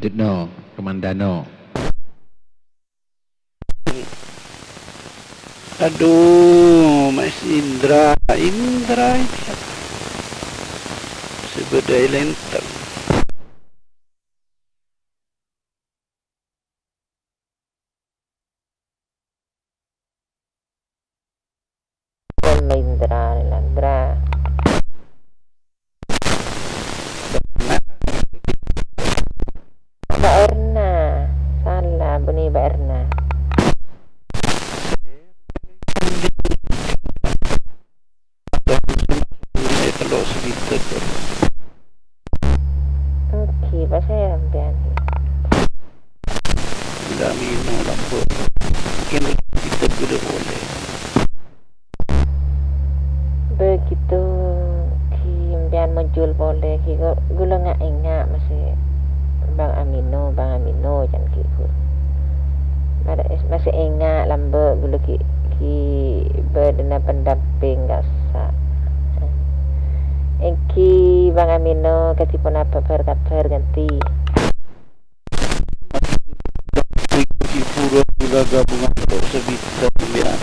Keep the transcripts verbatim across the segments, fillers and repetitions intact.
Ditno, Kamandano. Adu, Mas Indra, Indra iki. Sebedai lenteng. Indra, Indra. Mbak Erna. Salah, bânnè Mbak Erna. Tello' sabidhâk. Oke, pas saya sampean. Ghulâ amèno lambâ'. Mungkin kita ghulâ polè. Begitu ghi' sampèyan muncul polè, ghi' gu-, ghulâ nga'-, enga' masè Bang Amino, Bang Amino, can ghi' ghulâ. Mara-, masè enga' lambâ' ghulâ ghi', ghi' bâdâna pendamping kassa'. Èngghi Bang Amino, kadhi ponapa bhâr-kabhâr, nganti? Hiburan ghulâ gabungan kok sabidhâk, ya.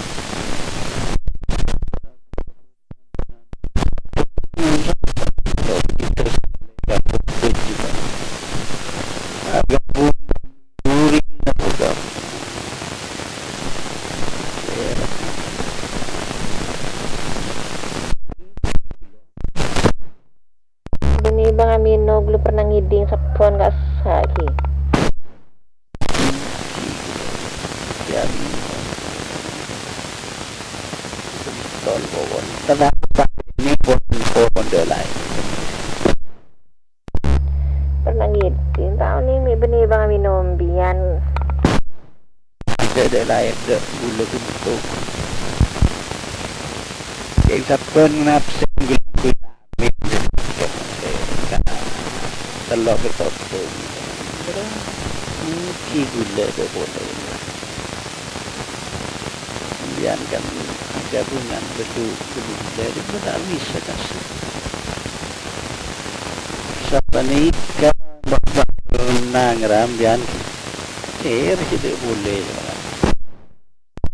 Bânnè Bang Amino, ghulâ pernah ngèdhing sebbhân kassa' ghi. Pernah ngèdhing, ta' onèng mè' bânnè Bang Amino mbiyan. Dâ'-dâ' laèn dâ' ghulâ ghânto. Kèng sabbhân napsèn ghulâ-ghulâ. Tello' ketoto. Mungkin ghulâ dâ' polè. Sampèyan kan gabungan bedu, bedu ghulâ, ta' bisa kasih. Sapanèka bâ-, bâ-, nang rambyan. Ter sida boleh.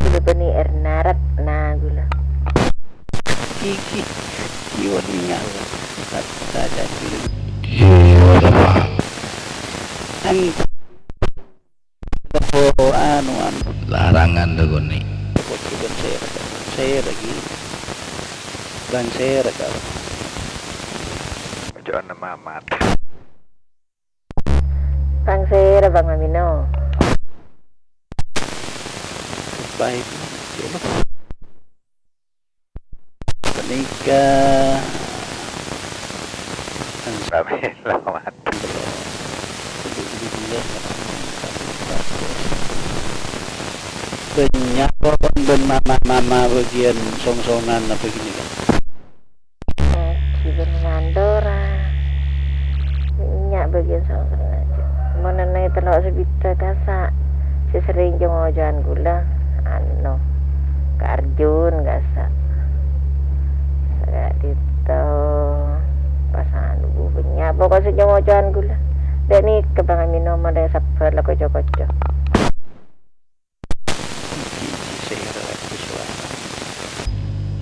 Ghulâ bânnè Erna Ratna ghulâ. Gigi, kiwon ningal. Ratna jadi. Iya, Pak. Ang-, oh, anu, anu. Larangan lho, Goni. Kok bukan saya, saya lagi. Bang saya, Kak. Ojo ana mamat. Bang sèra, Bang Mamino? Baik. Panèka. Sami selamat. Bânnya' pokon bân mama-mama bâgiyân song-songan apa gini kan? Ghi bân mandora. Nya' bâgiyân song-songan. Mon anaè tello' sabidhâk kassa', sè serrèng co-ngoco'an ghulâ, ano, Ka Arjun kassa'. Saka'dinto pas anu, bânnya' pokok sè co-ngoco'an ghulâ. Dâ' nèka bângal minum, dâ' sabbhâr la koco-koco.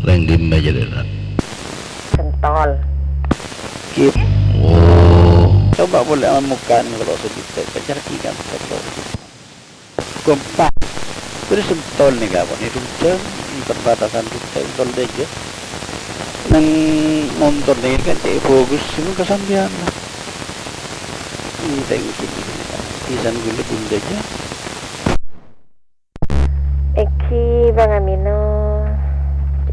Lenggi mbajadera. Sentol. Kip. Oh. Coba boleh amukan kalau sedikit pacar kita betul. Kompak. Terus sentol nih kawan, ini rujang, ini perbatasan rujang, sentol dege. Nang motor nih kan cek bagus, ini kesambian. Ini thank you. Pisan ghulâ bundâ jâ. Èngghi, Bang Amino.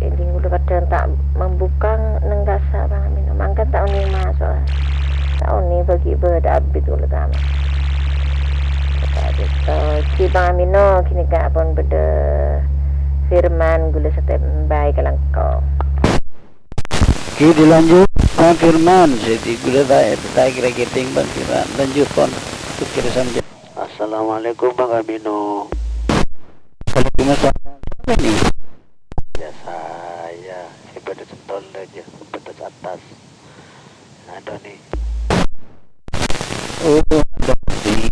Èngghi ghulâ kadhâng ta' mambuka neng kassa', Bang Amino. Mangkèn ta' onèng maso'a. Ta' onèng bâgi bâdâ abit ghulâ tama. Èngghi, Bang Amino, ghânèka pon bâdâ firman ghulâ standby kalangkong. Oke, dilanjut, Bang Firman. Jadi, ghulâ ta', ta' kèra kètèng, Bang Firman. Lanjut, pon. Pikir sambil. Assalamualaikum, Bang Amino. Waalaikumsalam. Siapa ini? Ya, saya. Saya pada sentol aja, batas atas. Ada nih. Oh, ada di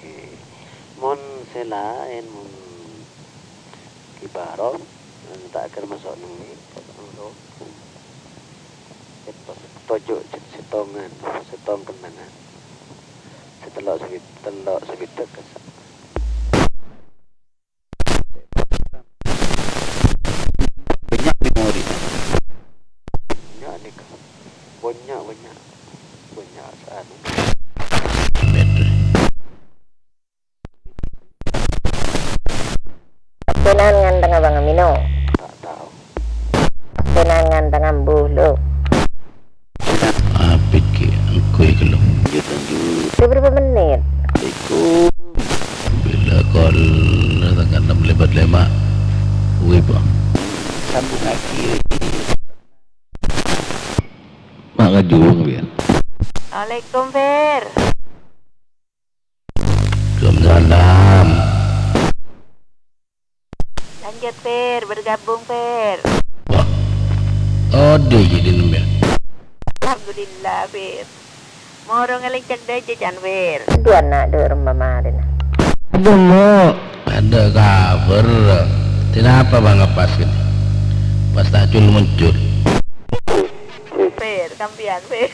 Mon sè laèn, mon Ki Baro, ta' kèra maso' neng mè', maso'. Toju' sèttongan, sèttong kennengngan. Sè tello' sabit-, tello' sabidhâk kassa'. Bânnya' memori. Bânnya' nèka. Bânnya', bânnya'. Bânnya' sanu. Apènan ngantengnga bânga mèno. Ta' tao. Apènan ngantengnga bulu. Apèkè engko' è ghellem. Lanjut, lanjut. Udah berapa menit? Assalamualaikum. Bila kol tanggal enam lewat lima. Wih, Pak. Sambung lagi. Mak ngajung, ya. Assalamualaikum, Fir. Waalaikumsalam. Lanjut, Fir. Bergabung, Fir. Wah. Odi jadi nembel. Alhamdulillah, Fir. Moro ngalèncak dâjâ, can, Fir. Aduh, ana' dâ' remma marèna. Aduh, Mo. Ada kabar. Kenapa, Bang, pas gini? Pas tak cul-muncul. Fir, kampiyan, Fir.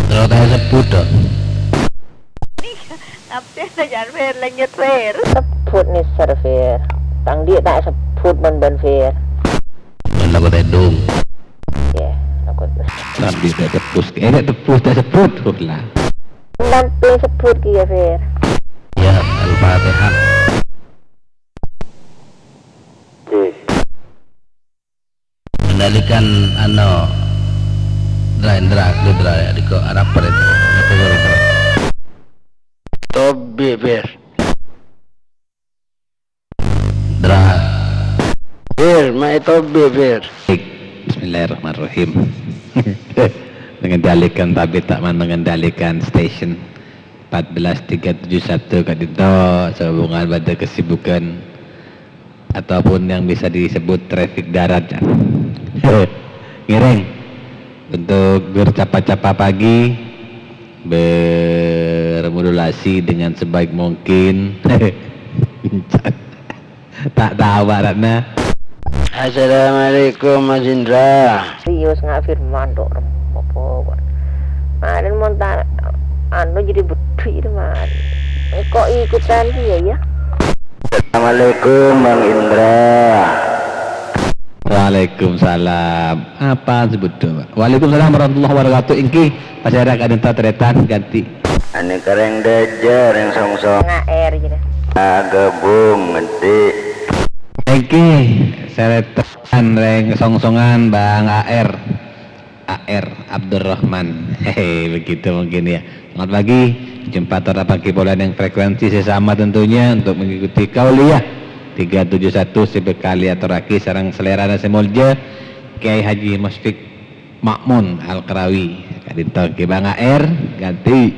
Terus ta' èsebbhut, to. Absen aja, Fir, lanjut, Fir. Sebbhut nèser, Fir. Tang dhi' ta' èsebbhut bân bân, Fir. Bân lagu tèdung. Yè, lagu. Sambi ta' èsebbhut. Eh, ta' èsebbhut, ta' èsebbhut. Lah. Sambi èsebbhut kèya, Fir. Ya, Al-Fatihah. Kendalikan, ano, Indra, Indra, Indra, ya, diko, arapa, Indra? Tobi, Fir. Indra. Fir, mai tobi, Fir. Baik. Bismillahirrahmanirrahim. Mengendalikan tabit, tak man mengendalikan station. Empat belas tiga tujuh satu ka'dinto, sehubungan pada kesibukan ataupun yang bisa disebut traffic darat, ya. Ngèrèng untuk bercapa-capa pagi, bermodulasi dengan sebaik mungkin. Ta' tao, Pak Ratna. Assalamualaikum, Mas Indra. Serius, nga' Firman, dok, rem-, apa, Pak? Marèn mon ta-, anu, jadi beddhu itu, Mas. Engko' ikutan dia, ya. Assalamualaikum, Bang Indra. Waalaikumsalam. Apa sebut, Pak? Waalaikumsalam warahmatullahi wabarakatuh. Engki, pas era ka'dinto tarètan ganti. Ane kareng dâjâ, reng songsong. Nga R gitu. Agabung, ngedhi. Engki, tarètan reng songsongan Bang A R. A R Abdurrahman. Hehe, begitu mungkin ya. Selamat pagi. Jumpa tor pagi polè neng frekuensi sesama tentunya untuk mengikuti Kauliah tiga tujuh satu sè bhâkal èatorraghi sareng salèrana sè molja Kiai Haji Musyfiq Ma'mun Al-Qarawi. Ka'dinto Ki Bang A R, ganti.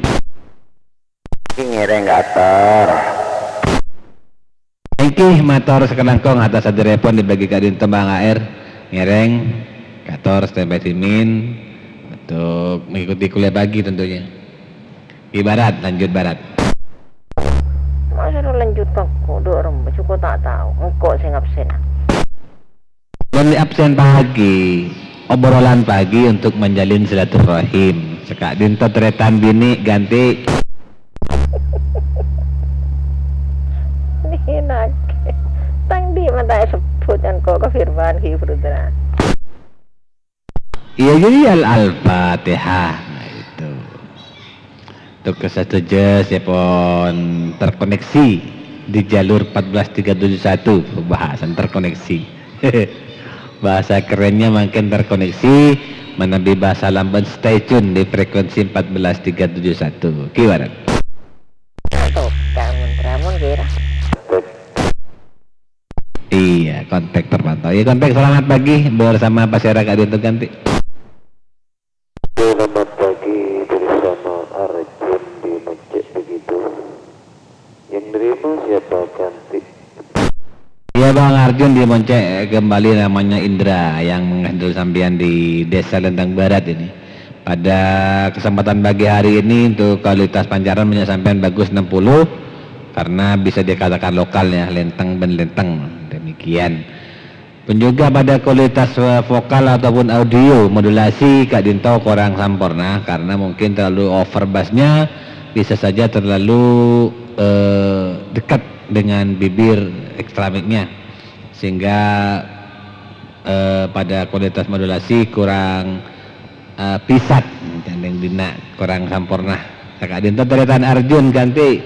Ngèrèng ka'ator. Engki mator sakalangkong atas hadirèpon dibagi ka'dinto Bang A R. Ngèrèng ka'ator standby simin untuk mengikuti kuliah pagi tentunya. Ibarat, lanjut barat. Masa lo lanjut pangko, dok rembes, engko' ta' tao. Engko' sè ngabsèna. Dan absen pagi, obrolan pagi untuk menjalin silaturahim. Sè ka'dinto tarètan binè' ganti. Nènakè. Tang di' mata èsebbhut engko' ka Firman Ki Putra. Iyâ, iyâ, iyâ, Al-Fatihah. Nah, itu. Untuk sadhâjâ sè pon terkoneksi di jalur empat belas tiga tujuh satu, pembahasan terkoneksi. Bahasa kerennya mungkin terkoneksi, manabi bahasa Lampung stay tune di frekuensi empat belas tiga tujuh satu. Kiwaran. Tukang mentramun kira. Iya, kontak terpantau. Iya, kontak, selamat pagi bersama Pasera Kak Dinto Ganti. Selamat pagi bersama Arjun di Mecek begitu. Yang nerima siapa, Ganti? Iya, Bang Arjun di Mecek kembali, namanya Indra yang menghandle sampean di Desa Lentang Barat ini. Pada kesempatan pagi hari ini untuk kualitas pancaran punya sampean bagus enam puluh karena bisa dikatakan lokal ya, lenteng ben lenteng. Demikian. Pun juga pada kualitas, eh, vokal ataupun audio modulasi ka'dinto kurang sampurna karena mungkin terlalu over bass-nya, bisa saja terlalu, eh, dekat dengan bibir extra mic-nya. Sehingga, eh, pada kualitas modulasi kurang, eh, pisat, tanding dina kurang sampurna. Ka'dinto tarètan Arjun ganti.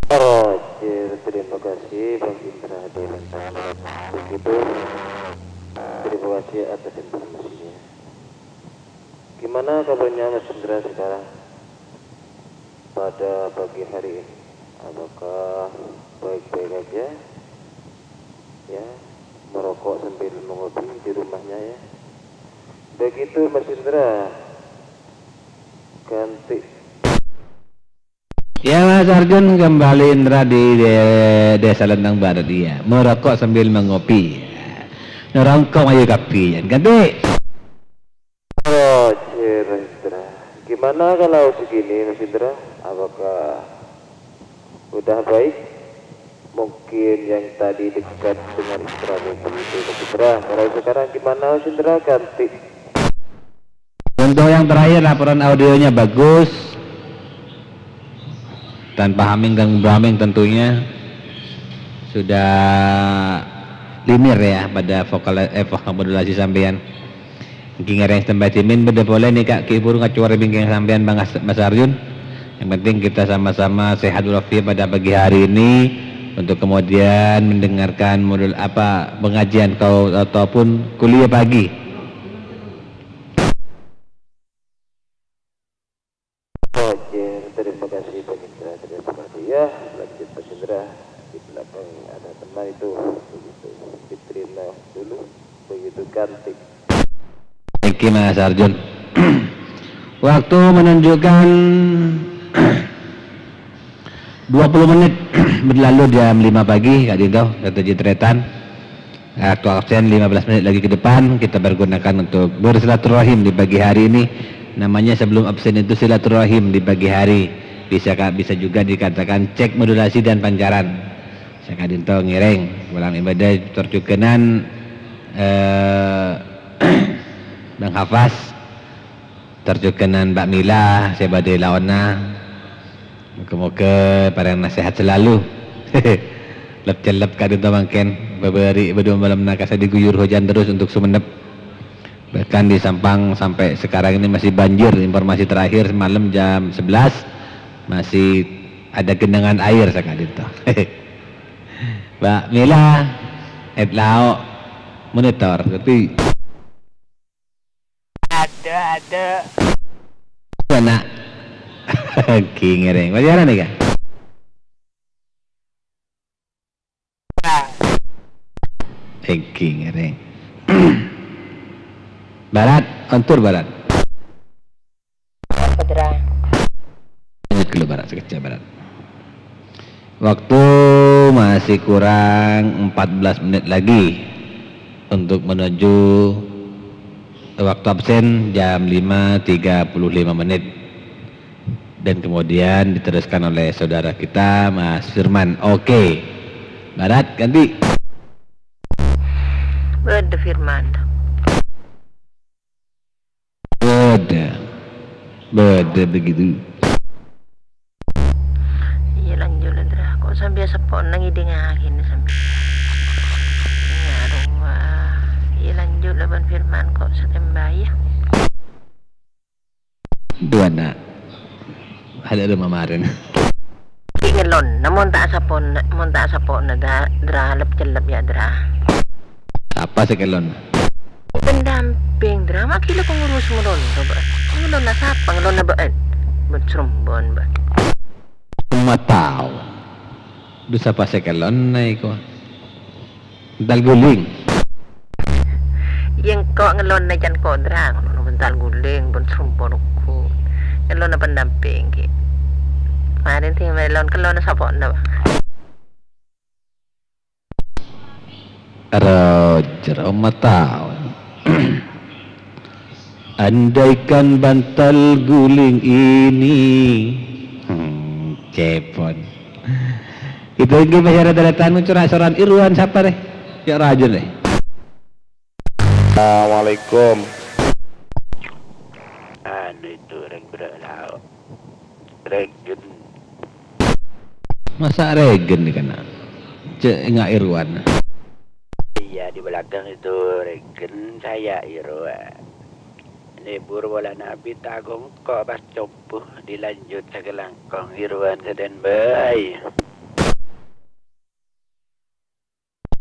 Roger, terima kasih Bang Indra dari Lentang. Begitu. Terima kasih atas informasinya. Gimana kabarnya Mas Indra sekarang pada pagi hari ini? Apakah baik-baik aja? Ya, merokok sambil mengopi di rumahnya ya. Begitu Mas Indra. Ganti. Ya, Mas Arjun kembali Indra di de-, Desa Lentang Barat, iya. Merokok sambil mengopi. Nerongkong ayo kapi, ganti. Roger, Mas Indra. Gimana kalau segini, Mas Indra? Apakah udah baik? Mungkin yang tadi dekat dengan Indra itu, Mas Indra. Kalau sekarang gimana, Mas Indra? Ganti. Untuk yang terakhir, laporan audionya bagus. Tanpa humming dan humming tentunya. Sudah linear ya pada vokal, eh, vokal modulasi sampeyan. Ngghi ngèrèng standby dhimèn, bâdâ polè nèka, ghi' bhuru ngacowar bingkèng sampèyan, Bang As-, Mas Arjun. Yang penting kita sama-sama sehat walafiat pada pagi hari ini untuk kemudian mendengarkan modul apa, pengajian kau ataupun kuliah pagi. Oke, terima kasih Bang Indra, terima kasih ya. Lanjut Mas Indra, di belakang ada teman itu, begitu. Diterima dulu, begitu ganti. Thank you, Mas Arjun. Waktu menunjukkan dua puluh menit berlalu jam lima pagi, ka'dinto, kata Jitretan. Waktu absen lima belas menit lagi ke depan, kita pergunakan untuk bersilaturahim di pagi hari ini. Namanya sebelum absen itu silaturahim di pagi hari. Bisa, Kak, bisa juga dikatakan cek modulasi dan pancaran. Sè ka'dinto ngèrèng, polana bâdâ tor jhughânan, eh, Bang Hafaz, tor jhughânan Mbak Mila, sè bâdâ è laonna. Moga-moga parèng sehat selalu. Lep-cellep ka'dinto mangkèn, bâbâri' bâdâ malemma kasa diguyur hujan terus untuk Sumenep. Bahkan di Sampang sampai sekarang ini masih banjir. Informasi terakhir semalam jam sebelas, masih ada genangan air saka'dinto. Mbak Mila, et lao monitor, ngerti? Ada, ada. Mana? Oke, ngèrèng. Masih ada nih, Kak? Èngghi ngèrèng. Barat, ontur Barat. Putra. Lanjut dulu Barat, sekejap Barat. Waktu masih kurang empat belas menit lagi untuk menuju waktu absen jam lima tiga puluh lima menit. Dan kemudian diteruskan oleh saudara kita, Mas Firman. Oke. Barat, ganti. Firman. Bâdâ. Bâdâ begitu. Iyâ, lanjut la, Dra. Kok sambi sapona ngèdingngaghi sambi. Ya Allah. Iyâ, lanjut la bân Firman kok standby, yâ. Duwana. Ada rumah maren. Ki' ngellonna, mon ta' sapona, mon ta' sapona, Dra, Dra, lep-cellep, yâ, Dra. Sapa sè kellon? Pendamping, Dra, ma' ghi' la pengurus mon rondo, bâ. Ngellonna sapa? Ngellonna bâ'ân. Bâ'ân Srembon, bâ. Cuma tahu. Dhu sapa sè kellon, na, iko? Mental guling. Yâ engko' ngellonna can kodra, ngellonna mental guling, bâ'ân Srembon oko. Ngellonna pendamping, ghi'. Maren sè mellon kellonna sapona, bâ. Roger, Oma tahu. Andaikan bantal guling ini, hmm, cepon. Itu lagi masyarakat daratan cora' soran Irwan sapa deh? Ya, Raja deh. Assalamualaikum. Anu itu, reng berlauk. Regen. Masa Regen nih kena? Cek enggak Irwan. Iya, di belakang itu Regen, saya Irwan. Libur bola nabi tagong kok pas copuh dilanjut sakelangkong Irwan standby.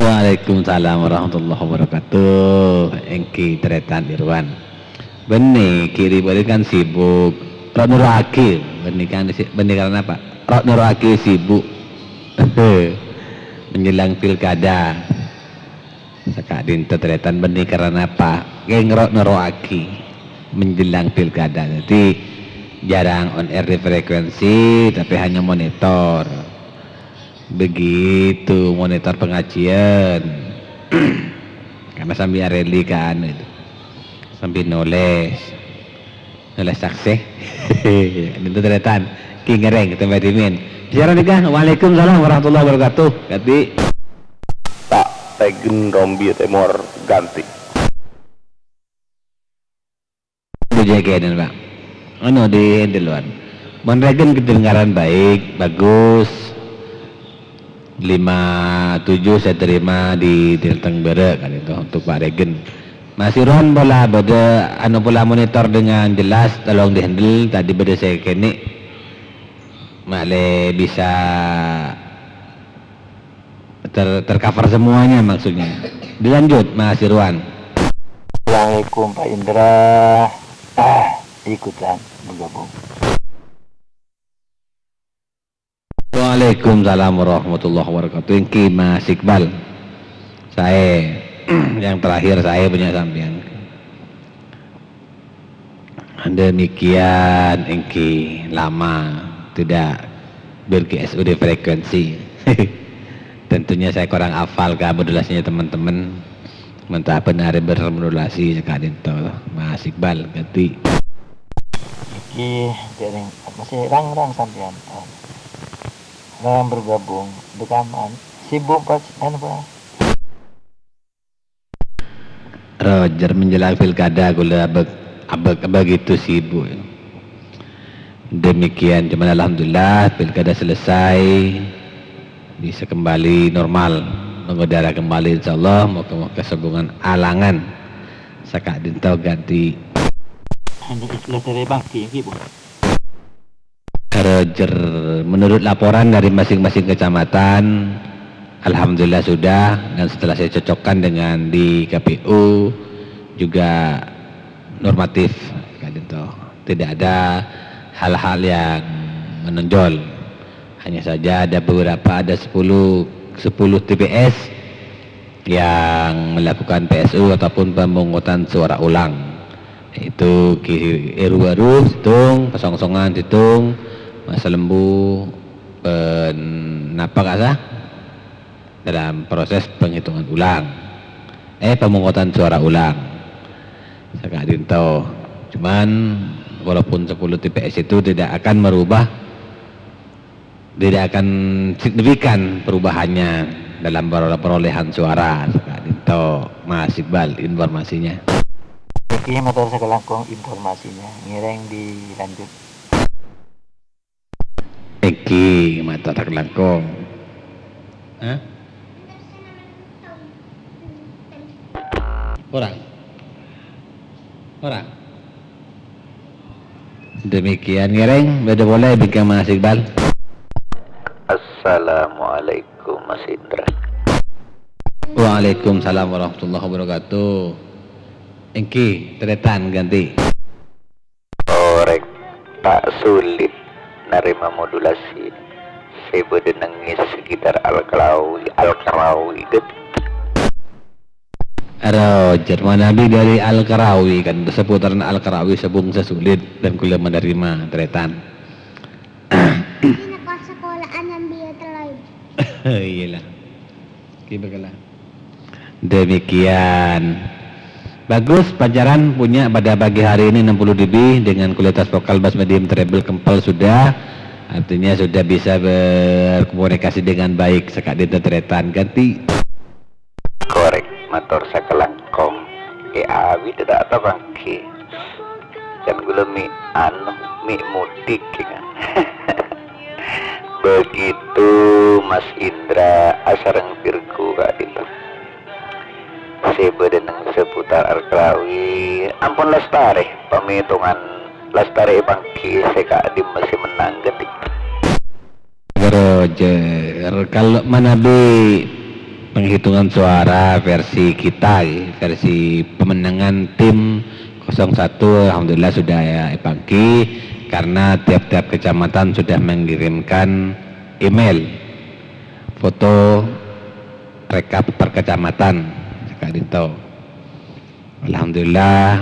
Waalaikumsalam warahmatullahi wabarakatuh. Engki taretan Irwan. Bânnè, kiri bâri kan sibuk. Ro noro'aghi. Bânnè kan si-, bânnè karana apa? Ro noro'aghi sibuk. Menjelang pilkada. Saka'dinto taretan bânnè karana apa? Kèng ro noro'aghi. Menjelang pilkada. Jadi, jarang on air di frekuensi, tapi hanya monitor. Begitu, monitor pengajian. Karena sambil rally kan itu. Sambil nulis. Nulis saksi. Itu taretan. Ki ngereng, tambah dimin. Bicara nikah. Waalaikumsalam warahmatullahi wabarakatuh. Ganti. Tak Regen Rombi Timur ganti. Dijagain, Pak. Anu, di, di luar. Mon Regen kedengaran baik, bagus. Lima tujuh saya terima di, di Teng Bere kan itu untuk Pak Regen. Mas Irwan pola bâdâ, anu, pola monitor dengan jelas, tolong di-handle. Tadi bâdâ saya kene. Ma'lè bisa ter-, tercover semuanya maksudnya. Dilanjut, Mas Irwan. Assalamualaikum, Pak Indra. Ah, ikutan bergabung. Waalaikumsalam warahmatullahi wabarakatuh. Engki Mas Iqbal. Saya, yang terakhir saya punya sampean. Demikian, engki lama tidak ber-G S U di frekuensi. Tentunya saya kurang hafal ke modulasinya teman-teman. Mantap benar bermodulasi sekali tuh, Mas Iqbal, ganti. Iki jaring apa sih, rang-rang sampean? Rang bergabung, rekaman. Sibuk pas, anu, Pak. Roger, menjelang pilkada, kaulâ abâ-, abâ-, begitu sibuk. Demikian, cuman alhamdulillah, pilkada selesai, bisa kembali normal, mengudara kembali, insyaallah, moga-moga sombongan alangan. Saka'dinto ganti. Hanya istilah dari pagi, Bu. Roger, menurut laporan dari masing-masing kecamatan, alhamdulillah sudah, dan setelah saya cocokkan dengan di K P U, juga normatif, kan itu. Tidak ada hal-hal yang menonjol. Hanya saja ada beberapa, ada sepuluh, sepuluh T P S yang melakukan P S U ataupun pemungutan suara ulang. Itu Ki Eru Baru sèttong, Pasongsongan sèttong, Mas Lembu, pen-, napa kasa? Dalam proses penghitungan ulang. Eh, pemungutan suara ulang. Saka'dinto. Cuman, walaupun sepuluh T P S itu tidak akan merubah, tidak akan signifikan perubahannya. dalam per-, perolehan suara. Ka'dinto, Mas Iqbal, informasinya. Nèka mator sakalangkong informasinya. Ngèrèng dilanjut. Èngghi, mator sakalangkong. Hah? Ora? Ora? Demikian, ngèrèng, bâdâ polè, bingkèng Mas Iqbal. Assalamualaikum, Mas Indra. Waalaikumsalam warahmatullahi wabarakatuh. Èngghi, tarètan ghântè. Orèng ta' sulit narèma modulasi sè bâdâ neng è sekitar Al-Karawi, Al-Karawi, ghântè. Roger, manabi dari Al-Karawi, kan, seputaran Al-Karawi, sabung sasulit, dan kaulâ menerima, tarètan. Ini kos sekolahan yang dia terlalu. Iyalah. Oke, baiklah. Demikian. Bagus, pancaran punya pada pagi hari ini enam puluh dB dengan kualitas vokal bass medium treble kempel sudah. Artinya sudah bisa berkomunikasi dengan baik. Saka'dinto tarètan ghântè. Korèk, mator sakalangkong. È, abit ta' tapangghi. Kan kaulâ mè' anu, mè' mudik, ya kan. Begitu Mas Indra asareng Virgo ka'dinto. Sè bâdâ neng seputar Al-Karawi, ampon lastarè, pamètongan lastarè èpangghi sè ka'dhim sè mennang ghântè. Roger, kalau manabi penghitungan suara versi kita, ya, versi pemenangan tim kosong satu, alhamdulillah sudah, ya, èpangghi, karena tiap-tiap kecamatan sudah mengirimkan email, foto rekap per kecamatan, saka'dinto. Alhamdulillah,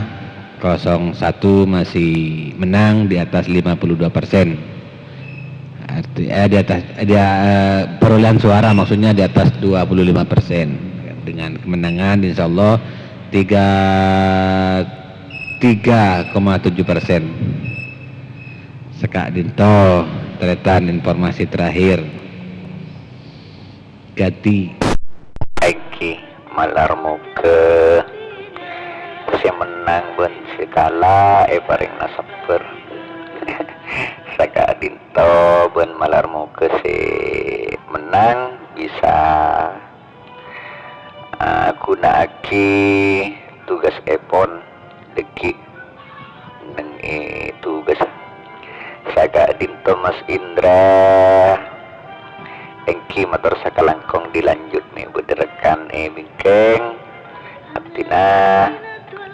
kosong satu masih menang di atas lima puluh dua persen. Arti, eh, di atas, di, eh, perolehan suara maksudnya di atas dua puluh lima persen. Dengan kemenangan, insya Allah, tiga, tiga koma tujuh persen. Saka'dinto, tarètan informasi terakhir. Ghântè. Èngghi, malar moghâ sè mennang bân sè kala èparèngana sabbhâr. Saka'dinto bân malar moghâ sè mennang bisa, ah, ghuna'aghi tugasèpon dhâggi' neng è tugas. Saka'dinto Mas Indra, èngghi mator sakalangkong dilanjut mè' bâdâ rekan è bingkèng. Abdhina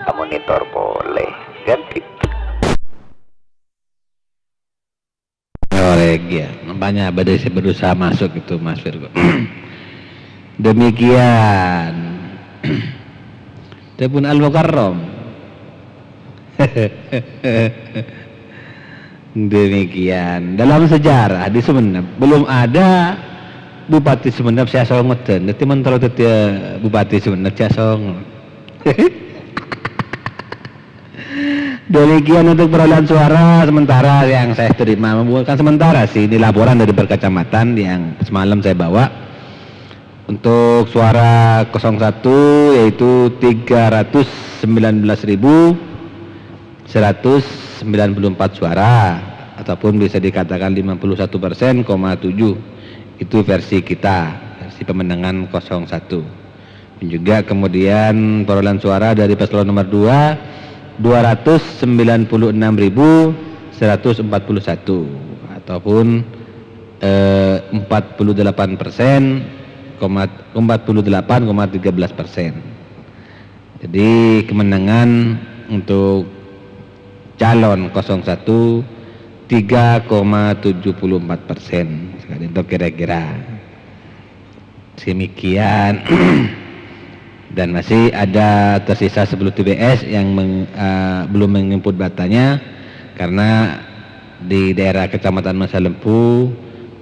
amonitor polè. Ghântè. Orèng, ya. Nampaknya ada yang berusaha masuk itu, Mas Virgo. Demikian. Adapun Al-Mukarram. Demikian. Dalam sejarah di Sumenep, belum ada Bupati Sumenep sè asongodan. Dhâddhi, mon terro dhâddhi Bupati Sumenep sè asongodan. Demikian untuk perolehan suara sementara yang saya terima. Bukan sementara sih, ini laporan dari per kecamatan yang semalam saya bawa. Untuk suara kosong satu yaitu tiga ratus sembilan belas ribu seratus sembilan puluh empat suara, ataupun bisa dikatakan lima puluh satu persen koma tujuh. Itu versi kita, versi pemenangan kosong satu. Dan juga kemudian perolehan suara dari paslon nomor dua, dua ratus sembilan puluh enam ribu seratus empat puluh satu, ataupun, eh, empat puluh delapan persen, koma, empat puluh delapan koma tiga belas persen. Jadi kemenangan untuk calon kosong satu, tiga koma tujuh puluh empat persen. Itu kira-kira. Demikian. Dan masih ada tersisa sepuluh T P S yang meng-, eh, belum menginput datanya karena di daerah Kecamatan Masalembu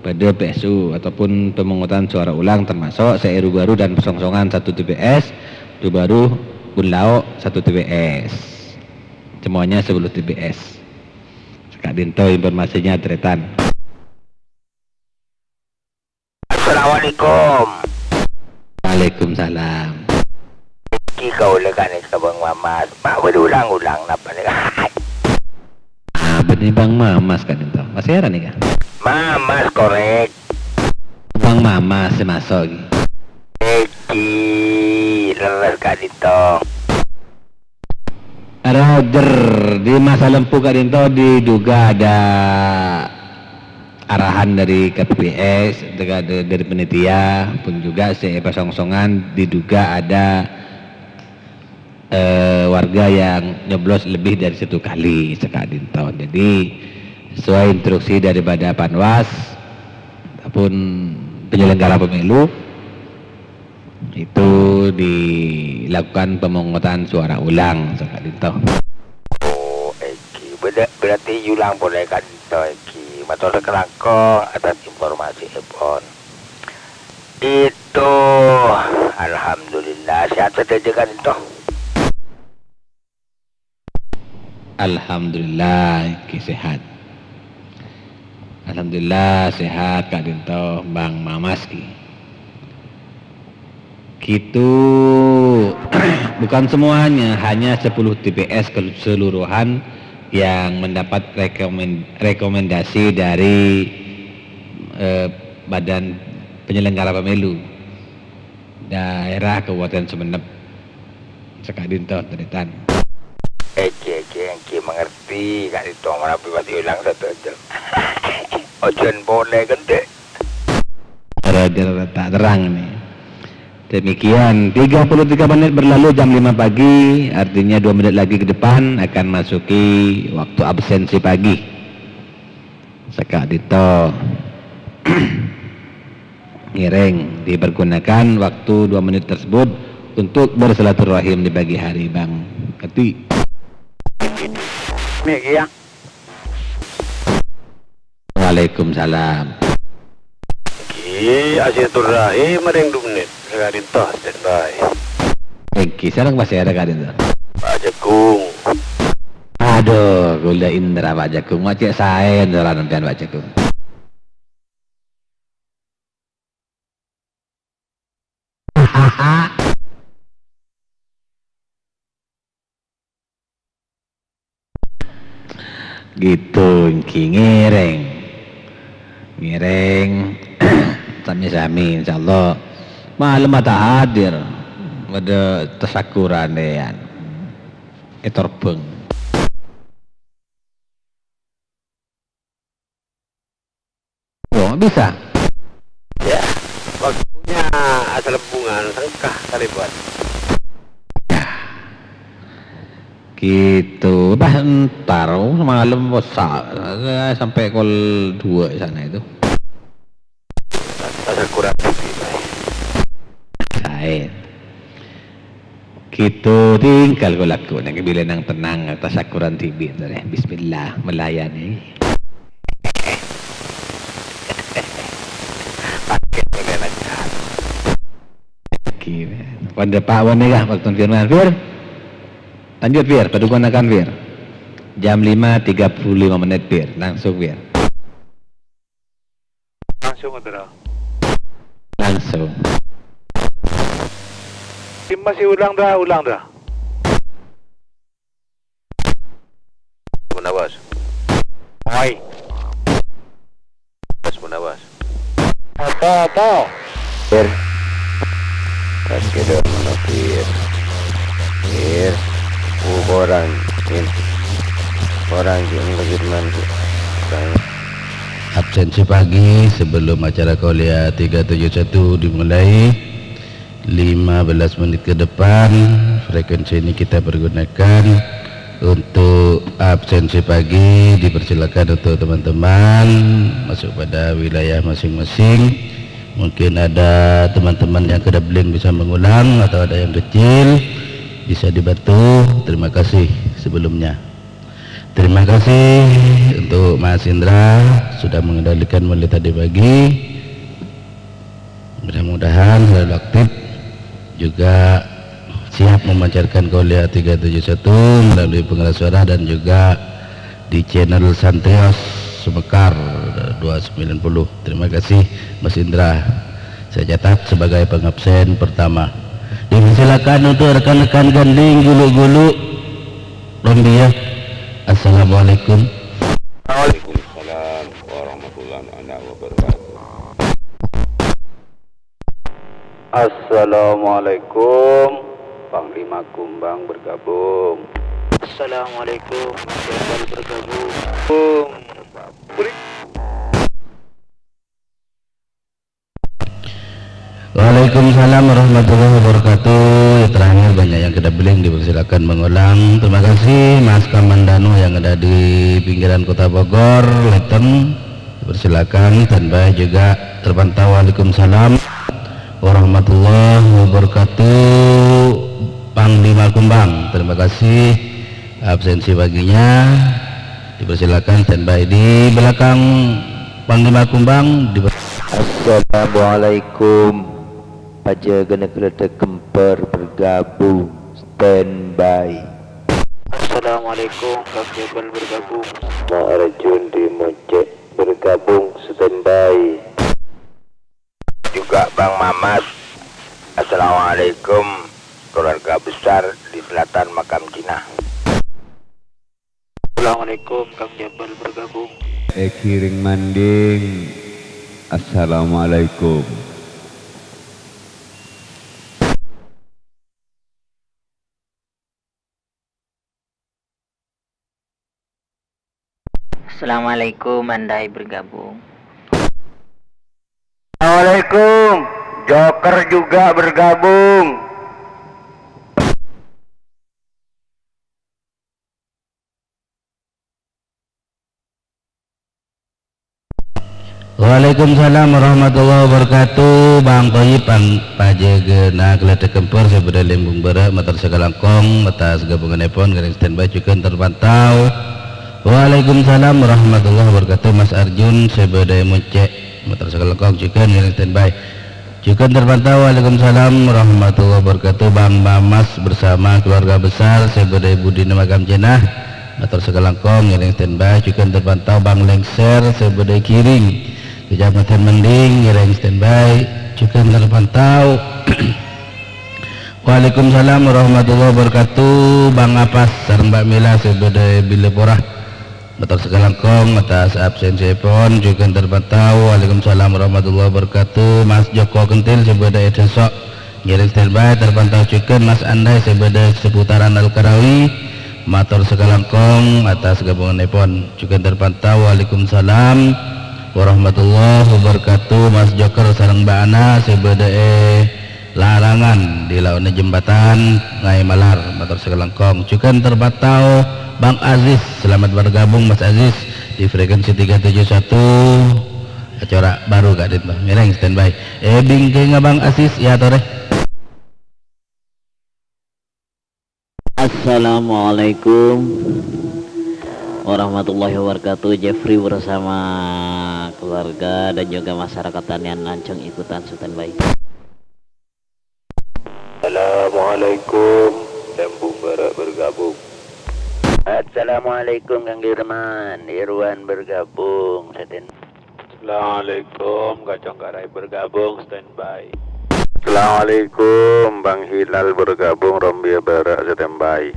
bâdâ P S U ataupun pemungutan suara ulang, termasuk sè è Rubaru dan Pesongsongan satu T P S, Rubaru Bunlao satu T P S. Semuanya sepuluh T P S. Saka'dinto informasinya, tarètan. Assalamualaikum. Waalaikumsalam. Nèka kaulâ ka'dinto Bang Mamas. Ma' bâdâ ulang-ulang napa nèka? Ah, bânnè Bang Mamas ka'dinto. Masè arè nèka? Mamas, korek. Bang Mamas sè maso' ghi. Èngghi, lerres ka'dinto. Roger, di masa lempo ka'dinto diduga ada arahan dari K P P S, dari, dari panitia, pun juga sè èpasongsongan diduga ada, eh, warga yang nyoblos lebih dari satu kali saka'dinto. Jadi, sesuai instruksi daripada Panwas ataupun penyelenggara pemilu, itu dilakukan pemungutan suara ulang saka'dinto. Oh, èngghi. Bâdâ, berarti ulang polè ka'dinto èngghi. Mator sakalangkong atas informasièpon. Itu, alhamdulillah, sehat sadhâjâ ka'dinto. Alhamdulillah, èngghi sehat. Alhamdulillah, sehat ka'dinto Bang Mamas ghi. Gitu, bukan semuanya, hanya sepuluh T P S keseluruhan yang mendapat rekomen-, rekomendasi dari, eh, Badan Penyelenggara Pemilu Daerah Kabupaten Sumenep. Saka'dinto, tarètan. Èngghi, èngghi, èngghi, mengerti, ka'dinto manabi pas ulang sadhâjâ. Ojhân polè ghântè. Gara-gara tak terang nih. Demikian, tiga puluh tiga menit berlalu jam lima pagi, artinya dua menit lagi ke depan akan masuki waktu absensi pagi. Saka'dinto. Ngèrèng, dipergunakan waktu dua menit tersebut untuk bersilaturahim di pagi hari, Bang. Ngerti? Demikian. Waalaikumsalam. Èngghi, asilaturahim arèng dua menit. Saka'dinto, standby. Èngghi, sareng pasèra ka'dinto? Pak Jagung. Aduh, kaulâ indra Pak Jagung. Ma' cè' saè indra sampèyan Pak Jagung. Gitu, èngghi ngèrèng. Ngèrèng sami-sami, insyaallah. Malem ta' hadir. Bâdâ tasakkuran, yâ. È Torbhâng. Oh, bisa. Ya, waktunya asal bunga sengkah kali, Bos. Gitu. Bah, entar, oh, malem, Bos, sa-, saya sampai kol dua sana itu. Rasa kurang lebih, Bos. Sae. Gitu, tinggal kok lagu neng bilâ nang tenang, tasakkuran dhibi', terus. Bismillah, melayani. Pakai oleh lancar. Gini. Pada Pak Wan nih, Pak Firman. Fir, lanjut, Fir, padukunakan, Fir. Jam lima tiga puluh lima menit, Fir. Langsung, Fir. Langsung, Saudara. Langsung. Masih ulang dah, ulang dah. Munawas. Hai. Munawas. Apa, apa? Fir. Pas kedua mana, Fir? Fir. Oh, orang. Fir. Orang juga lagi mandi. Orang. Absensi pagi sebelum acara kuliah tiga tujuh satu dimulai. Lima belas menit ke depan, frekuensi ini kita pergunakan untuk absensi pagi. Dipersilakan untuk teman-teman masuk pada wilayah masing-masing. Mungkin ada teman-teman yang kedebling bisa mengulang atau ada yang kecil, bisa dibantu. Terima kasih sebelumnya. Terima kasih untuk Mas Indra sudah mengendalikan mulai tadi pagi. Mudah-mudahan selalu aktif, juga siap memancarkan kuliah tiga tujuh satu melalui pengeras suara dan juga di channel Santrios Sumekar dua sembilan puluh. Terima kasih, Mas Indra. Tercatat sebagai pengabsen pertama. Dipersilakan untuk rekan-rekan gandeng gulu-gulu. Rombiya. Assalamualaikum. Waalaikumsalam warahmatullahi wabarakatuh. Assalamualaikum. Panglima Kumbang bergabung. Assalamualaikum. Siapa bergabung? Waalaikumsalam warahmatullahi wabarakatuh. Ya, terakhir banyak yang kita beli, dipersilakan mengulang. Terima kasih Mas Kamandano yang ada di pinggiran Kota Bogor, Leten. Dipersilakan standby juga terpantau. Waalaikumsalam warahmatullahi wabarakatuh. Panglima Kumbang, terima kasih absensi paginya. Dipersilakan standby di belakang Panglima Kumbang. Di Assalamualaikum. Pajâgâna Gleddhek Kemper bergabung. Standby. Assalamualaikum, Kang Jabal bergabung. Ma Arjun di Mojek bergabung. Standby. Juga Bang Mamat. Assalamualaikum, keluarga besar di selatan makam Cina. Assalamualaikum, Kang Jabal bergabung. Ekiring manding. Assalamualaikum. Assalamualaikum, Andai bergabung. Assalamualaikum, Joker juga bergabung. Waalaikumsalam warahmatullahi wabarakatuh. Bang Toyib, Bang pajâgâna Gleddhek Kemper sè bâdâ è Lembung Bârâ', mator sakalangkong, matas ghâbungannèpon, ngèrèng standby jhughân terpantau. Waalaikumsalam warahmatullahi wabarakatuh. Mas Arjun sè bâdâ è Mojek, mator sakalangkong jhughân ngèrèng standby. Jhughân terpantau, waalaikumsalam warahmatullahi wabarakatuh. Bang Mamas bersama keluarga besar sè bâdâ è budina makam jenah, mator sakalangkong ngèrèng standby. Jhughân terpantau, Bang Lengser sè bâdâ è Giring, Kecamatan Mending, ngèrèng standby. Jhughân terpantau. Waalaikumsalam warahmatullahi wabarakatuh. Bang Apas sareng Mbak Mila sè bâdâ è Bilapora. Mator sakalangkong, matas absensièpon, jhughân terpantau. Waalaikumsalam warahmatullahi wabarakatuh. Mas Joko Kentil sè bâdâ è Dâso', ngèrèng standby, terpantau jhughân. Mas Andai sè bâdâ seputaran Al-Karawi, mator sakalangkong, matas ghâbungannèpon, jhughân terpantau. Waalaikumsalam warahmatullahi wabarakatuh. Mas Joker sareng Mbak Ana sè bâdâ è Larangan di laona jembatan Ngaè Malar, mator sakalangkong. Jhughân terpantau, Bang Aziz, selamat bergabung, Mas Aziz, di frekuensi tiga tujuh satu, acara baru ka'dinto. Ngèrèng standby. È bingkèngnga Bang Aziz, ya, torè. Assalamualaikum warahmatullahi wabarakatuh. Jeffrey bersama keluarga dan juga masyarakat Tanian Lanceng ikutan standby. Assalamualaikum, Lembung Bârâ' bergabung. Assalamualaikum, Kang Dirman, Irwan bergabung, Seten. Assalamualaikum, Kacong Karai bergabung, standby. Assalamualaikum, Bang Hilal bergabung, Rombiya Bârâ', standby.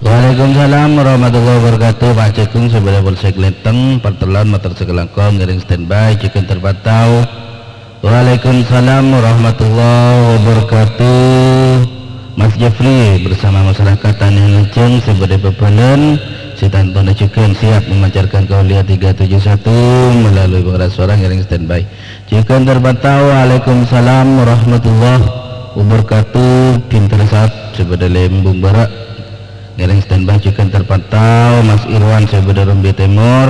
Waalaikumsalam warahmatullahi wabarakatuh. Pak Jagung, sè bâdâ Polsek Lenteng, Partelon, mator sakalangkong, ngèrèng standby, jhughân terpantau. Waalaikumsalam warahmatullahi wabarakatuh. Mas Jeffrey bersama masyarakat Tanian Lanceng sè bâdâ bhâbhâlân, sè tantona jhughân siap memancarkan Kauliya tiga tujuh satu melalui pengeras suara, ngèrèng standby. Jhughân terpantau. Waalaikumsalam warahmatullahi wabarakatuh. Bintang Saat sè bâdâ Lembung Bârâ'. Ngèrèng standby jhughân terpantau, Mas Irwan sè bâdâ Rombiya Tèmor,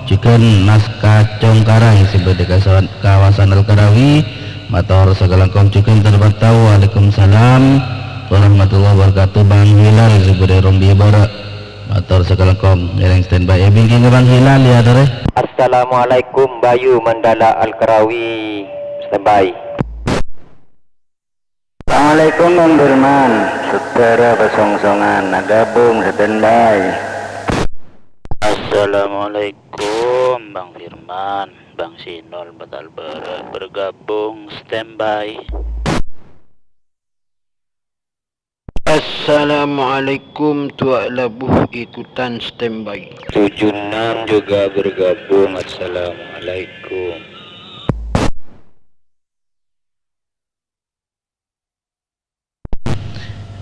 jhughân Mas Kacong Karai sè bâdâ kasawan-, kawasan Al-Karawi, mator sakalangkong jhughân terpantau. Waalaikumsalam warahmatullahi wabarakatuh. Bang Hilal sè bâdâ Rombiya Bârâ', mator sakalangkong ngèrèng standby. È bingkèngnga Bang Hilal, ya, torè. Assalamualaikum, Bayu Mandala Al-Karawi, standby. Assalamualaikum, Bang Firman. Saudara Pasongsongan, aghâbung, standby. Assalamualaikum, Bang Firman. Bang Sinol Batal Bara' bergabung, standby. Assalamualaikum, Tuak Labuh ikutan standby. Tujuh enam juga bergabung, assalamualaikum.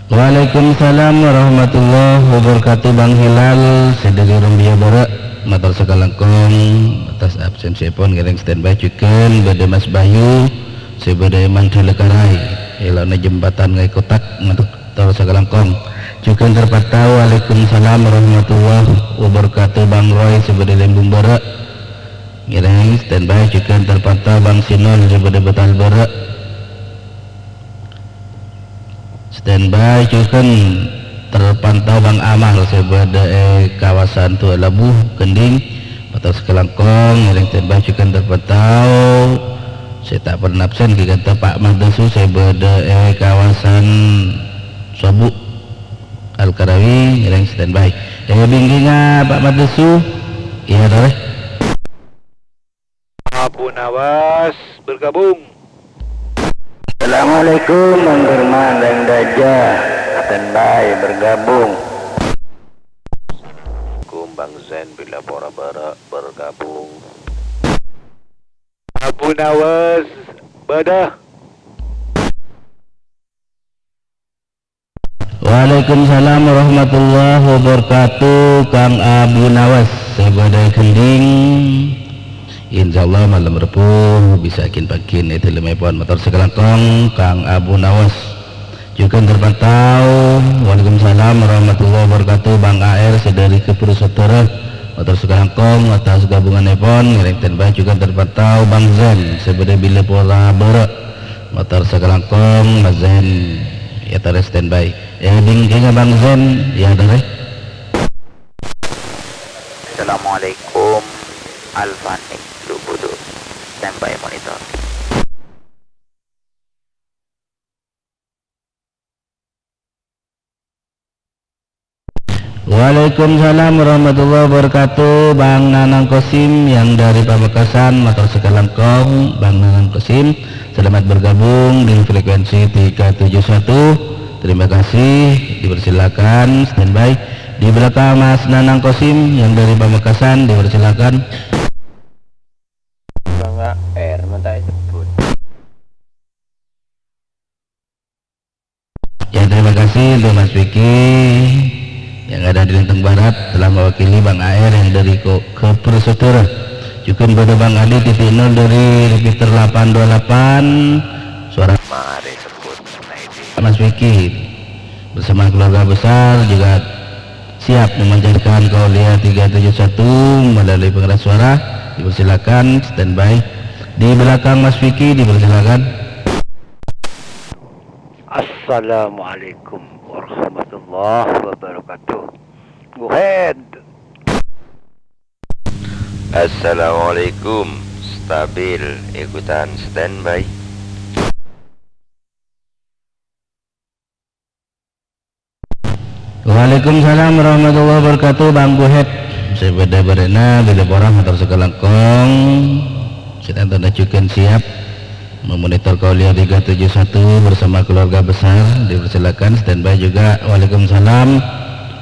Waalaikumsalam warahmatullahi wabarakatuh, Bang Hilal, sè dhâri Rumbia Bara', mator sakalangkong atas absensièpon, ngèrèng standby jhughân bâdâ Mas Bayu, sè bâdâ è Mandhâlâkarai, è laona jembatan Ngaè Kotak, mator sakalangkong. Jhughân terpantau, waalaikumsalam warahmatullahi wabarakatuh, Bang Roy, sè bâdâ è Lembung Bara', ngèrèng standby jhughân terpantau, Bang Sinol, sè bâdâ Batal Bara'. Standby jhughân terpantau Bang Amal sè bâdâ è kawasan Tuak Labuh, Kending. Mator sakalangkong, ngèrèng standby jhughân terpantau. Sè ta' pernah absen ghi' ka'dinto Pak Madesu sè bâdâ è kawasan Sobu', Al-Karawi, ngèrèng standby. È bingkèngnga Pak Madesu, iyâ torè. Abu Nawas bergabung. Assalamualaikum, Bang Firman, Bang Daja, standby bergabung. Assalamualaikum, Bang Zain, Bilapora Bara' bergabung. Abu Nawas, bâdâ. Waalaikumsalam warahmatullahi wabarakatuh, Kang Abu Nawas, sè bâdâ è Kending. Insyaallah malem Rebbhu bisa ghi' pagghun è dhâlemmèpon, mator sakalangkong, Kang Abu Nawas. Jhughân terpantau, waalaikumsalam warahmatullahi wabarakatuh, Bang A R, sè dhâri Keburu Saudara, mator sakalangkong, atas gabungannèpon, ngèrèng standby jhughân terpantau, Bang Zen, sè bâdâ è Bilapora Bara'. Mator sakalangkong, Mas Zain, iyâ torè standby. È bingkèngnga Bang Zain, iyâ torè. Assalamualaikum, Alfanik Lubudu. Standby monitor. Waalaikumsalam warahmatullahi wabarakatuh, Bang Nanang Kosim yang dari Pamekasan, mator sakalangkong, Bang Nanang Kosim, selamat bergabung di frekuensi tiga tujuh satu. Terima kasih, dipersilakan standby. Di belakang Mas Nanang Kosim yang dari Pamekasan, dipersilakan. Bang A R, minta disebut. Ya, terima kasih untuk Mas Vicky yang ada di Linteng Barat telah mewakili Bang A R yang dari Ko-, Keburu Saudara. Jhughân bâdâ Bang Adi titik nol dari Repeater delapan dua delapan. Suara Mari sebut. Mas Vicky bersama keluarga besar juga siap memancarkan Kauliya tiga tujuh satu melalui pengeras suara. Dipersilakan standby di belakang Mas Vicky, dipersilakan. Assalamualaikum warahmatullahi wabarakatuh. Go ahead. Assalamualaikum. Stabil, ikutan standby. Waalaikumsalam warahmatullahi wabarakatuh, Bang Buhet. Sè bâdâ bârâ'na, bilâ porang mator sakalangkong. Sè tanto jhughân siap memonitor Kauliya tiga tujuh satu bersama keluarga besar. Dipersilakan standby juga. Waalaikumsalam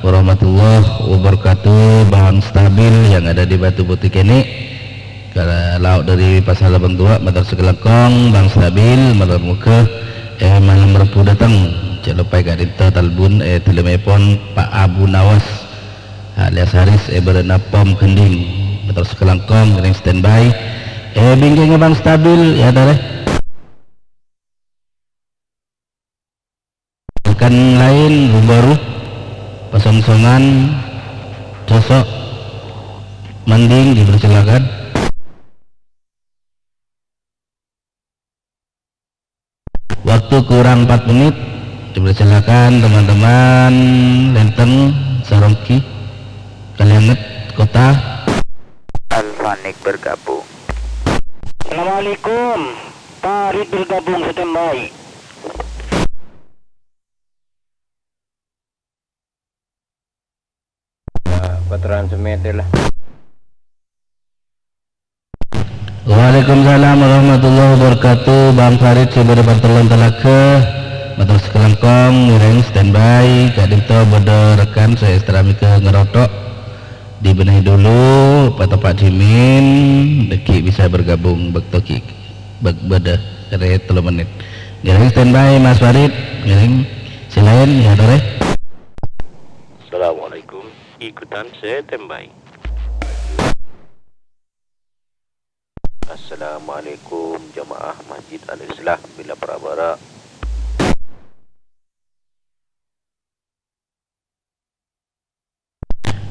warahmatullahi wabarakatuh, Bang Stabil yang ada di Batu Putih kènè'. Ka lao' dhâri Pasar Labang Towa, mator sakalangkong, Bang Stabil, moghâ-moghâ, eh, malem Rebbhu dâteng. Jhâ' loppaè ka'dinto talbun, eh, dhâlemmèpon Pak Abu Nawas alias Haris, eh, bârâ'na Pom Gending. Mator sakalangkong, ngèrèng standby. Eh, bingkèngnga Bang Stabil, ya, torè. Rekan lain, Bumbaru, Pasongsongan, Cosok, Manding, dipersilakan. Waktu kurang empat menit, dipersilakan teman-teman Lenteng, Saronggi, Kalianget, Kota. Alfanik bergabung. Assalamualaikum. Farid bergabung, standby. Nah, kotoran semete lah. Waalaikumsalam warahmatullahi wabarakatuh. Bang Farid sè bâdâ partellon talaga. Mator sakalangkong ngèrèng standby. Ka'dinto bâdâ rekan sè èstra mèghâ ngerothok. Dibenahi dulu, pateppa' dhimèn, dâgghi' bisa bergabung bâkto ghi' bâ-, bâdâ rè tello mennit. Ngèrèng standby, Mas Farid. Ngèrèng sè laèn, ya, torè. Assalamualaikum. Ikutan standby. Assalamualaikum jamaah Masjid Al-Islah Bila Parabara.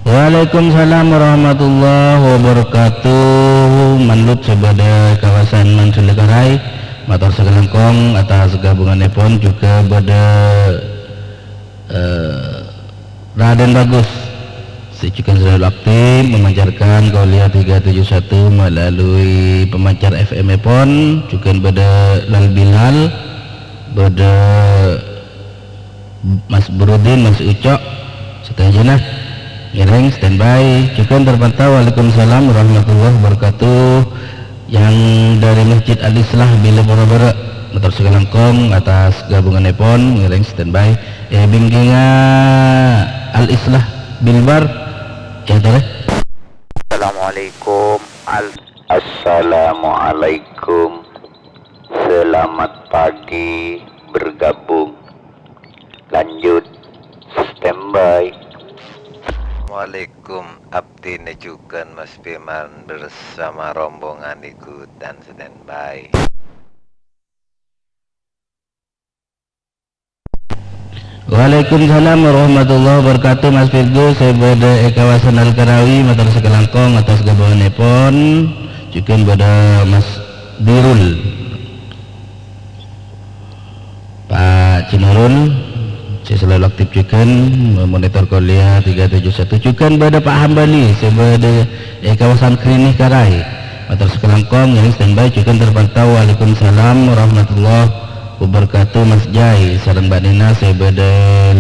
Waalaikumsalam warahmatullahi wabarakatuh. Manlut sè bâdâ kawasan Mansulikarai, mator sakalangkong atas gabunganèpon, jhughân bâdâ eh, Raden Bagus, sè jhughân selalu aktif memancarkan Kauliya tiga tujuh satu melalui pemancar F M-èpon, jhughân bâdâ Lal Bilal, bâdâ Mas Burudin, Mas Ucok, sadhâjâna. Ngèrèng standby, jhughân terpantau. Waalaikumsalam warahmatullahi wabarakatuh. Yang dari Masjid Al-Islah Bila Parabara, mator sakalangkong atas gabunganèpon, ngèrèng standby. Eh, bingkinga Al-Islah Bilbar, ya, torè. Assalamualaikum. Al- Assalamualaikum. Selamat pagi, bergabung. Lanjut, standby. Assalamualaikum, abdhina jhughân Mas Firman bersama rombongan ikutan standby. Waalaikumsalam warahmatullahi wabarakatuh, Mas Firgo, sè bâdâ è kawasan Al-Karawi, mator sakalangkong atas gabunganèpon, jhughân bâdâ Mas Dirul. Pak Jinurul, sè selalu aktif jhughân memonitor Kauliya tiga tujuh satu, jhughân bâdâ Pak Hambali, sè bâdâ è kawasan Krini Karai. Mator sakalangkong, ngèrèng standby, jhughân terpantau. Waalaikumsalam warahmatullahi wabarakatuh, Mas Jai, sareng Mbak Nina, sè bâdâ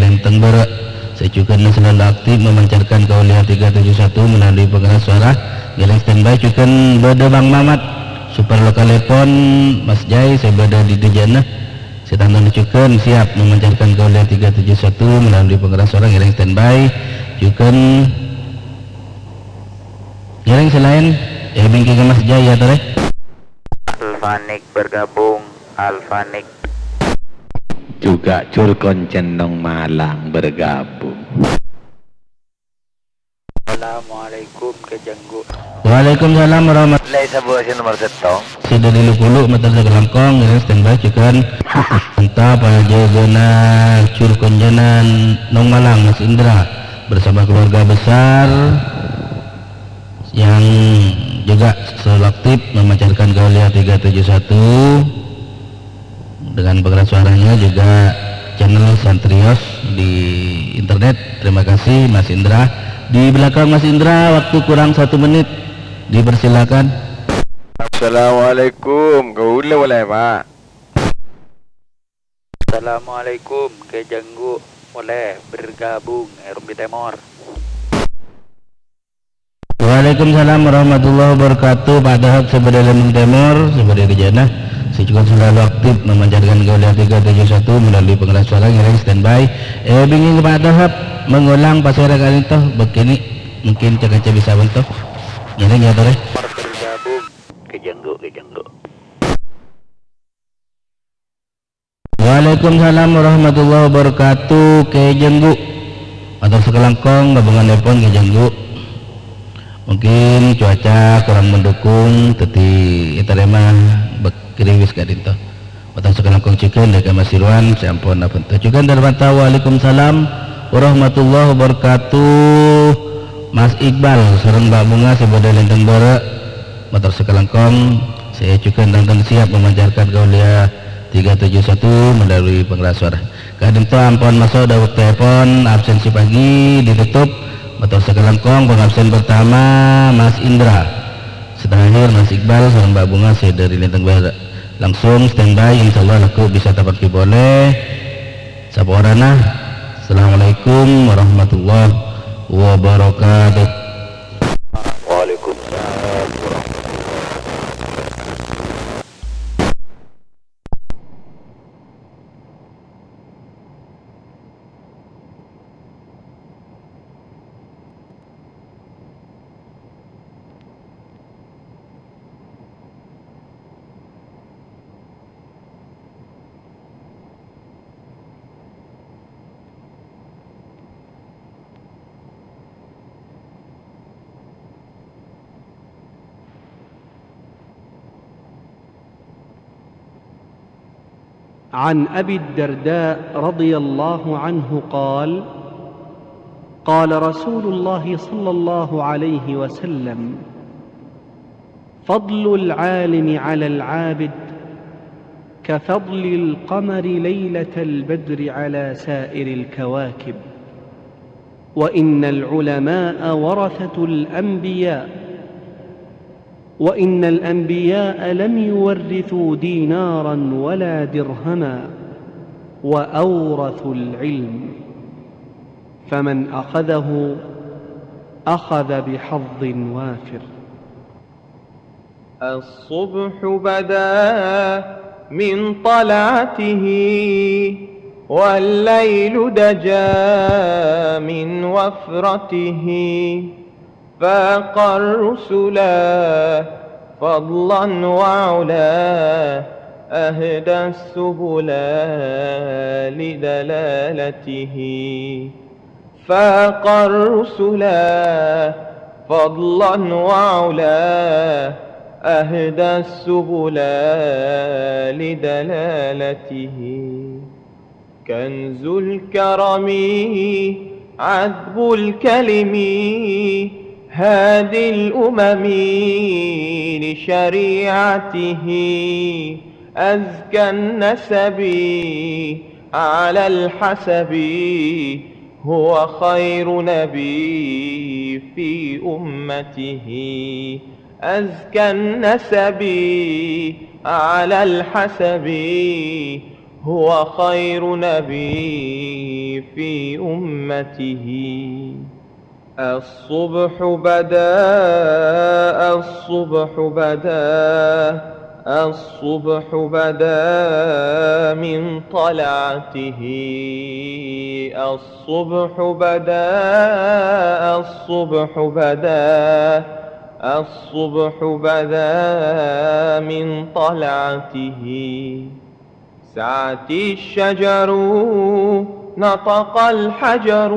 Lenteng Bârâ', sè jhughân selalu aktif memancarkan Kauliya tiga tujuh satu melalui pengeras suara. Ngèrèng standby, jhughân bâdâ Bang Mamat, super lokalèpon, Mas Jai, sè bâdâ di dhâjâna. Sè tantona jhughân siap memancarkan Kauliya tiga tujuh satu melalui pengeras suara, ngèrèng standby. Jhughân ngèrèng sè laèn, eh, bingkinga Mas Jai, ya, torè. Alfanik bergabung, Alfanik. Juga Jurkon Cennong Malang bergabung. Assalamualaikum, Kè Jenggu. Waalaikumsalam warahmatullahi. Lè' sabua sè nomor sèttong. Sè dâri Lukulu, mator sakalangkong, ngèrèng standby jhughân. Entah panjhâghâna Jurkon Cennong Malang, Mas Indra, bersama keluarga besar yang juga selalu aktif memancarkan Kauliya tiga tujuh satu. Dengan pengeras suaranya juga channel Santrios di internet. Terima kasih, Mas Indra. Di belakang Mas Indra, waktu kurang satu menit. Dipersilakan. Assalamualaikum. Kaulâ polè, Pak. Assalamualaikum, Kè Jenggu polè bergabung è Rumbi Tèmor. Waalaikumsalam warahmatullahi wabarakatuh. Pak Dahab sè bâdâ è Lembang Tèmor, sè bâdâ è dhâjâna, sè jhughân selalu aktif memancarkan Kauliya tiga tujuh satu melalui pengeras suara, ngèrèng standby. Eh, bingking Pak Dahab mengulang pasèra ka'dinto, begini mungkin ca-kanca bisa bhânto. Ngèrèng, ya, torè. Bergabung, Kè Jenggu, Kè Jenggu. Waalaikumsalam warahmatullahi wabarakatuh, Kè Jenggu. Mator sakalangkong, gabunganèpon Kè Jenggu. Mungkin cuaca kurang mendukung, dhâddhi ètarèma bâk-, gerimis ka'dinto. Mator sakalangkong jhughân dâ' ka Mas Irwan, sè ampon abhânto. Jhughân dâri Mata, waalaikumsalam warahmatullahi wabarakatuh. Mas Iqbal sareng Mbak Bunga sè bâdâ Lenteng Bârâ'. Mator sakalangkong, sè jhughân tantona siap memancarkan Kauliya tiga tujuh satu melalui pengeras suara. Ka'dinto ampon maso' dâ' bâktona absensi pagi ditutup. Mator sakalangkong, pangabsen pertama, Mas Indra. Sè terakhir, Mas Iqbal sareng Mbak Bunga sè dâri Lenteng Bârâ'. Langsung standby, insyaallah lagghu' bisa tapanggi polè. Saporana, Assalamualaikum warahmatullahi wabarakatuh. Waalaikumsalam warahmatullahi wabarakatuh. عن أبي الدرداء رضي الله عنه قال: قال رسول الله صلى الله عليه وسلم: فضل العالم على العابد كفضل القمر ليلة البدر على سائر الكواكب، وإن العلماء ورثة الأنبياء، وإن الأنبياء لم يورثوا دينارا ولا درهما، وأورثوا العلم، فمن أخذه أخذ بحظ وافر. الصبح بدا من طلعته، والليل دجا من وفرته، فاق الرسلا فضلا وعلا، أهدى السبلا لدلالته. فاق الرسلا فضلا وعلا، أهدى السبلا لدلالته. كنز الكرم عذب الكلم هادي الأمم لشريعته. أزكى النسب على الحسب هو خير نبي في أمته. أزكى النسب على الحسب هو خير نبي في أمته. الصبح بدا، الصبح بدا، الصبح بدا من طلعته. الصبح بدا، الصبح بدا، الصبح بدا من طلعته. سعت الشجر، نطق الحجر،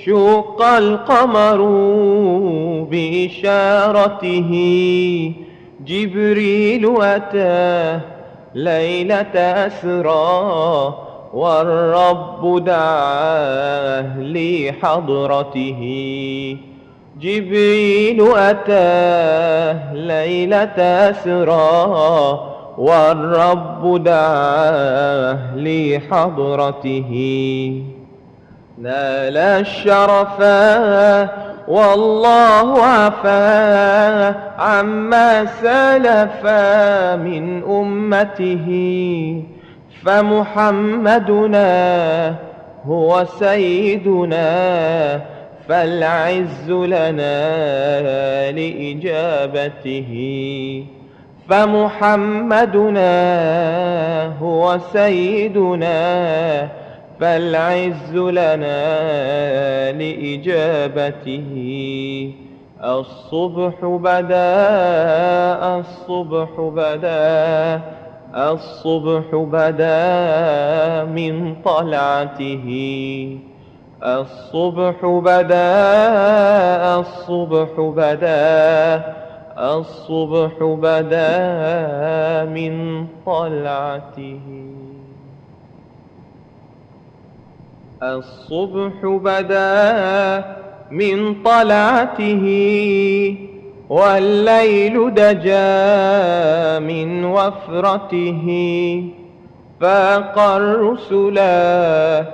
شق القمر بإشارته. جبريل أتى ليلة أسرى، والرب دعاه لحضرته. جبريل أتى ليلة أسرى، والرب دعاه لحضرته. نال الشرفا والله عفا عما سلف من أمته. فمحمدنا هو سيدنا، فالعز لنا لإجابته. فمحمدنا هو سيدنا، فالعز لنا لإجابته. الصبح بدا، الصبح بدا، الصبح بدا من طلعته. الصبح بدا، الصبح بدا، الصبح بدا من طلعته. الصبح بدا من طلعته، والليل دجا من وفرته. فاق الرسلا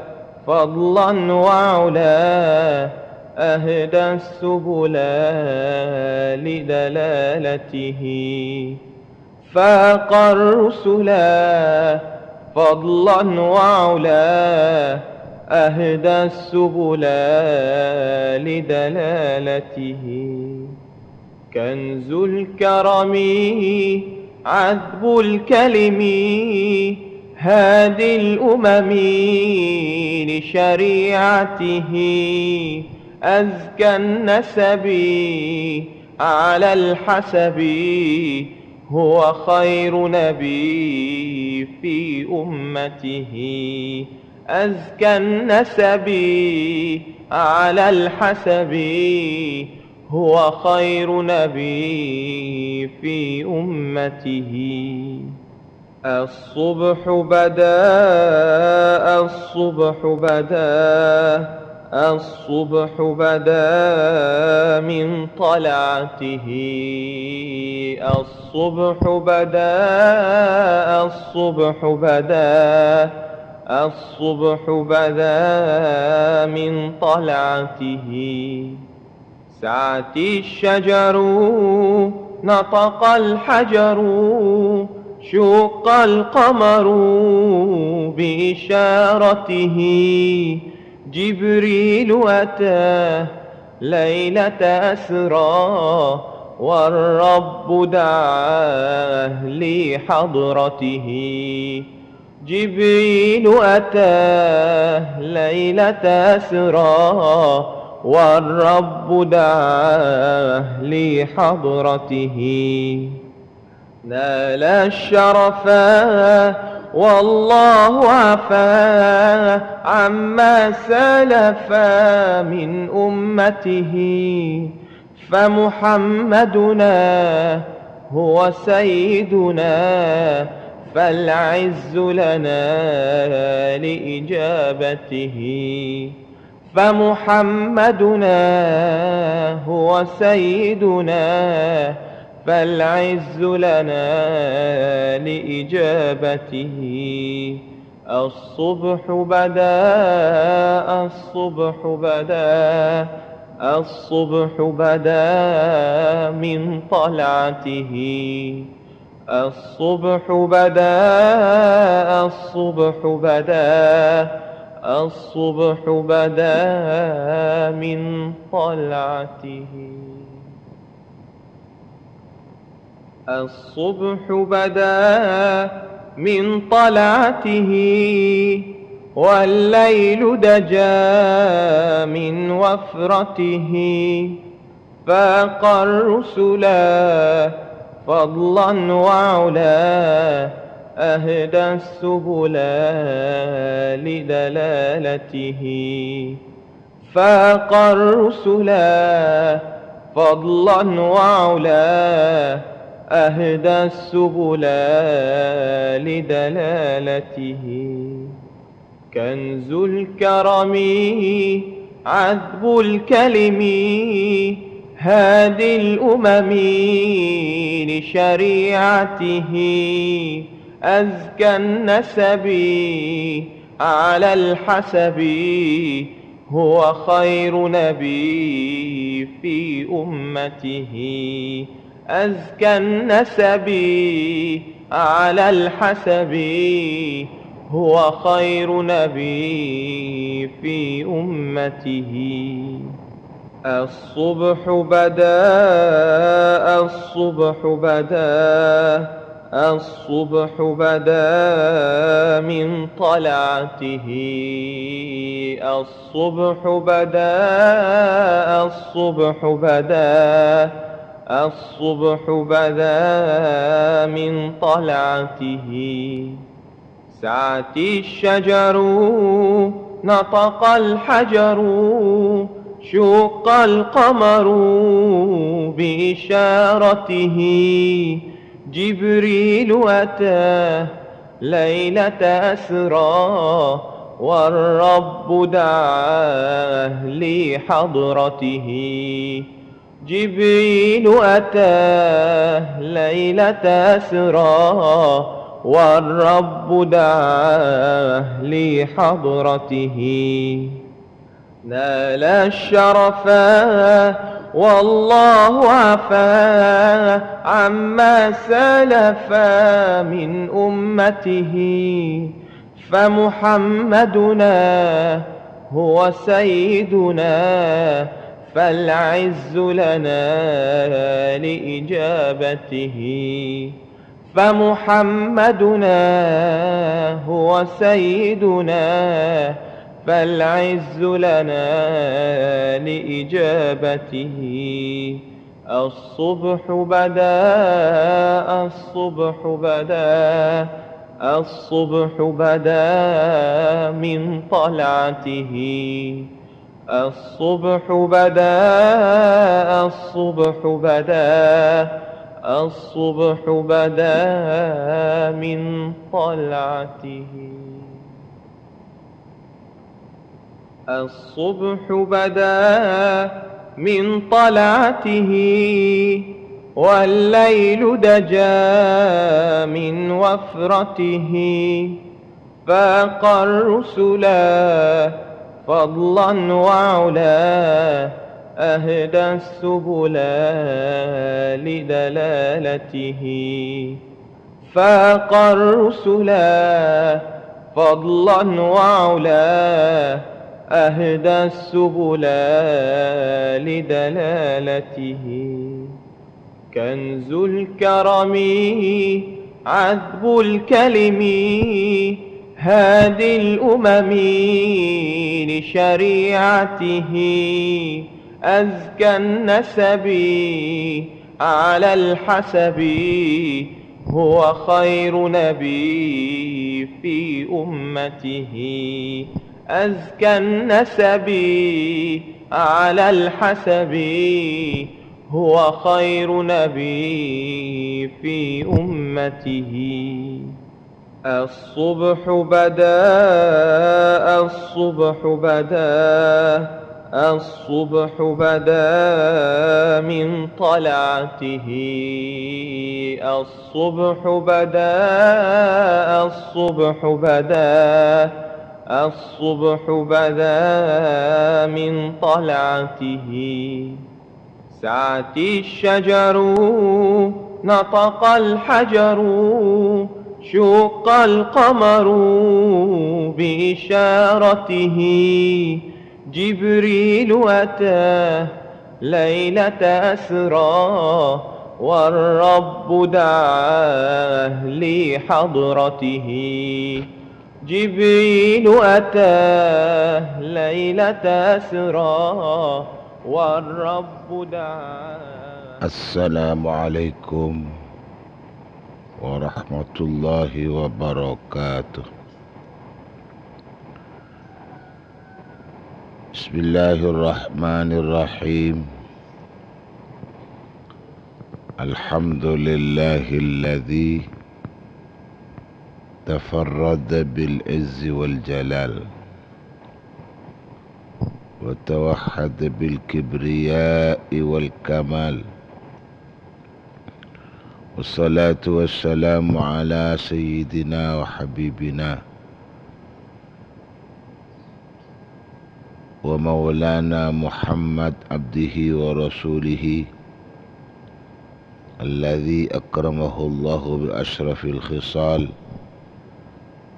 فضلا وعلا، أهدى السبلا لدلالته. فاق الرسلا فضلا وعلا، أهدى السبلا لدلالته. كنز الكرم عذب الكلم، هادي الأمم لشريعته. أزكى النسب على الحسب، هو خير نبي في أمته. أزكى النسب على الحسب، هو خير نبي في أمته. الصبح بدا، الصبح بدا، الصبح بدا من طلعته. الصبح بدا، الصبح بدا، الصبح بدا من طلعته. سعت الشجر، نطق الحجر، شق القمر بإشارته. جبريل أتى ليلة أسرى، والرب دعاه لحضرته. جبريل أتى ليلة أسرى، والرب دعاه لحضرته. نال الشرفا والله عفا عما سلف من أمته. فمحمدنا هو سيدنا، فالعز لنا لإجابته. فمحمدنا هو سيدنا، فالعز لنا لإجابته. الصبح بدا، الصبح بدا، الصبح بدا من طلعته. الصبح بدا، الصبح بدا، الصبح بدا من طلعته. الصبح بدا من طلعته، والليل دجا من وفرته. فاق الرسلا فضلا وعلا، أهدى السبلا لدلالته. فاق الرسلا فضلا وعلا، أهدى السبلا لدلالته. كنز الكرم عذب الكلم، هادي الأمم لشريعته. أزكى النسب على الحسب، هو خير نبي في أمته. أزكى النسب على الحسب، هو خير نبي في أمته. الصبح بدا، الصبح بدا، الصبح بدا من طلعته. الصبح بدا، الصبح بدا، الصبح بدا من طلعته. سعت الشجر، نطق الحجر، شق القمر بإشارته. جبريل أتى ليلة أسرى، والرب دعاه لحضرته. جبريل أتى ليلة أسرى، والرب دعاه لحضرته. نال الشرفا والله عفا عما سلف من أمته. فمحمدنا هو سيدنا، فالعز لنا لإجابته. فمحمدنا هو سيدنا، فالعز لنا لإجابته. الصبح بدا، الصبح بدا، الصبح بدا من طلعته. الصبح بدا، الصبح بدا، الصبح بدا من طلعته. الصبح بدا من طلعته، والليل دجا من وفرته. فاق الرسلا فضلا وعلا، أهدى السبلا لدلالته. فاق الرسلا فضلا وعلا، أهدى السبلا لدلالته. كنز الكرم عذب الكلم هادي الأمم لشريعته. أزكى النسب على الحسب، هو خير نبي في أمته. أزكى النسب على الحسب، هو خير نبي في أمته. الصبح بدا، الصبح بدا، الصبح بدا من طلعته. الصبح بدا، الصبح بدا، الصبح بدا من طلعته. سعت الشجر، نطق الحجر، شق القمر بإشارته. جبريل أتى ليلة أسرى، والرب دعاه لحضرته. جبريل أتى ليلة أسرى، والرب دعاه. السلام عليكم ورحمة الله وبركاته. بسم الله الرحمن الرحيم. الحمد لله الذي تفرد بالعز والجلال، وتوحد بالكبرياء والكمال، والصلاة والسلام على سيدنا وحبيبنا ومولانا محمد عبده ورسوله الذي أكرمه الله بأشرف الخصال،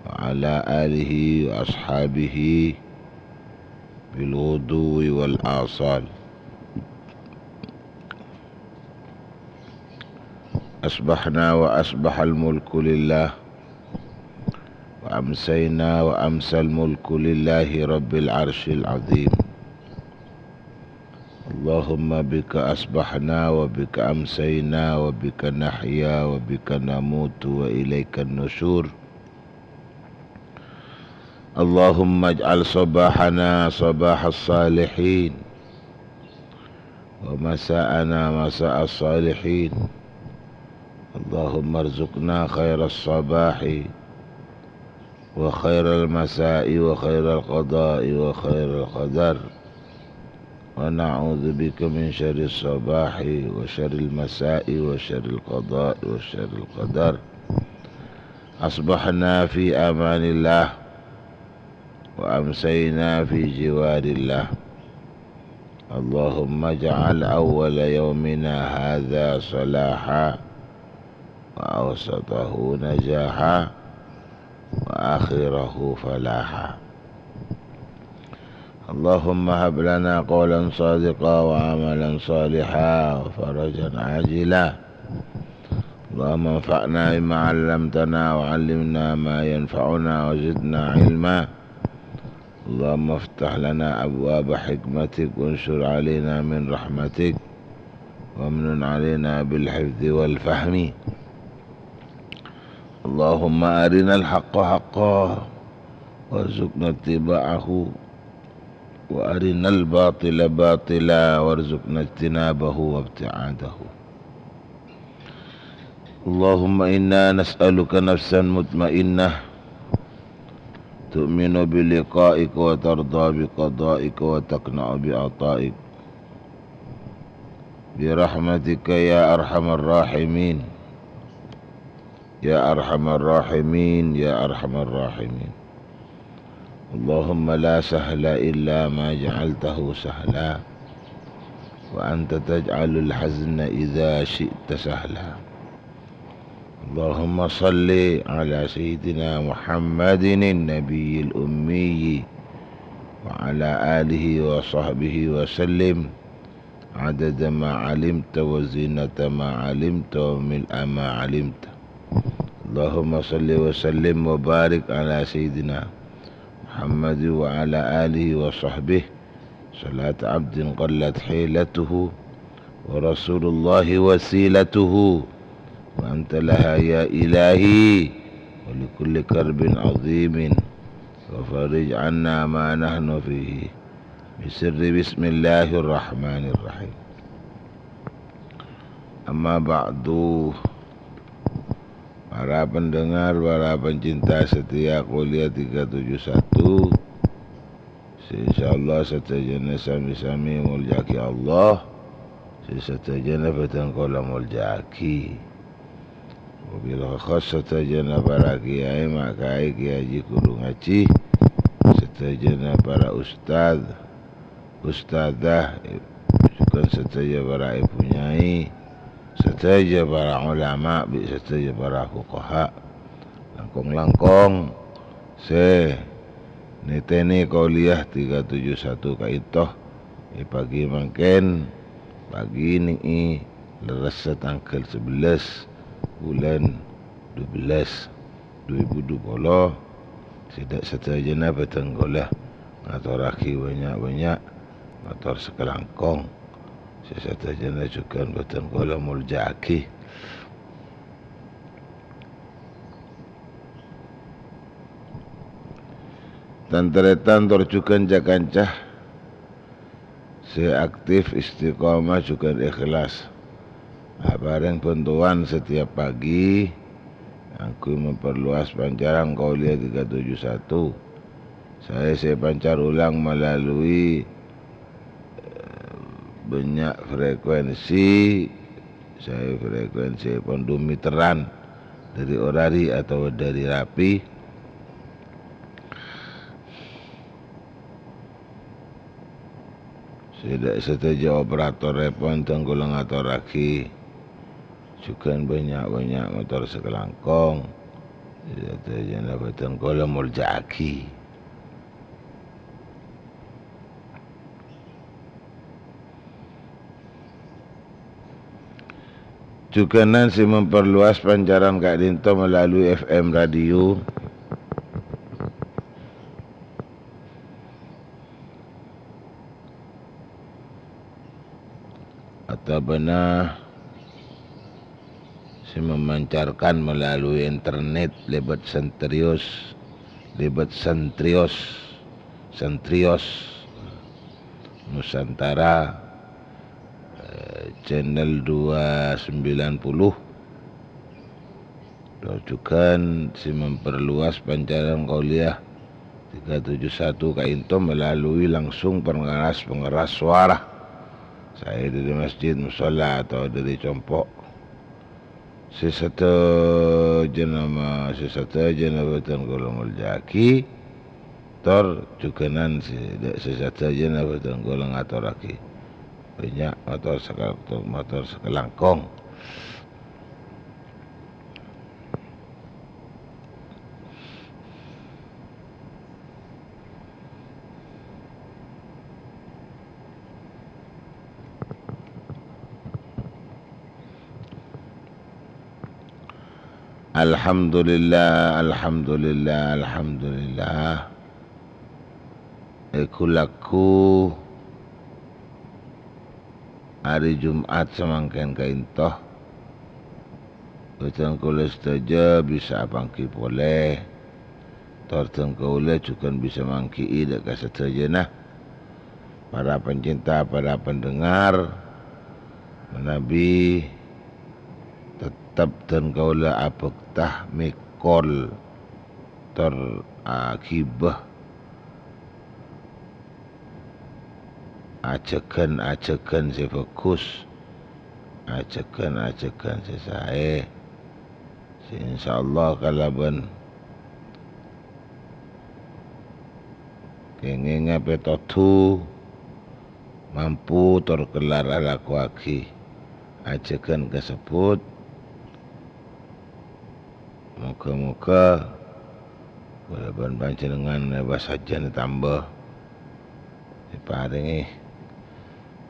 وعلى آله وأصحابه بالغدو والآصال. أصبحنا وأصبح الملك لله، وأمسينا وأمسى الملك لله رب العرش العظيم. اللهم بك أصبحنا وبك أمسينا وبك نحيا وبك نموت وإليك النشور. اللهم اجعل صباحنا صباح الصالحين، ومساءنا مساء الصالحين. اللهم ارزقنا خير الصباح وخير المساء وخير القضاء وخير القدر، ونعوذ بك من شر الصباح وشر المساء وشر القضاء وشر القدر. أصبحنا في أمان الله، وأمسينا في جوار الله. اللهم اجعل أول يومنا هذا صلاحا، وأوسطه نجاحا، وآخره فلاحا. اللهم هب لنا قولا صادقا وعملا صالحا وفرجا عاجلا. اللهم انفعنا بما علمتنا وعلمنا ما ينفعنا وزدنا علما. اللهم افتح لنا أبواب حكمتك وانشر علينا من رحمتك وامنن علينا بالحفظ والفهم. اللهم أرنا الحق حقا وارزقنا اتباعه، وأرنا الباطل باطلا وارزقنا اجتنابه وابتعاده. اللهم إنا نسألك نفسا مطمئنة تؤمن بلقائك وترضى بقضائك وتقنع بعطائك برحمتك يا أرحم الراحمين، يا أرحم الراحمين، يا أرحم الراحمين. اللهم لا سهل إلا ما جعلته سهلا، وأنت تجعل الحزن إذا شئت سهلا. اللهم صل على سيدنا محمد النبي الأمي وعلى آله وصحبه وسلم عدد ما علمت وزنة ما علمت وملء ما علمت. اللهم صل وسلم وبارك على سيدنا محمد وعلى آله وصحبه صلاة عبد قلت حيلته ورسول الله وسيلته وأنت لها يا إلهي ولكل كرب عظيم وفرج عنا ما نحن فيه بسر بسم الله الرحمن الرحيم. Amma ba'du, para pendengar, para pencinta setia Kuliah tiga tujuh satu, sè insyaallah sadhâjâna sami-sami molja'aghi Allah, sè sadhâjâna bhâdhân kaulâ molja'aghi. Wabil khas sadhâjâna para kiai, ma' kaè, kiai haji, guru ngajhi, sadhâjâna para ustad, ustadzah, jhughân sadhâjâ para èbhu nyai, sadhâjâ para ulama, bi' sadhâjâ para fuqaha, langkong-langkong sè nètènè Kuliah tiga tujuh satu ka'ènto, è pagi mangkèn, pagi nè'è lerressa tangghâl sabellâs bulân dubellâs. Dhu èbu dhu polo, sè dâ' sadhâjâna bhâdhân kaulâ ngatorraghi bânnya'-bânnya' mator sakalangkong, sè sadhâjâna jhughân bhâdhân kaulâ molja'aghi. Tan-tarètan tor jhughân ca-kanca sè aktif, istiqomah, jhughân ikhlas aparèng bhântowan setiap pagi kaangghuy memperluas pancaran Kuliah tiga tujuh satu. Saè sè èpancar ulang melalui, eh, bânnya' frekuensi, saè frekuensi pon dhu mèteran dâri orari atabâ dâri rapi. Sè dâ' sadhâjâ operatorèpon tang kaulâ ngatorraghi jhughân bânnya'-bânnya' mator sakalangkong. Sadhâjâna bhâdhân kaulâ molja'aghi. Jhughânan sè memperluas pancaran ka'dinto melalui F M radio. Otabâna sè memancarkan melalui internet lèbât Sentrios, lèbât Sentrios, Sentrios Nusantara, eh, channel dua sembilan puluh. Tor jhughân sè memperluas pancaran Kuliah tiga tujuh satu ka'dinto melalui langsung pengeras-pengeras suara, saè dâri masjid, musholla, atabâ dâri compo'. Sè sadhâjâna ma-, sè sadhâjâna bhâdhân kaulâ molja'aghi, tor jhughânan sè dâ-, sè sadhâjâna bhâdhân kaulâ ngatorraghi bânnya' mator saka-, mator sakalangkong. Alhamdulillah, alhamdulillah, alhamdulillah. È ghulâ-ghu arè Jum'at samangkèn ka'dinto, bhâdhân kaulâ sadhâjâ bisa apangghi polè. Tor dhân kaulâ jhughân bisa mangghi'i dâ' ka sadhâjâna para pencinta, para pendengar, manabi tet-, Tabdhân kaulâ abhâkta mèkol tor aghibâ. Ajhâghân-ajhâghân sè bhâghus, ajhâghân-ajhâghân sè saè, sè insyaallah kalabân kèngèngnga pètodhu mampu tor kellar alakowaghi ajhâghân kasebbhut. Moghâ-moghâ kaulâ bân panjhennengngan lèbât sajân ètamba, èparèngè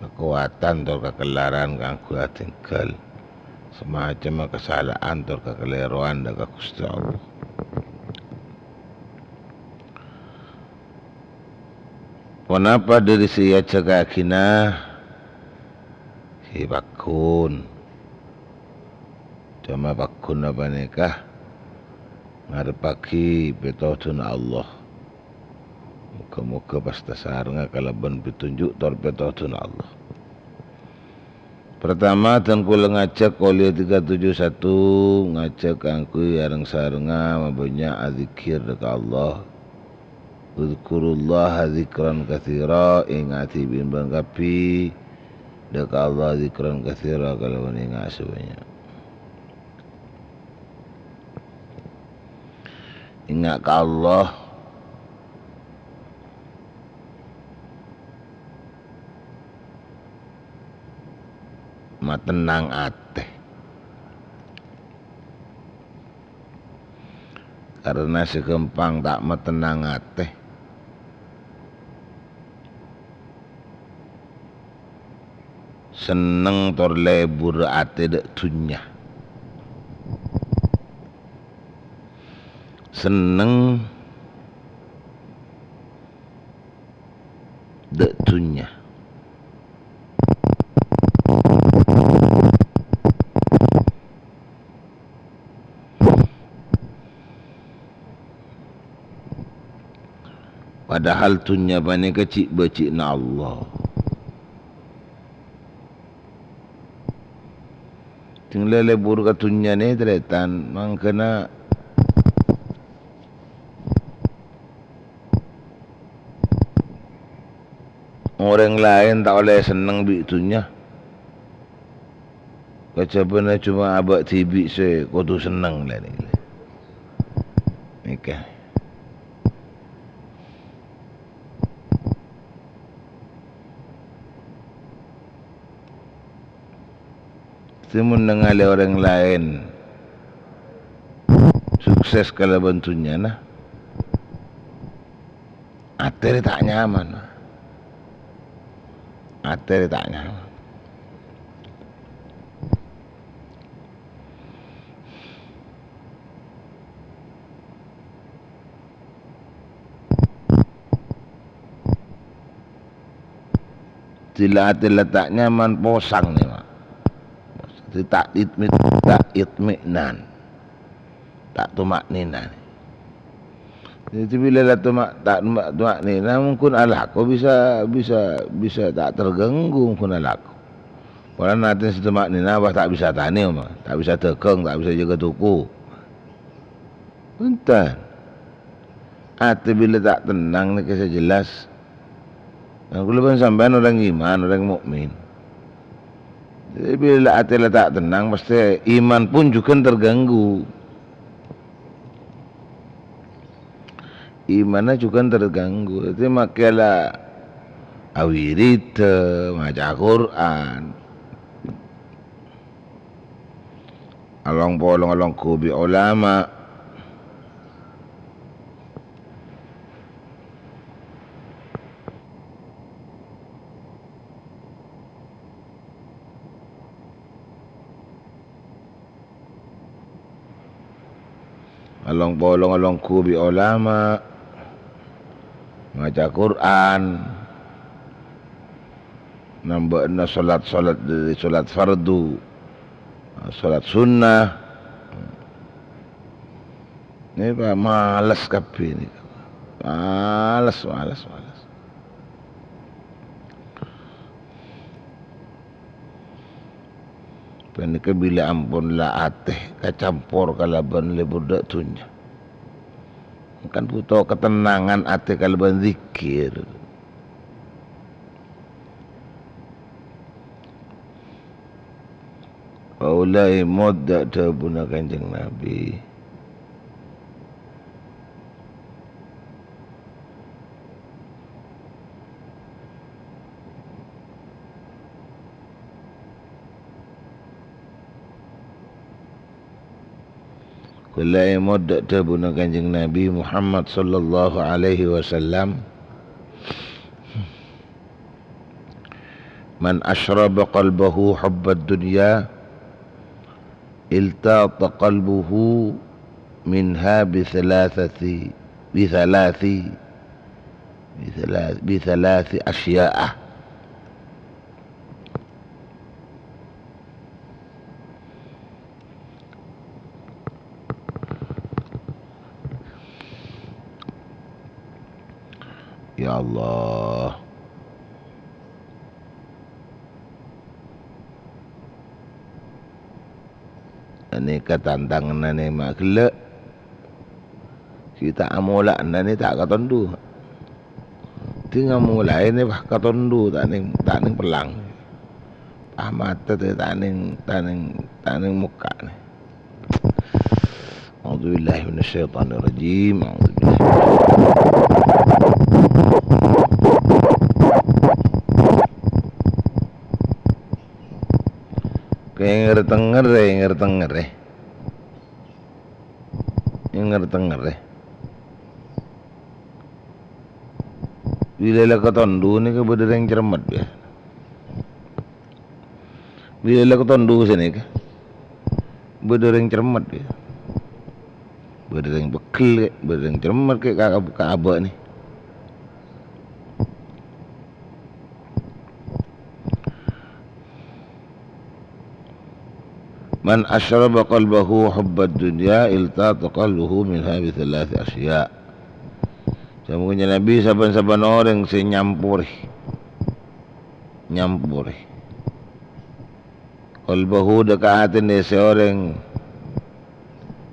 kakowadhân tor kakellaran kaangghuy atèngghâl samacemma kasala'an tor kakalèrowan dâ' ka Ghustè Allah. Ponapa dhâri sè èajhâkaghina? Sè pagghun. Coma pagghunna panèka ngarebbhâghi pètodhuna Allah. Moghâ-moghâ pas tasarengnga kalabân pètunju' tor pètodhuna Allah. Partama, dân kaulâ ngajhâk, kolè tiga tujuh satu, ngajhâk kaangghuy areng-sarengnga mabânnya' adzikkèr dâ' ka Allah. Udzkurullaha dzikran katsira, ènga'è dhibi' bân kabbhi dâ' ka Allah dzikran katsira, kalabân ènga' sè bânnya'. Ènga' ka Allah. Matennang atè. Karena sè ghâmpang ta' matennang atè, senneng tor lebur atè dâ' dhunnya. Senneng dâ' dhunnya. Padahal dhunnya panèka cè' bâji'na Allah. Sè lebur ka dhunnyana, tarètan, mangkana orèng laèn ta' ollè senneng bi' dhunnya. Kajhâbhânna coma abâ' dhibi' sè kodhu senneng, lè, nèka. Sè mon nangalè orèng laèn sukses kalabân dhunnyana, atè rè ta' nyaman. Atè rè ta' nyaman. Dhila atè la ta' nyaman, posang nè, Ma'. Dhâddhi ta' itmi-, ta' itminan. Ta' tuma'nina. Dhâddhi bilâ la tuma-, ta' tuma-, tuma'nina, mungkin alako bisa, bisa, bisa ta' terganggu, mungkin alako. Polana atè sè tuma'nina, pas ta' bisa tanè, Ma'. Ta' bisa dhâghâng, ta' bisa jâgâ toko. Bhunten. Atè bilâ ta' tennang nèka sè jelas. Nah, kaulâ bân sampèyan orèng iman, orèng mukmin. Jadi, bilâ atè la ta' tennang, pastè iman pun jhughân terganggu. Imanna jhughân terganggu. Jadi, makkè la awirida, maca Qur'an. Along-polong alongghu bi' olama. Along-polong alongghu bi' olama, maca Qur'an, nambâ'âna solat-solat dhâri solat fardu, solat sunnah. Nèka males kabbhi nèka. Males, males, males. Panèka bilâ ampon la atè kacampor kalabân lebur dâ' dhunnya. Kan buto katennangan atè kalabân zikir. Kaulâ èmot dâ' dhâbuna Kanjeng Nabi. Kaulâ èmot dâ' dhâbuna Kanjeng Nabi Muhammad sallallahu alaihi wasallam, "Man asyraba qalbahu hubbad dunya, iltata qalbuhu minha bi thalathati, bi thalathi, bi thalath-, bi thalathi asya'a." Ya Allah. Anèka tantanganna nèma' ghellâ'. Sè ta' amola'na nè ta' katondu. Dhi ngamolaè nè pas katondu, ta' nèng, ta' nèng pellang. Pas matè tè ta' nèng, ta' nèng, ta' nèng mokka' nè. A'udzubillahi minasyaitonirrajim. A'udzubillahi. Kè ngèr-tengngèrè, ngèr-tengngèrè. Ngèr-tengngèrè. Bilâ la katondu nèka bâdâ rèng cermet, ya. Bilâ la katondu sanèka, bâdâ rèng cermet, ya. Bâdâ rèng pegghel, kè, bâdâ rèng cermet, kè, ka, ka, ka abâ' nè. "Man asyraba qalbahu hubbad dunya, iltata qalbuhu minha bi thalathi asya'." Samponna Nabi, saban-saban orèng sè nyamporè, nyamporè qalbahu, dâ' ka atèna sè orèng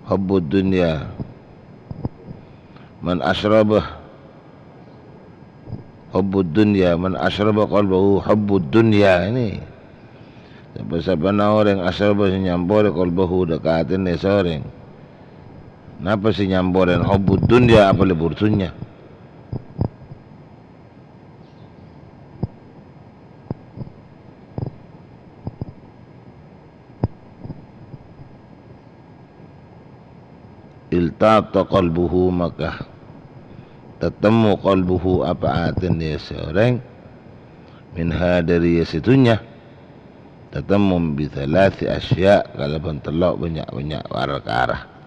hubbud dunya. Man asyraba hubbud dunya, man asyraba qalbahu hubbud dunya ini. Sapa-sapana orèng asyraba sè nyamporè qalbahu dâ' ka atèna sè orèng. Napa sè nyamporè? Hubbud dunya, apa lebur dhunnya. Iltata qalbuhu, maka tatemmo qalbuhu, apa atèna sè orèng, minha, dâri sè dhunnya, tatemmo bi thalathi asya', kalabân tello' bânnya'-bânnya' parkara.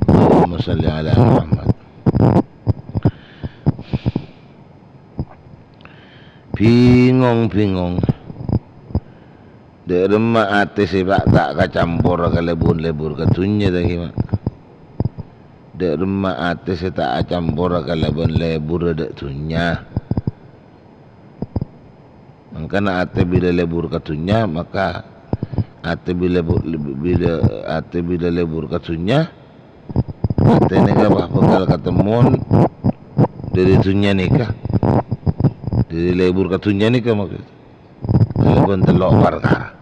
Allahumma shalli ala Muhammad. Bingong-bingong. Dâ' remma atè sè ta', ta' kacampora kalabân lebur ka dhunnya, ta' ghi, Ma'? Dâ' remma atè sè ta' acampora kalabân leburrâ dâ' dhunnya. Mangkana atè bilâ lebur ka dhunnya, maka atè bilâ bu-, bilâ, atè bilâ lebur ka dhunnya, atè nèka bâ-, bhâkal katemmowan dâri dhunnya nèka. Dâri lebur ka dhunnya nèka maksud. Kalabân tello' parkara.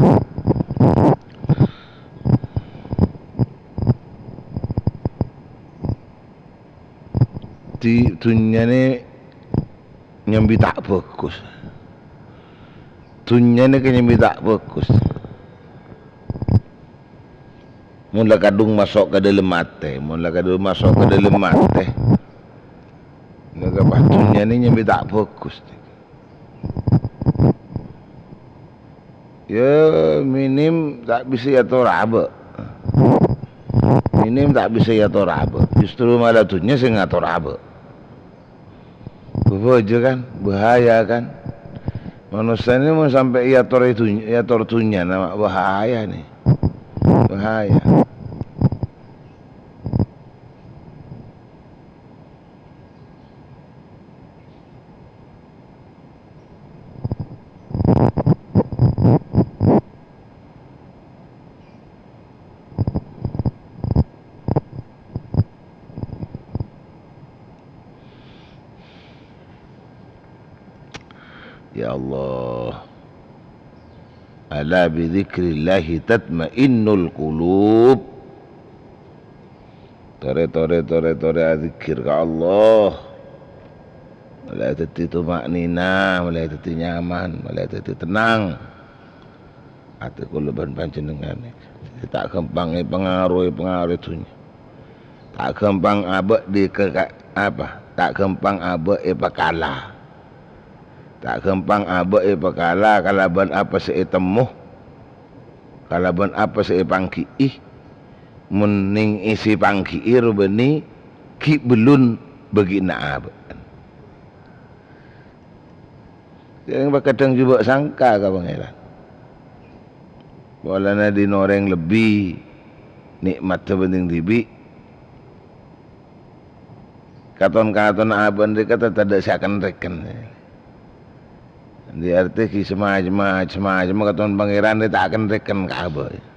Di-, dhunnya nè nyambi ta' bhâghus. Dhunnya nè nyambi ta' bhâghus. Mon la kadhung maso' ka dâlem atè, mon la kadhung maso' ka dâlem atè, nèka pas dhunnya nè nyambi ta' bhâghus. Ya, minim ta' bisa èator abâ'. Minim ta' bisa èator abâ'. Justru mala dhunnya sè ngator abâ'. Bhâbhâjâ kan, bahaya kan. Manossa nè mon sampè' èator è dhunnya, èator dhunnyana ma' bahaya nè. Bahaya. Ya Allah. "Ala bi dzikrillahi tatmainnul qulub." Torè, torè, torè, torè adzikkèr ka Allah. Molaè dhâddhi tuma'ninah, molaè dhâddhi nyaman, molaè dhâddhi tennang. Atè kaulâ bân panjhennengngan. Ta' ghâmpang èpangaroè, pangaroè dhunnya. Ta' ghâmpang abâ' di ke-, ka-, apa? Ta' ghâmpang abâ' èpakala. Ta' ghâmpang abâ' èpakala kalabân apa sè ètemmo, kalabân apa sè èpangghi'i. Mon nèng èsè pangghi'i ro bânnè ghi' bellun bâgi'na abâ'. Sèrèng pakadhâng jhubâ' sangka ka Pangèran. Polana dhin orèng lebbi nè'matta bhânding dhibi'. Katon-katon abâ' nèka ta-, tadâ' sè aken-rèken. Dhi artè ghi' sè ma-, sè ma-, sè ma-, sè ma katon Pangèran rè ta' aken-rèken ka abâ'.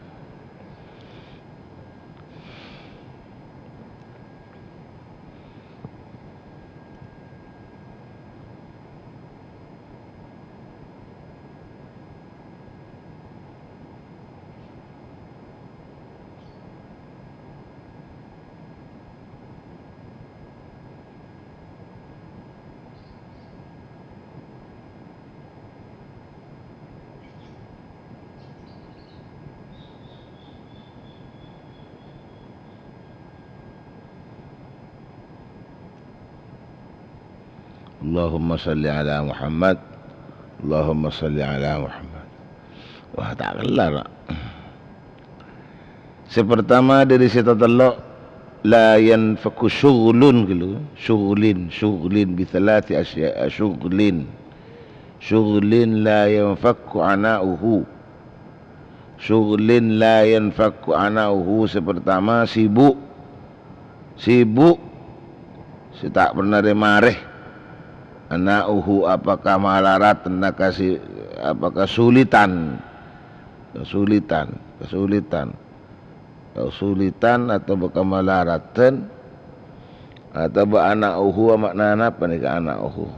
Allahumma shalli ala Muhammad. Allahumma shalli ala Muhammad. Wah, ta' kellar, Pak. Sè pertama dâri sè tatello', la yanfakku syughlun, ghâllu. Syughlin, syughlin bi thalathi asya-, syughlin. Syughlin la yanfakku ana'uhu. Syughlin la yanfakku ana'uhu, sè pertama, sibuk. Sibuk. Sè ta' pernah rè-marè. Ana'uhu, apa kamalaradhân, kasi-, apa kasulitan. Kasulitan, kasulitan. Kasulitan atabâ kamalaradhân, atabâ ana'uhu, ma'nana apa nèka ana'uhu?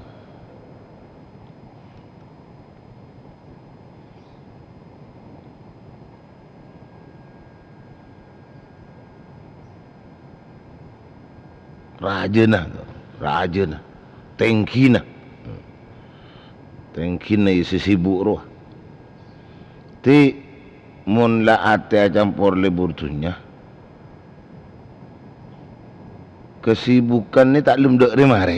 Rajâna, rajâna, tèngghina. Tèngghina sè sibuk rowa. Ti, mon la atè acampor lebur dhunnya, kesibukan ni ta' lem dâ' rè-marè.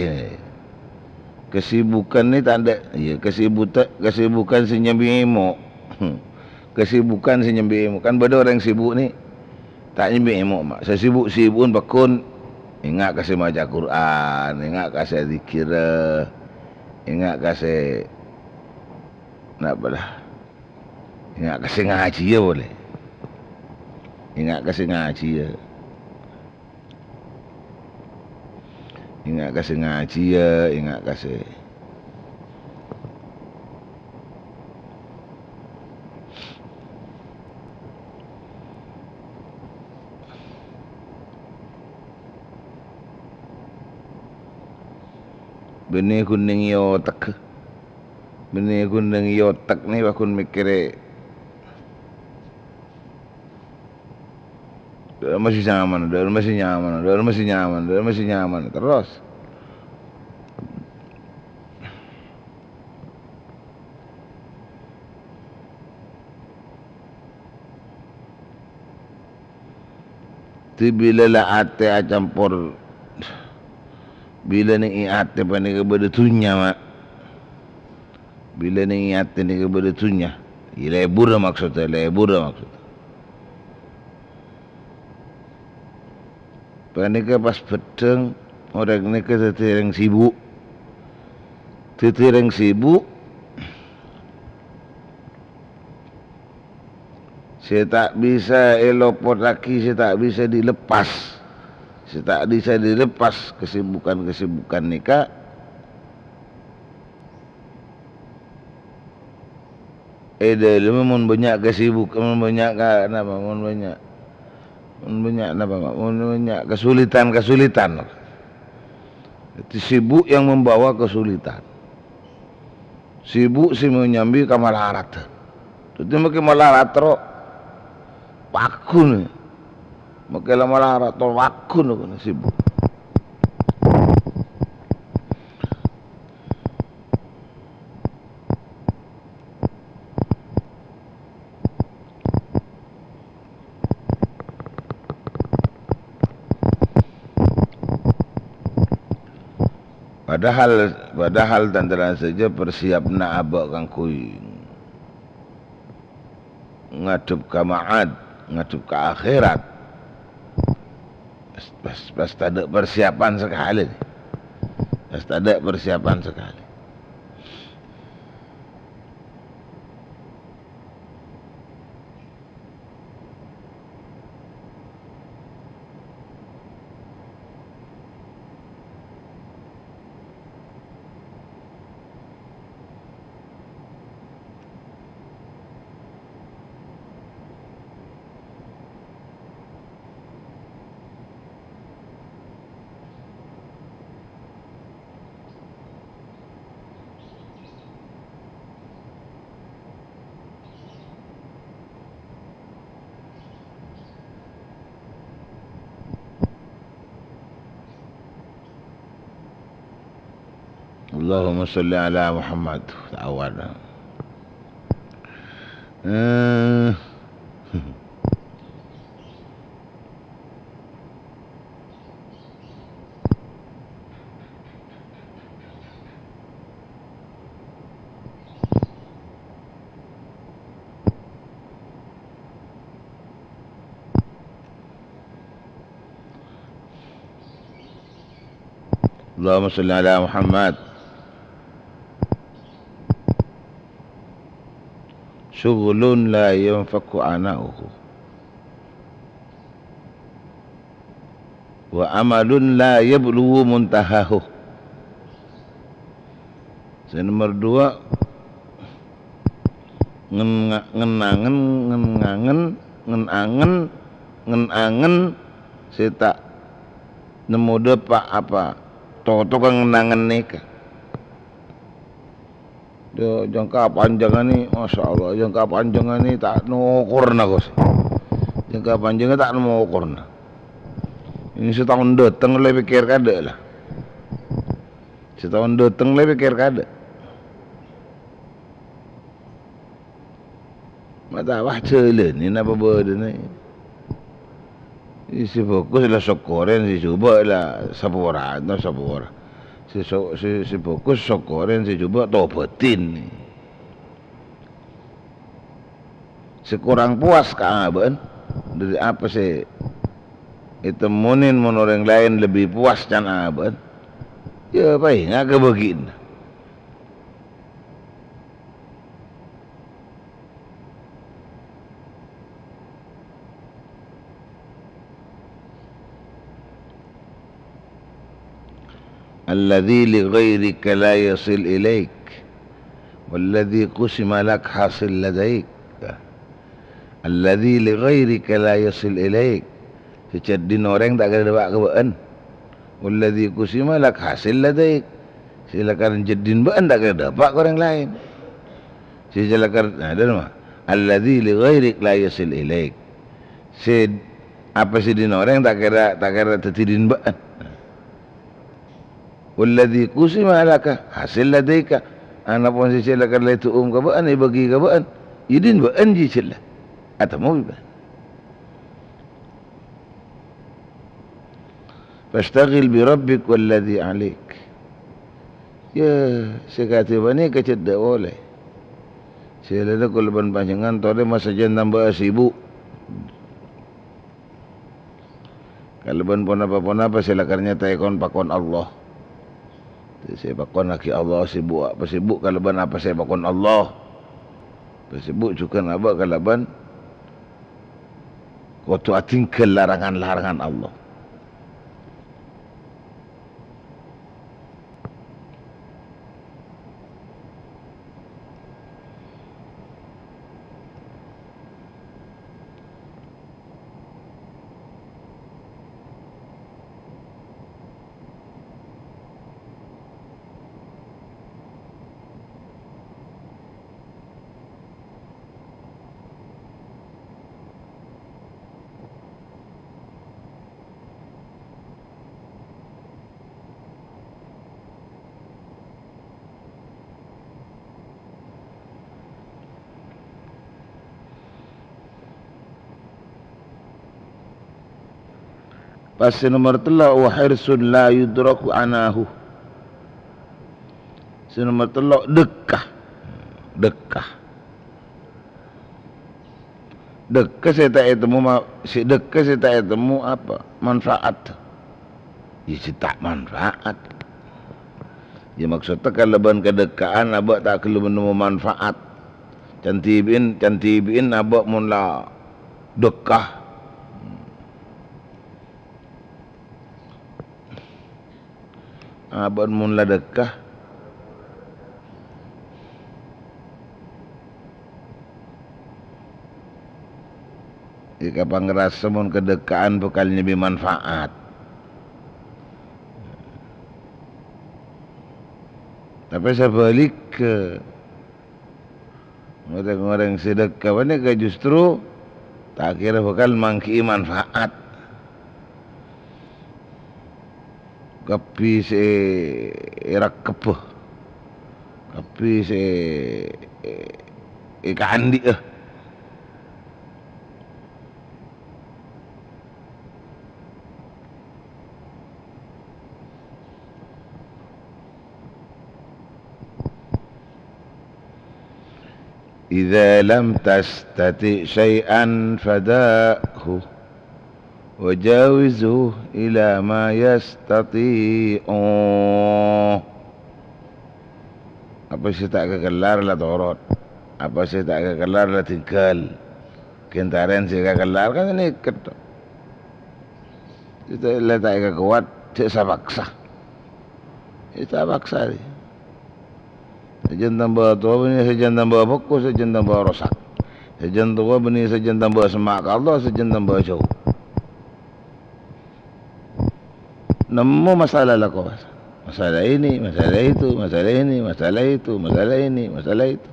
Kesibukan ni ta' dâ', iyâ, kesibuta-, kesibukan sè nyambi emo'. Kesibukan sè nyambi emo'. Kan bâdâ orèng sibuk ni ta' nyambi emo', ma'. Sè sibuk-sibukon pèkkon enga' ka sè maca Qur'an, enga' ka sè dzikirra, enga' ka sè, napa la? Enga' ka sè ngajhiyâ polè. Enga' ka sè ngajhiyâ. Enga' ka sè ngajhiyâ, enga' ka sè Bânnè ghun neng è otek. Bânnè ghun neng è otek ni, wah, ghun mèkkèrè. Dâ' masih nyaman, dâ' masih nyaman, dâ' masih nyaman, dâ' masih nyaman terros. Ti bilâ la atè acampor, bilâ neng è atè panèka bâdâ dhunnya, ma'. Bilâ neng è atè nèka bâdâ dhunnya, iyâ lebur maksodda, lebur maksodda. Panèka pas bhâddhâng orèng nèka dhâddhi orèng sibuk. Dhâddhi rèng sibuk sè ta' bisa èlopottaghi, sè ta' bisa dilepas, sè ta' bisa dilepas kesibukan-kesibukan nèka. È dhâlemma mon bânnya' kesibukan, mon bânnya' ka-, napa, mon bânnya', mon bânnya' napa, mon bânnya' kesulitan-kesulitan. Jadi sibuk yang membawa kesulitan. Sibuk sè manyambi ka malarat. Dhâddhi makkè malarat ro, paggun. Makkè la malarat ro, paggun sibuk. Padahal, padahal tan-, tan sadhâjâ persiapna abâ' kaangghuy ngadhep ka ma'ad, ngadhep ka akhèrat. Pas, pas, pas tadâ' persiapan sakalè. Pas tadâ' persiapan sakalè. Allahumma sholli ala Muhammad. Ta'awad. Eh. Allahumma sholli ala Muhammad. Syughulun la yanfakku ana'uhu. Wa amalun la yablughu muntahahu. Sè nomer dua, ngen-, ngen-angen, ngen-angen, ngen-angen, ngen-angen, sè ta' nemmo dâpa' apa, totoka ngen-angen nèka. Jâ-, jangka panjângnga nè, masyaallah, jangka panjângnga nè ta' nokorna, Gus. Jangka panjângnga ta' nemmo okorna. Ini sataon dâteng la pèkkèr kaadâ' la. Sataon dâteng la pèkkèr kaadâ'. Ma' ta' wah jhâlânè napa bâdâna. Sè bhâghus la sokkorè, sè jhubâ' la sapora, no sapora. Sè so-, sè, sè bhâghus sokkorè, sè jhubâ' tobâtin. Sè korang powas ka abâ'na, dhâri apa sè ètemmonè mon orèng laèn lebbi powas can abâ'na, yâ paènga' ka bâgi'na. Alladzi li ghairika la yasil ilaik, walladzi qusima lak hasil ladaik. Alladzi li ghairika la yasil ilaik. Sè jhâddhina orèng ta' kèra dâpa' ka bâ'na. Walladzi qusima lak hasil ladaik. Sè lakar jhâddhina bâ'na ta' kèra dâpa' ka orèng laèn. Sè lakar, nah, dâ' remma. Alladzi li ghairik la yasil ilaik. Sè apa sè dhin orèng ta' kèra, ta' kèra dhâddhi dhin bâ'na. Walladzi qusima laka hasil ladaika. Anapon sè lakar la èdu'um ka bâ'na, èbâgi ka bâ'na, yâ dhin bâ'na jiyâ jhâ' la atemmo bi' bâ'na. Fastaghil bi rabbik walladzi alaik. Yâ, sè kadhi bâ'na kacèddhâ polè. Sè lèna kaulâ bân panjhennengngan torè masajân tambâ sibuk. Kalabân ponapa-ponapa sè lakar nyataè kon-pakon Allah. Sè èpakonnaghi Allah, sibuk, apa sibuk kalabân apa sè èpakon Allah. Sibuk jhughân abâ' kalabân kodhu adhingghâl larangan-larangan Allah. Pas sè nomer tello', "Wa hirsun la yudraku anahu." Sè nomer tello', dhekka. Dhekka. Dhekka sè ta' ètemmo ma-, sè dhekka sè ta' ètemmo apa? Manfaat. Iyâ, sè ta' manfaat. Iyâ, maksodda kalabân kadhekka'an abâ' ta' ghellem nemmo manfaat. Can dhibi'in, can dhibi'in abâ' mon la dhekka. Abâ' mon la dhekka. Èkapangrasa mon kadhekka'an bhâkal nyèbbhi manfaat. Tapè sabhâligghâ, Orèng-orèng sè dhekka panèka justru ta' kèra bhâkal mangghi'i manfaat. Kabbhi sè èrakkebbhâ, kabbhi sè è-, èkaandi'â. "Idza lam tastati' syai'an fada'hu, wa jawizhu ila ma yastati'u." Apa sè ta' kakellar la torot, apa sè ta' kakellar la tinggal. Ghentara sè kakellar kan nèket. Ita la ta' èkakowat, cè' sapaksa. Ita paksa. Sajân tamba towa bânnè sajân tamba bhâko, sajân tamba rosak. Sajân towa bânnè sajân tamba semma' ka Allah, sajân tamba jâu. Nemmo masalah la kowasa. Masalah ini, masalah itu, masalah ini, masalah itu, masalah ini, masalah itu.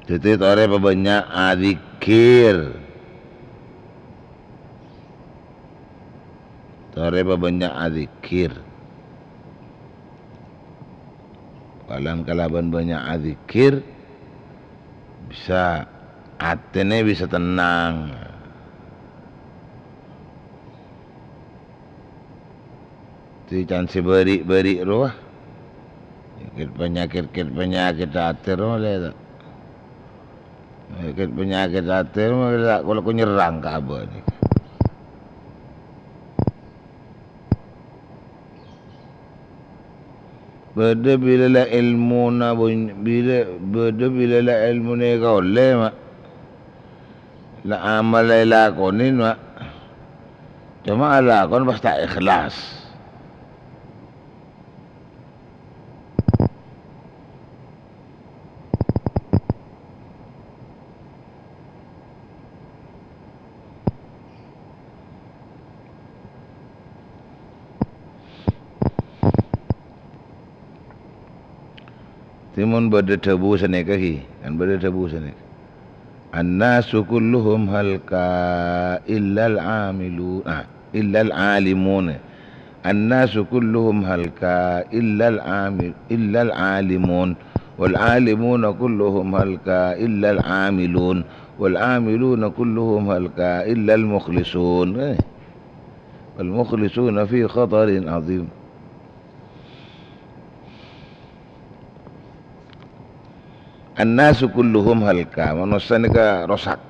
Dhâddhi, torè pabânnya' adzikir. Torè pabânnya' adzikir. Polana kalabân bânnya' adzikir, bisa, atèna bisa tennang. Ti can sè bâri'-bâri' rowa. Kèt panyakèt, kèt panyakèt atè rowa lè, ta'. Kèt panyakèt atè rowa lè, ta', kaulâ kok nyerrang ka abâ' nèka. Bâdâ bilâ la èlmona bun-, bilâ, bâdâ bilâ la èlmona èkaollè, ma'. La amal èlakonè, ma'. Coma alakon pas ta' èhlas. Dhâddhi mon bâdâ dhâbu sanèka, ghi, kan bâdâ dhâbu sanèka. الناس كلهم هلكا إلا العاملون، ah, إلا العالمون. الناس كلهم هلكا إلا العامل-، إلا العالمون. والعالمون كلهم هلكا إلا العاملون. والعاملون كلهم هلكا إلا المخلصون. Eh. والمخلصون في خطر عظيم. An-nasu kulluhum halka, manossa nèka rosak.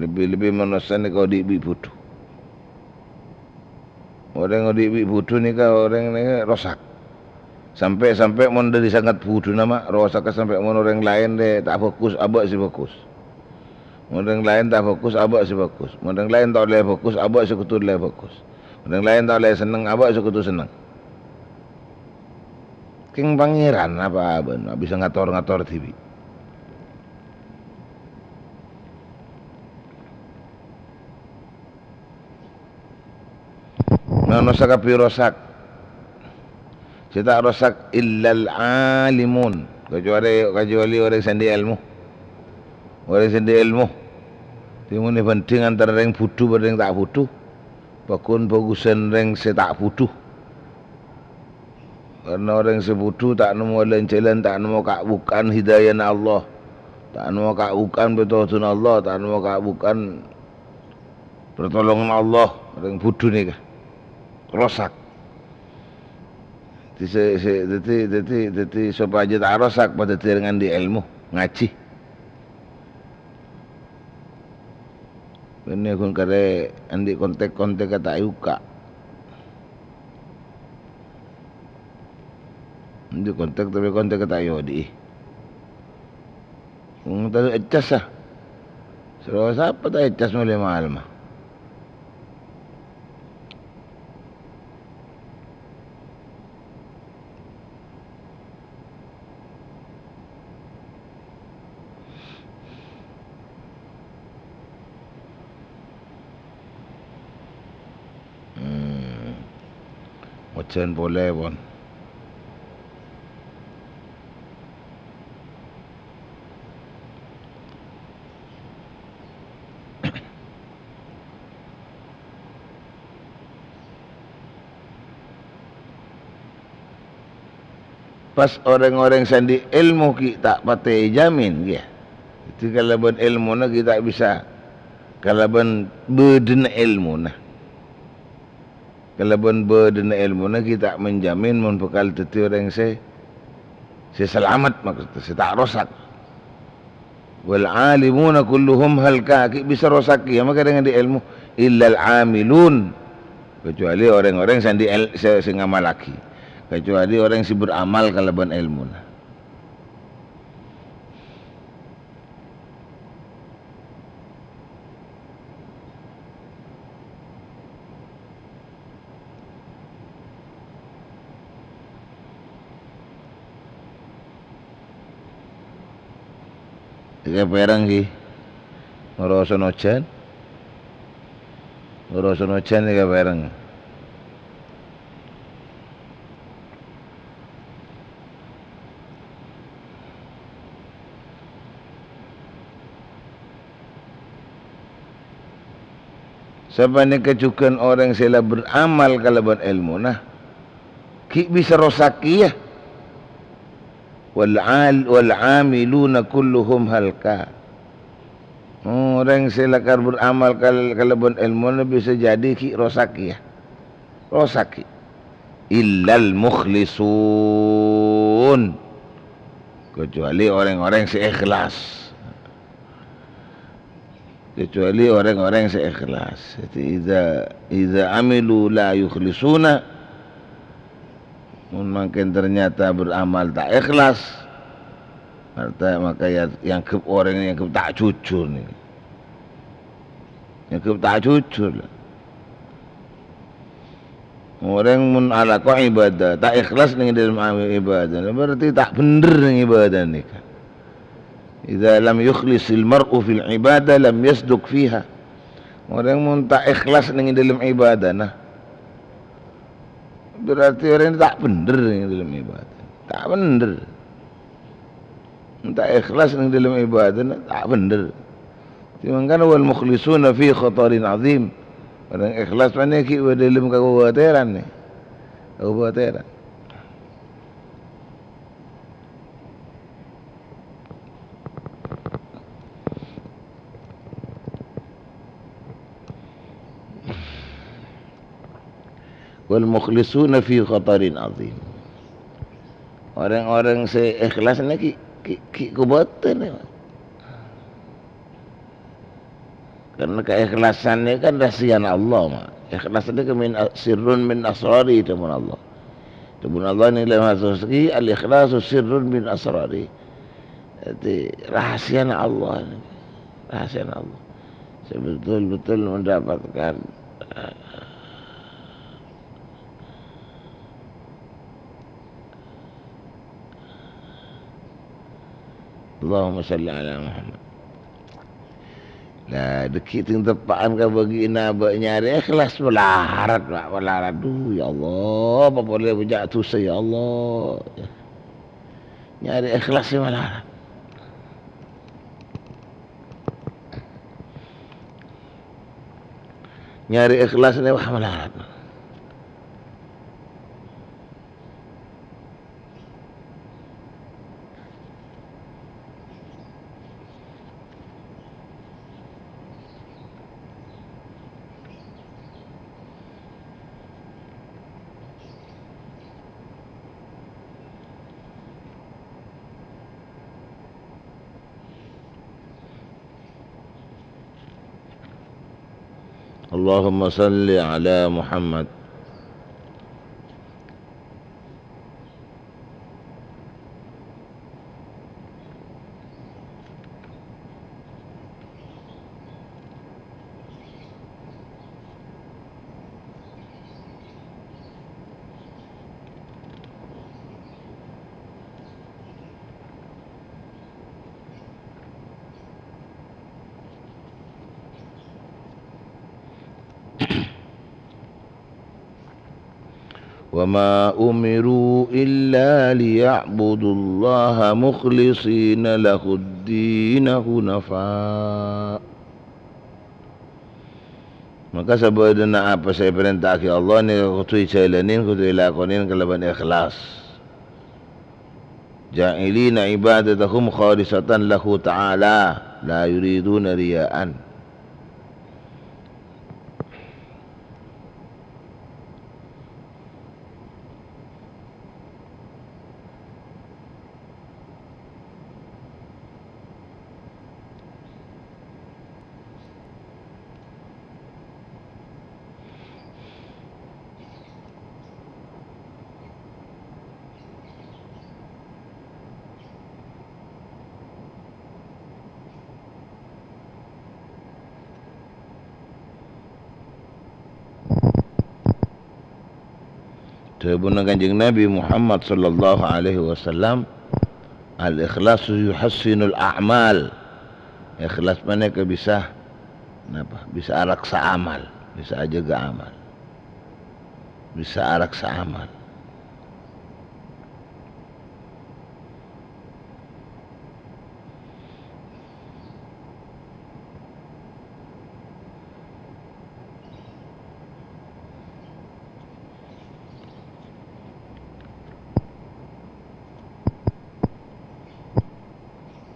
Lebbi-lebbi manossa nèka odi' bi' budhu. Orèng odi' bi' budhu nèka orèng nèka rosak. Sampè'-sampè' mon dhâri sanget budhuna ma' rosakka sampè' mon orèng laèn rè ta' bhâghus, abâ' sè bhâghus. Mon orèng laèn ta' bhâghus, abâ' sè bhâghus. Mon orèng laèn ta' ollè bhâghus, abâ' sè kodhu ollè bhâghus. Mon orèng laèn ta' ollè senneng, abâ' sè kodhu senneng. Kèng Pangèran apa bân bisa ngator-ngator dhibi'. Manossa kabbhi rosak. Sè ta' rosak illal alimun, kacuali, kacuali orèng sè andi' èlmo. Orèng sè andi' èlmo. Dhimèn èbhândhing antara orèng budhu bân orèng ta' budhu. Pagghun-bhâghusan orèng sè ta' budhu. Karna orèng sè budhu ta' nemmo lan-jhâlân, ta' nemmo ka'-bukka'an hidayana Allah. Ta' nemmo ka'-bukka'an pètodhuna Allah, ta' nemmo ka'-bukka'an pertolongan Allah, orèng budhu nèka rosak. Dhâddhi sè, sè, dhâddhi, dhâddhi, dhâddhi sopajâ ta' rosak, padâ dhâddhi orèng andi' èlmo, ngajhi. Bânnè ghun karè andi' kontak-kontak ta' èyokka'. Andi' kontak tapè kontak ta' èodi'i. Wong tadâ' ècas, ah. Soro sapa ta' ècas molaè malem, ah. Hmm. Ojhân polè, pon. Pas orèng-orèng sè andi' èlmo ghi' ta' patè èjhâmin, ghi, ya. Dhâddhi kalabân èlmona ghi' ta' bisa, kalabân bâdâna èlmona. Kalabân bâdâna èlmona ghi' ta' menjamin mon bhâkal dhâddhi orèng sè, sè salamet, maksudnya, sè ta' rosak. "Wal alimuna kulluhum halka," ghi' bisa rosak kèya makè orèng andi' èlmo, "illal amilun," kecuali orèng-orèng sè andi' èl-, sè, sè ngamallaghi, kecuali orèng sè beramal kalabân èlmona. Èkapèrèng, ghi. Ngoroso ojhân. Ngoroso ojhân èkapèrèng. Sapanèka jhughân orèng sè la beramal kalabân èlmona, ghi' bisa rosak kèya. "Wal al-, wal amiluna kulluhum halka." Orèng sè lakar beramal kal-, kalabân èlmona bisa jadi ghi' rosak kèya. Rosak ghi'. "Illal mukhlisun." Kecuali orèng-orèng sè ikhlas. Kecuali orèng-orèng sè ikhlas. Jadi, idza, idza amilu la yukhlisuna, mon mangkèn ternyata beramal ta' ikhlas, arta maka ya, èangghep orèng èangghep ta' jujur nèka. Èangghep ta' jujur. Orèng mon alako ibadah, ta' ikhlas neng dâlem am-, ibadah, berarti ta' bhendher neng ibadah nèka. "Idza lam yukhlisil mar'u fil ibadah, lam yasduq fiha." Orèng mon ta' ikhlas neng dâlem ibadah, nah, berarti orèng ta' bhendher neng dâlem ibadah. Ta' bhendher. Ta' ikhlas neng dâlem ibâdâna, ta' bhender. Sè mangkana, "Wal mukhlisuna fi khatarin azim." Orèng ikhlas panèka ghi' dâlem kabâbâtèran, nè. Kabâbâtèran. "Wal mukhlisuna fi khatarin azim." Orèng-orèng sè ikhlas nèka ghi', ghi', ghi' kobâtèr, ya. Karena keikhlasan ini kan rahasiana Allah, ma. Ikhlas ini kan min a-, sirrun min asrari, dâbuna Allah. Dâbuna Allah neng Lauhul Mahfuz, "Al-ikhlasu sirrun min asrari." Jadi, rahasiana Allah ini. Rahasiana Allah. Sè betul-betul mendapatkan. Allahumma shalli ala Muhammad. Nah, dâgghi' tèng teppa'an ka bâgi'na abâ' nyarè ikhlas malarat, Pak, malarat. Duh, ya Allah, apa polè bânnya' dhusa, ya Allah. Nyarè ikhlas sè malarat. Nyarè ikhlas nèka wah malarat. Allahumma shalli ala Muhammad. "Wa ma umiru illa liya'budullaha mukhlishina lahud-dina hunafa." Maka sabâdhâna apa sè èparènta'aghi Allah nèka kodhu èjhâlâni, kodhu èlakonè kalabân ikhlas. "Ja'ilina ibadatahum khalisatan lahu ta'ala, la yuriduna riya'an." Dhâbuna Kanjeng Nabi Muhammad sallallahu alaihi wasallam, "Al-ikhlasu yuhassinul a'mal." Ikhlas panèka bisa, napa? Bisa araksa amal, bisa ajâgâ amal. Bisa araksa amal.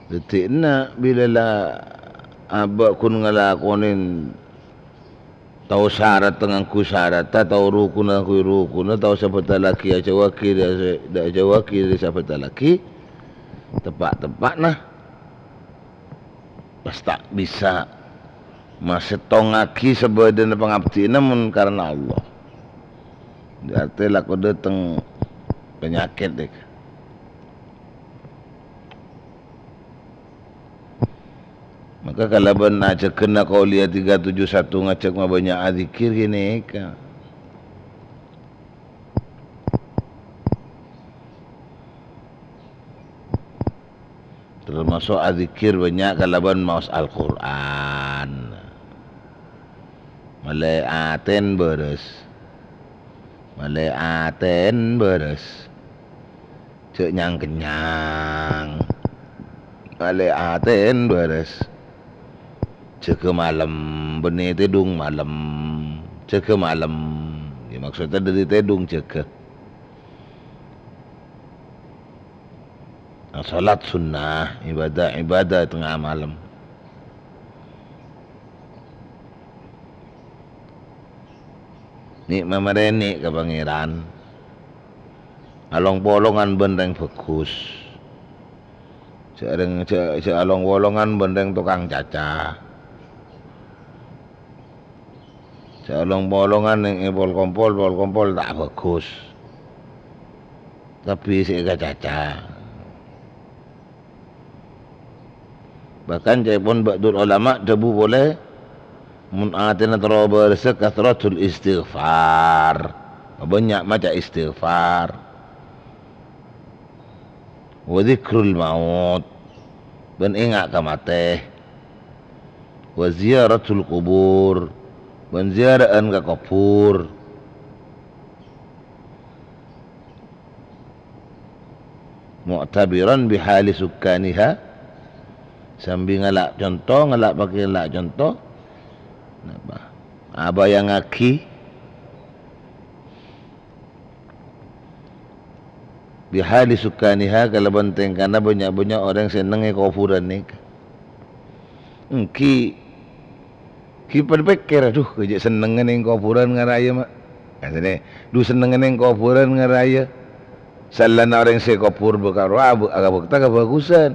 Dhâddhi, enna' bilâ la abâ' ghun ngalakonè tao sarat ngangghuy saratta, tao rukun ngangghuy rukunna, tao sabâtallaghi ajâuwaghi dâ-, dâ-, ajâuwaghi dâri sabâtallaghi, teppa'-teppa'na pas ta' bisa masettongngaghi sabâdâna pangabdiyânna mon karana Allah. Berarti lako dâteng panyakèt, dek. Maka kalabân ajâgâna Qauliyah tiga tujuh satu ngajhâk mabânnya' adzikir ghânèka. Tamaso' adzikir bânnya' kalabân maos Al-Qur'an. Malè atèn bârâs. Malè atèn bârâs. Jhâ' nyang-kennyang. Alè' atèn bârâs. Jâgâ malem, bânnè tèdung malem. Jâgâ malem. Yâ, maksodda dâri tèdung jâgâ. Nah, sholat sunnah, ibadah-ibadah tengnga malem. Nè' mamarènè ka Pangèran. Along-polongan bân rèng bhâghus. Jhâ' rèng, jhâ', jhâ' along-polongan bân rèng tokang caca. Jhâ' along-polongan neng è pol-kompol, pol-kompol ta' bhâghus. Kabbhi sè èkacaca. Bahkan ca'èpon ba'dul ulama dhâbu polè, mon atèna terro bârâssa, kathratul istighfar. Bânnya' maca istighfar. Wa dzikrul maut, bân enga' ka matè. Wa ziyaratul qubur, bân ziyara'an ka kobhur. Mu'tabiran bihali sukkaniha, sambi ngala' conto, ngala' pakè ngala' conto. Napa? Abayangngaghi bihali sukkaniha kalabân tèngkana bânnya'-bânnya' orèng sè neng è kobhurân nèka. Ènggi, ghi' padâ pèkkèr, "Adhu, jhâ' sennengnga neng kobhurân ngaraya, ma'." Katèna, "Dhu, sennengnga neng kobhurân ngaraya." Saellana orèng sè kobhur bâkal rowa abâ-, akabhâkta kabhâghusân.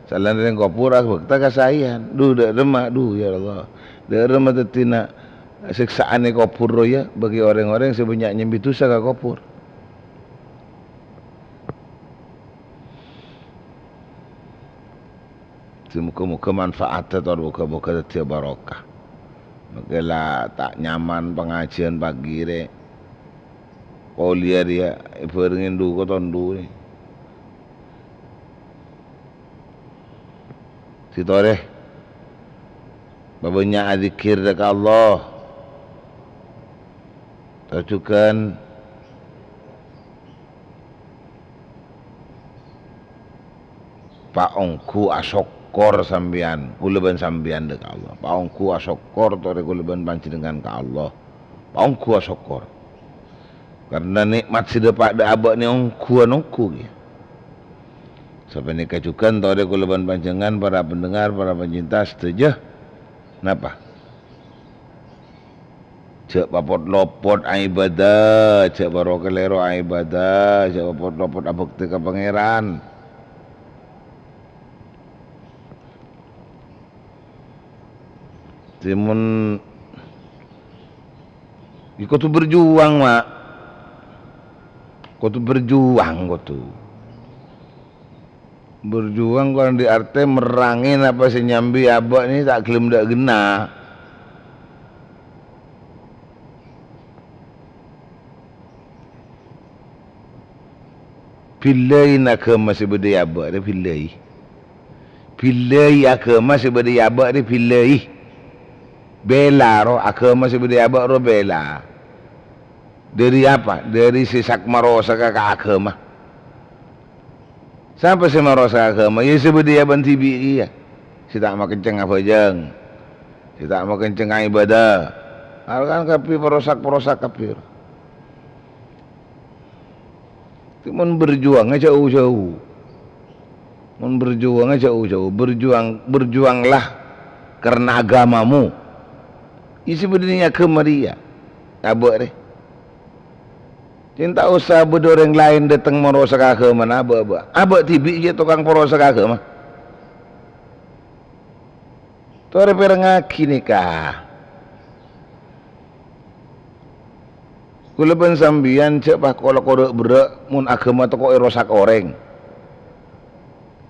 Saellana orèng kobhur akabhâkta kasaèyan. Dhu, dâ' remma, dhu, ya Allah. Dâ' remma dhâddhina sèksa'an è kobhur rowa bagi orèng-orèng sè bânnya' nyambi dhusa ka kobhur. Sè moghâ-moghâ manfaatta tor moghâ-moghâ dhâddhiyâ barokah. Mangkèn la ta' nyaman pangajiyân pagi rè. Polè rèya èbhârengngè ndu ko tondu rè. Sè torè, pabânnya' adzikkèr ka Allah. Tor jhughân paongghu asokkor sampèyan, kaulâ bân sampèyan dhâ' ka Allah. Paongghu asokkor torè kaulâ bân panjhennengngan ka Allah. Paongghu asokkor. Karna nè'mat sè dâpa' dhâ' abâ' nè ongghuwân ongghu kèya. Sapanèka jhughân torè kaulâ bân panjhennengngan, para pendengar, para pencinta sadhâjâ. Napa? Jhâ' papot-lopot aibâdâ, jhâ' bâro kalèro aibâdâ, jhâ' papot-lopot abhâktè ka Pangèran. Sè mon, yâ kodhu berjuang, Ma'. Kodhu berjuang, kodhu. Berjuang kan andi' artè merrangè napa sè nyambi abâ' nè ta' ghellem dhâ' ghenna. Billai aghâma sè bâdâ è abâ' rè, billai. Billai aghâma sè bâdâ è abâ' rè, billai. Bèla ro aghâma sè bâdâ è abâ' ro, bèla. Dâri apa? Dâri sè sak marosaka ka aghâma. Sapa sè marosak aghâma? Yâ sè bâdâ è abâ' dhibi' kèya. Sè ta' makenceng abhâjâng. Sè ta' makenceng aibâdâ. Arèya kan kabbhi parosak-parosak kabbhi. Mon berjuangnya jauh-jauh. Mon berjuangnya jauh-jauh. Berjuang, berjuanglah karena agamamu. Isi bâdâ nèng aghâma rèya. Abâ' rè. Sèng ta' osa bâdâ orèng laèn dâteng marosak aghâmana abâ'-abâ'. Abâ' dhibi' jhâ' tokang parosak aghâma. Torè pèrengngaghi nèka. Kaulâ bân sampèyan jhâ' pakola korè' berrâ' mon aghâma tako' èrosak orèng.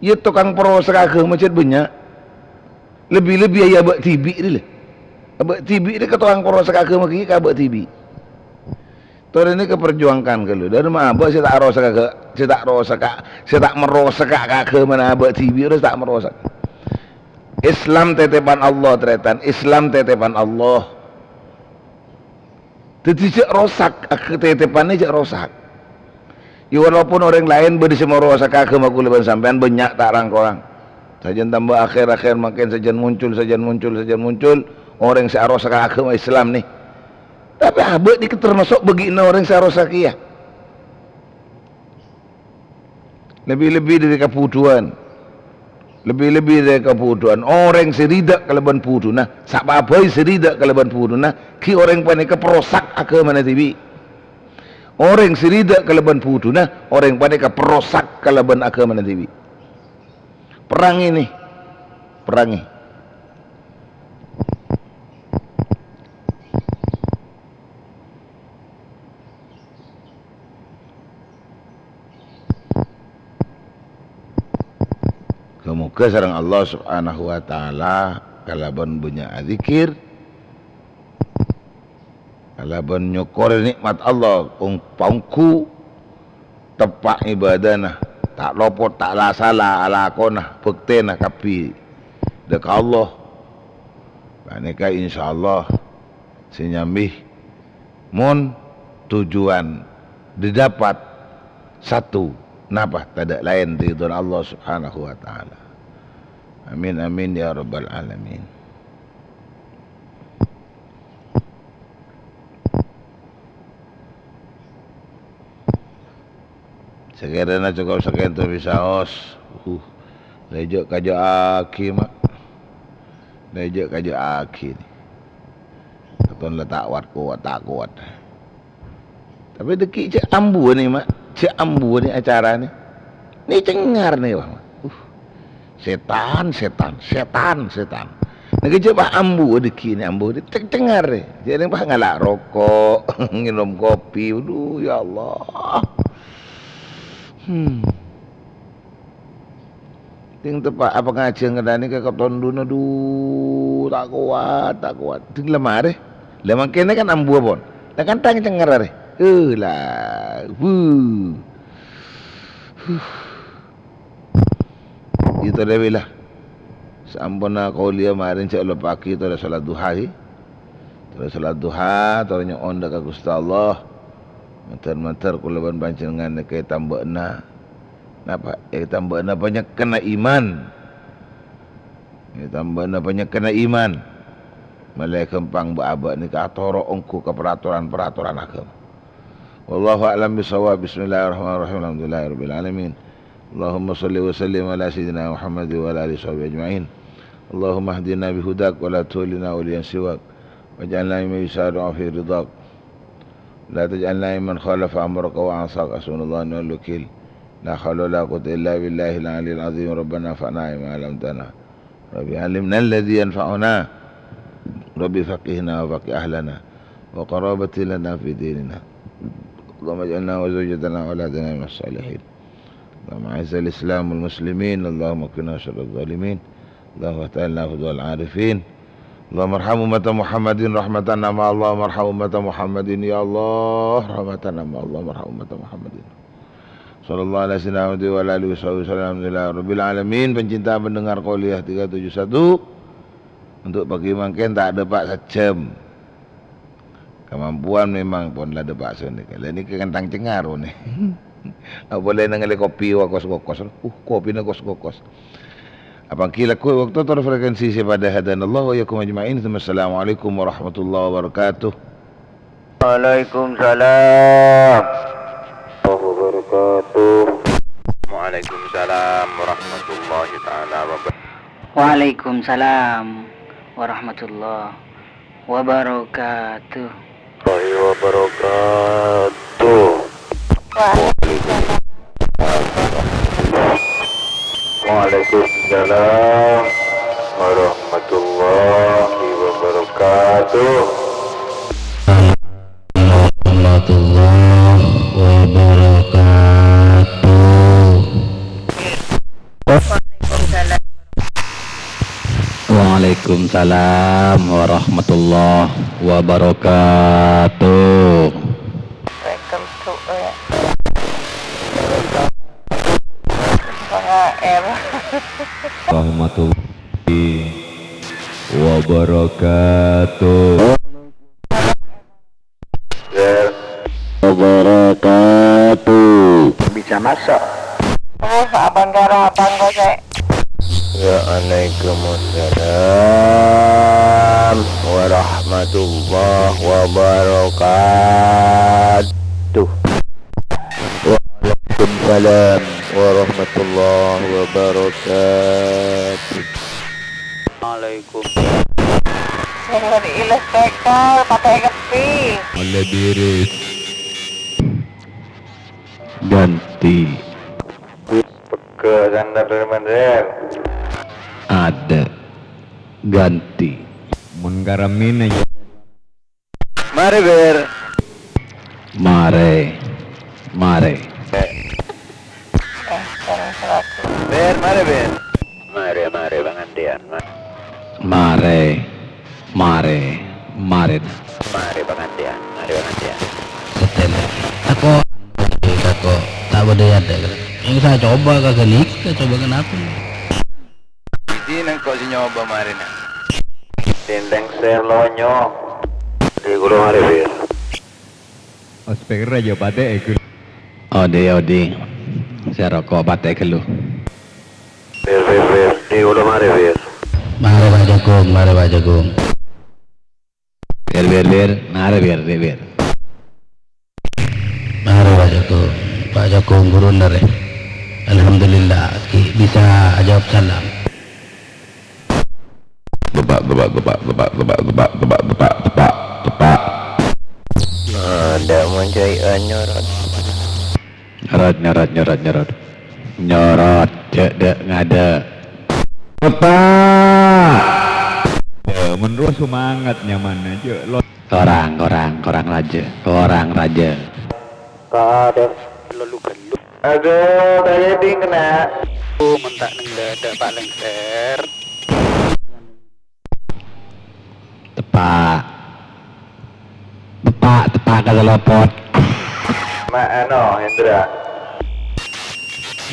Yâ tokang parosak aghâma jhât bânnya'. Lebbi-lebbi yâ abâ' dhibi' rè, lè. Abâ' dhibi' rè ka tokang parosak aghâma kèya ka abâ' dhibi'. Torè nèka perjuangkan ghâllu. Dâri ma' abâ' sè ta' arosaka, sè ta' arosaka, sè ta' marosaka ka aghâmana abâ' dhibi' rè sè ta' marosak. Islam tètèpan Allah, tarètan. Islam tètèpan Allah. Dhâddhi jhâ' rosak, ag-, tètèpanna jhâ' rosak. Ya, walaupun orèng laèn bâdâ sè marosak aghâma kaulâ bân sampèyan, bânnya' ta' rang-korang. Sajân tamba akhèr-akhèr mangkèn sajân muncul, sajân muncul, sajân muncul orèng sè arosak aghâma Islam nè. Tapè abâ' nèka termasuk bâgiânna orèng sè arosak kèya. Lebbi-lebbi dhâri kabhudhuwân. Lebbi-lebbi dhâri kabhudhuwân. Orèng sè ridha kalabân bhudhuna, sapa bhâi sè ridha kalabân bhudhuna, ghi' orèng panèka perosak aghâmana dhibi'. Orèng sè ridha kalabân bhudhuna, orèng panèka perosak kalabân aghâmana dhibi'. Perrangè nè, perrangè. Moghâ-moghâ sareng Allah Subhanahu wa Ta'ala kalabân bânnya' adzikir, kalabân nyokkorè nè'mat Allah, ong-, paongghu teppa' ibâdâna, ta' lopot, ta' la-sala alakona, bhâktèna kabbhi dhâ' ka Allah. Panèka insyaallah sè nyambi mon tujuan didapat satu, napa tadâ' laèn ridhona Allah Subhanahu wa Ta'ala. Amin, amin, ya rabbal alamin. Sakèrana cokop sakènto bisaos. Uh, la jhâ'-kajhâ'âghi, Ma'. La jhâ'-kajhâ'âghi, nè. Katon la ta' kowat, kowat, ta' kowat. Tapè dhâggi' cè' ambuwâ nè, Ma'. Cè' ambuwâ nè acara nè. Nè cengngar nè, Ma'. Uh. Sètan, sètan, sètan, sètan. Nèka jhâ' pas ambu dhâggi' nè ambu, cè'-, cengngar rè. Jhâ' rèng pas ngala' roko', ngènom kopi. Aduh, ya Allah. Hmm. Dhing teppa' apa ngajhiyân kennèng ka tondhuna, aduh, ta' kowat, ta' kowat. Dhing la marè. La mangkèn kan ambuwâ pon. La kan tang cengngar rè. Eh, la. Wuh. Huh. Ètolèwi la. Saamponna qauliyah marèn jhâ' loppa'aghi torè salat duha, ghi. Torè salat duha, torè nyo'on dhâ' ka Ghustè Allah. Mandhâr-mandhâr kaulâ bân panjhennengngan nèka ètambâ'âna. Napa? Ètambâ'âna panyekkenna iman. Ètambâ'âna panyekkenna iman. Mèlè ghâmpang bâ'-abâ' nèka atoro' ongghu ka paratoran-paratoran aghâma. Wallahu a'lam bissawab. Bismillahirrahmanirrahim. Alhamdulillahirabbil alamin. Allahumma shalli wa sallim ala sayyidina Muhammad wa ala alihi washabihi ajma'in. Allahumma hdina bihudak wa la tuwallina waliyan siwak. Waj'alna mimman yusari'u fi ridhak. La taj'alna mimman khalafa amraka wa 'asak. Hasbunallahu wa ni'mal wakil. La haula wa la quwwata illa billahil 'aliyyil 'azhim. Rabbana anfa'na bima 'allamtana. Rabbi 'allimna alladzi yanfa'una. Rabbi faqqihna wa faqqih ahlana. Wa qarabati lana fi dinina. Allahumma ij'alna wa zawjatana wa auladana minas shalihin. Allahumma a'izzal Islam wal muslimin. Allahumma qina syarraz zalimin. Allahumma ftah lana futuhal arifin. Allahumma arham ummata Muhammadin rahmatan amma. Allahumma arham ummata Muhammadin. Ya Allah, rahmatan amma. Allahumma arham ummata Muhammadin. Sallallahu alaihi wasallam wa ala alihi wa sahbihi wasallam. Alhamdulillah rabbil alamin. Pencinta pendengar Qauliyah tiga tujuh satu. Untuk pagi mangkèn ta' dâpa' sajhâm. Kamampuan memang pon la dâpa' sanèka. La nèka kan tang cengngar nè. Apa la nangèlè kopi wa kos-kokos. Uh, kopina kos-kokos. Apa ghi' lagghu è bâkto tor frekuensi sè padâ, hadanallahu wa iyyakum ajma'in. Assalamualaikum warahmatullahi wabarakatuh. Waalaikumsalam. Wabarakatuh. Waalaikumsalam warahmatullahi taala wabarakatuh. Waalaikumsalam warahmatullahi wabarakatuh. Warahmatullahi wabarakatuh. Waalaikumsalam. Waalaikumsalam warahmatullahi wabarakatuh. Warahmatullahi wabarakatuh. Waalaikumsalam warahmatullahi wabarakatuh. Welcome to, eh, setengah M. Warahmatullahi wabarakatuh. Wabarakatuh. Bisa masuk. Oh, abang garang, abang gojek. Ya, Waalaikumsalam warahmatullahi wabarakatuh. Waalaikumsalam warahmatullahi wabarakatuh. Waalaikumsalam. Iles tekel, pakai kepi. Oleh diri. Ganti. Pegge' sandal dari Manzer. Ada. Ganti. Mun karamina ya. Mare, Ber. Mare. Mare. Ber, mare, Ber. Mare, mare, pangandiyan. Ma- Mare. Mare. Mare. Mare, pangandiyan. Mare, pangandiyan. Setel. Tako'. Tako'. Tak bâdâ yadda. Yang saya coba kagak nika, coba kenapa? Idi nengko si nyoba marina. Tindeng se lonyo. Di guru mare, Fir. Ospek raja pate e guru. Odi, odi. Saya rokok pate gelu. Fir, Fir, Fir. Di guru mare, Fir. Mare, Pak Jagung, mare, Pak Jagung. Fir, Fir, Fir. Mare, Fir, Fir, Fir. Mare, Pak Jagung. Pak Jagung guruna re. Alhamdulillah, ki-, bisa ajawab salam. Tepak, tepak, tepak, tepak, tepak, tepak, tepak, tepak, tepak, tepak. Ada mencari nyorot. Nyorot, nyorot, nyorot, nyorot. Nyorot, cek dek ngada. Tepak. Ya, menurut semangat nyaman aja. Lo- Korang, korang, korang raja, korang raja. Tak ada. Lalu galuk. Aduh, saya ding kena. Oh, mentak neng dada Pak Lengser. Tepak. Tepak, tepak ka selopot. Ma' ano, Hendra.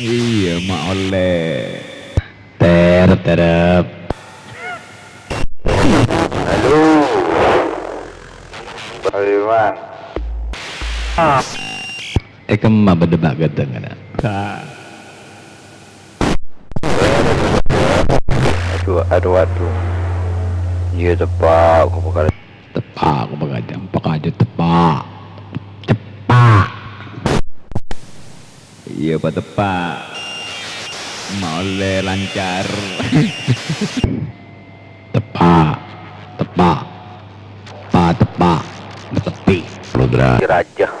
Iya, ma' olle. Terep, terep. Halo. Bagaimana? Ah. Eh, kemma bâdâ ma' ghâdhângnga. Sa- Aduh, aduh, aduh. Iya, tepak, kok bakal. Tepak, kok bakal jam, bakal aja tepak. Tepak. Iya, Pak, tepak. Ma' olle lancar. Tepak, tepak. Pa, tepak. Tepi. Rudra. Raja.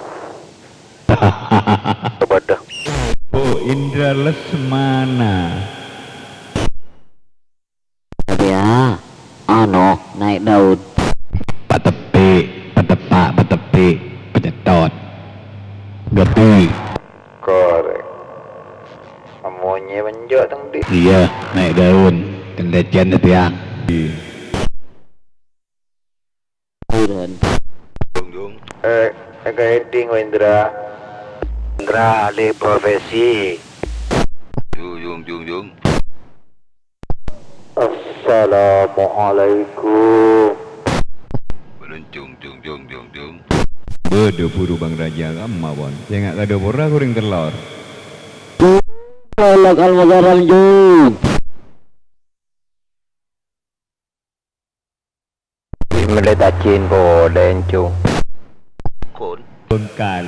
Kepada. Bu Indra Lesmana. Tapi ya, ano, naik daun. Patepi, patepak, patepi, pacetot. Gati. Korek. Amonye menjok teng di. Iya, naik daun. Kendecian tiang. Iya. Buruan. Jung, jung. Eh, eh, kaeding, Wendra. Wendra, alih profesi. Jung, jung, jung, jung. Assalamualaikum. Belum, jung, jung, jung, jung, jung. Bâdâ buru Bang Raja kamma, pon. Sènga' kadhâ pora gorèng tellor. Balak al-mukarram, jung. Mellè tajin polè, Encung. Kon. Kon kal.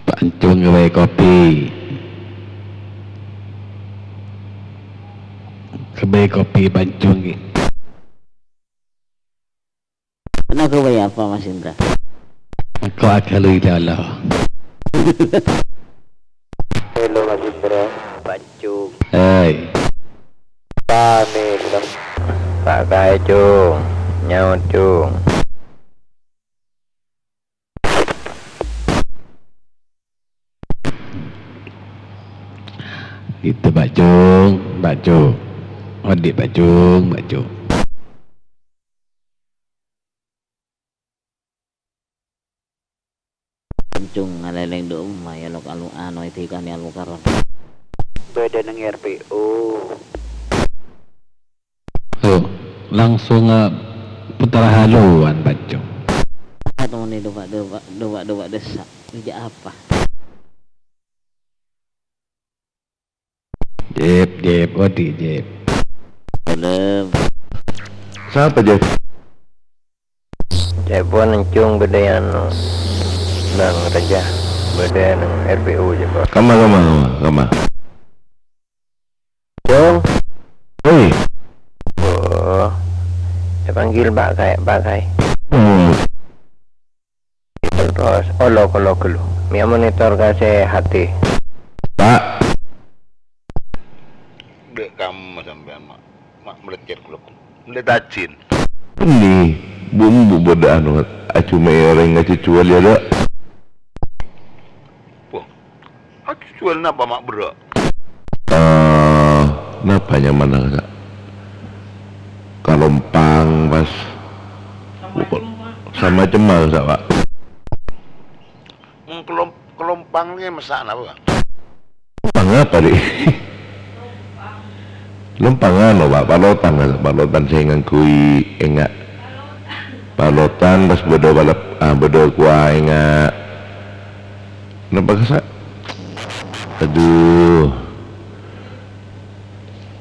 Pancung ghâbây kopi. Ghâbây kopi pancung ghi. Ana ghâbây apa, Mas Indra? Engko' aghâlui dâlâ. Halo, Mas Indra. Pancung. Hei. Tani, Bang. Pak Kae, Cung. Nyaut, Cung. Gitu, Pak Cung, Pak Cung. Odi', Pak Cung, Pak Cung. Pancung ngalèlèng dhu emma, ya, lok alu-, ano, èdhikani al-mukarram. Bâdâ neng R P O. Oh, langsung, eh, putar haluan, Pancung. Atau ini dua, dua, dua, dua desa. Ini apa? Jep, Jep, odi', Jep. Salam. Sapa, Jep? Jep, pon, Encung, bâdâ è anu, Bang Raja, bâdâ è neng R P U, Jep, pon. Kama, kama, kama, kama. Cung. Hei. Oh. Èpanggil Pak Kai, Pak Kai. Hmm. Terros olok-olok ghâllu. Mè' monitor kasèhadhâ. Pak. Dek kamu sampèyan, Mak. Mak, meleccet ghâllu. Meletajin. Bânnè, bu-, bu-, bâdâ anu, acuma orèng ngajhâjhuwâl, yâ, Dok? Wah, ajhâjhuwâl napa, Mak, berrâ'? Eh, napa nyamana, Sa'? Kalompang, pas. Sama cemma, Sa', Pak. Hmm, kelom-, kalompang nè masa' napa, Pak? Kalompang apa, Dik? Lompang anu, Pak, palotan, Pak, palotan sè ngangghuy enga'. Palotan pas bâdâ palep-, ah, bâdâ kuwa enga'. Napa kassa'? Aduh.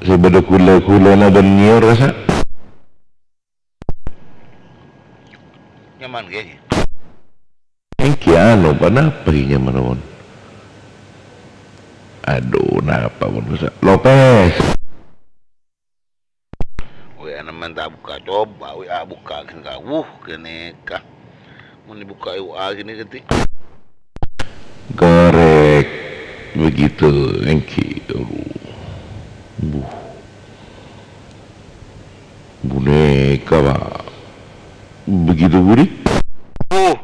Sè bâdâ ghulâ-ghulâna bân nyior kassa'. Nyaman, Kè? Èngghi anu, pa-, napa ghi nyaman, pon? Aduh, napa, pon, kassa'? Lopes. W A-na mènta bukka', coba W A bukka' ghânèka. Wuh, ghânèka. Mon èbukka' W A ghânèka, ghi. Korek. Begitu, èngghi. Aduh. Wuh. Ghânèka, Pak. Begitu budi? Wuh.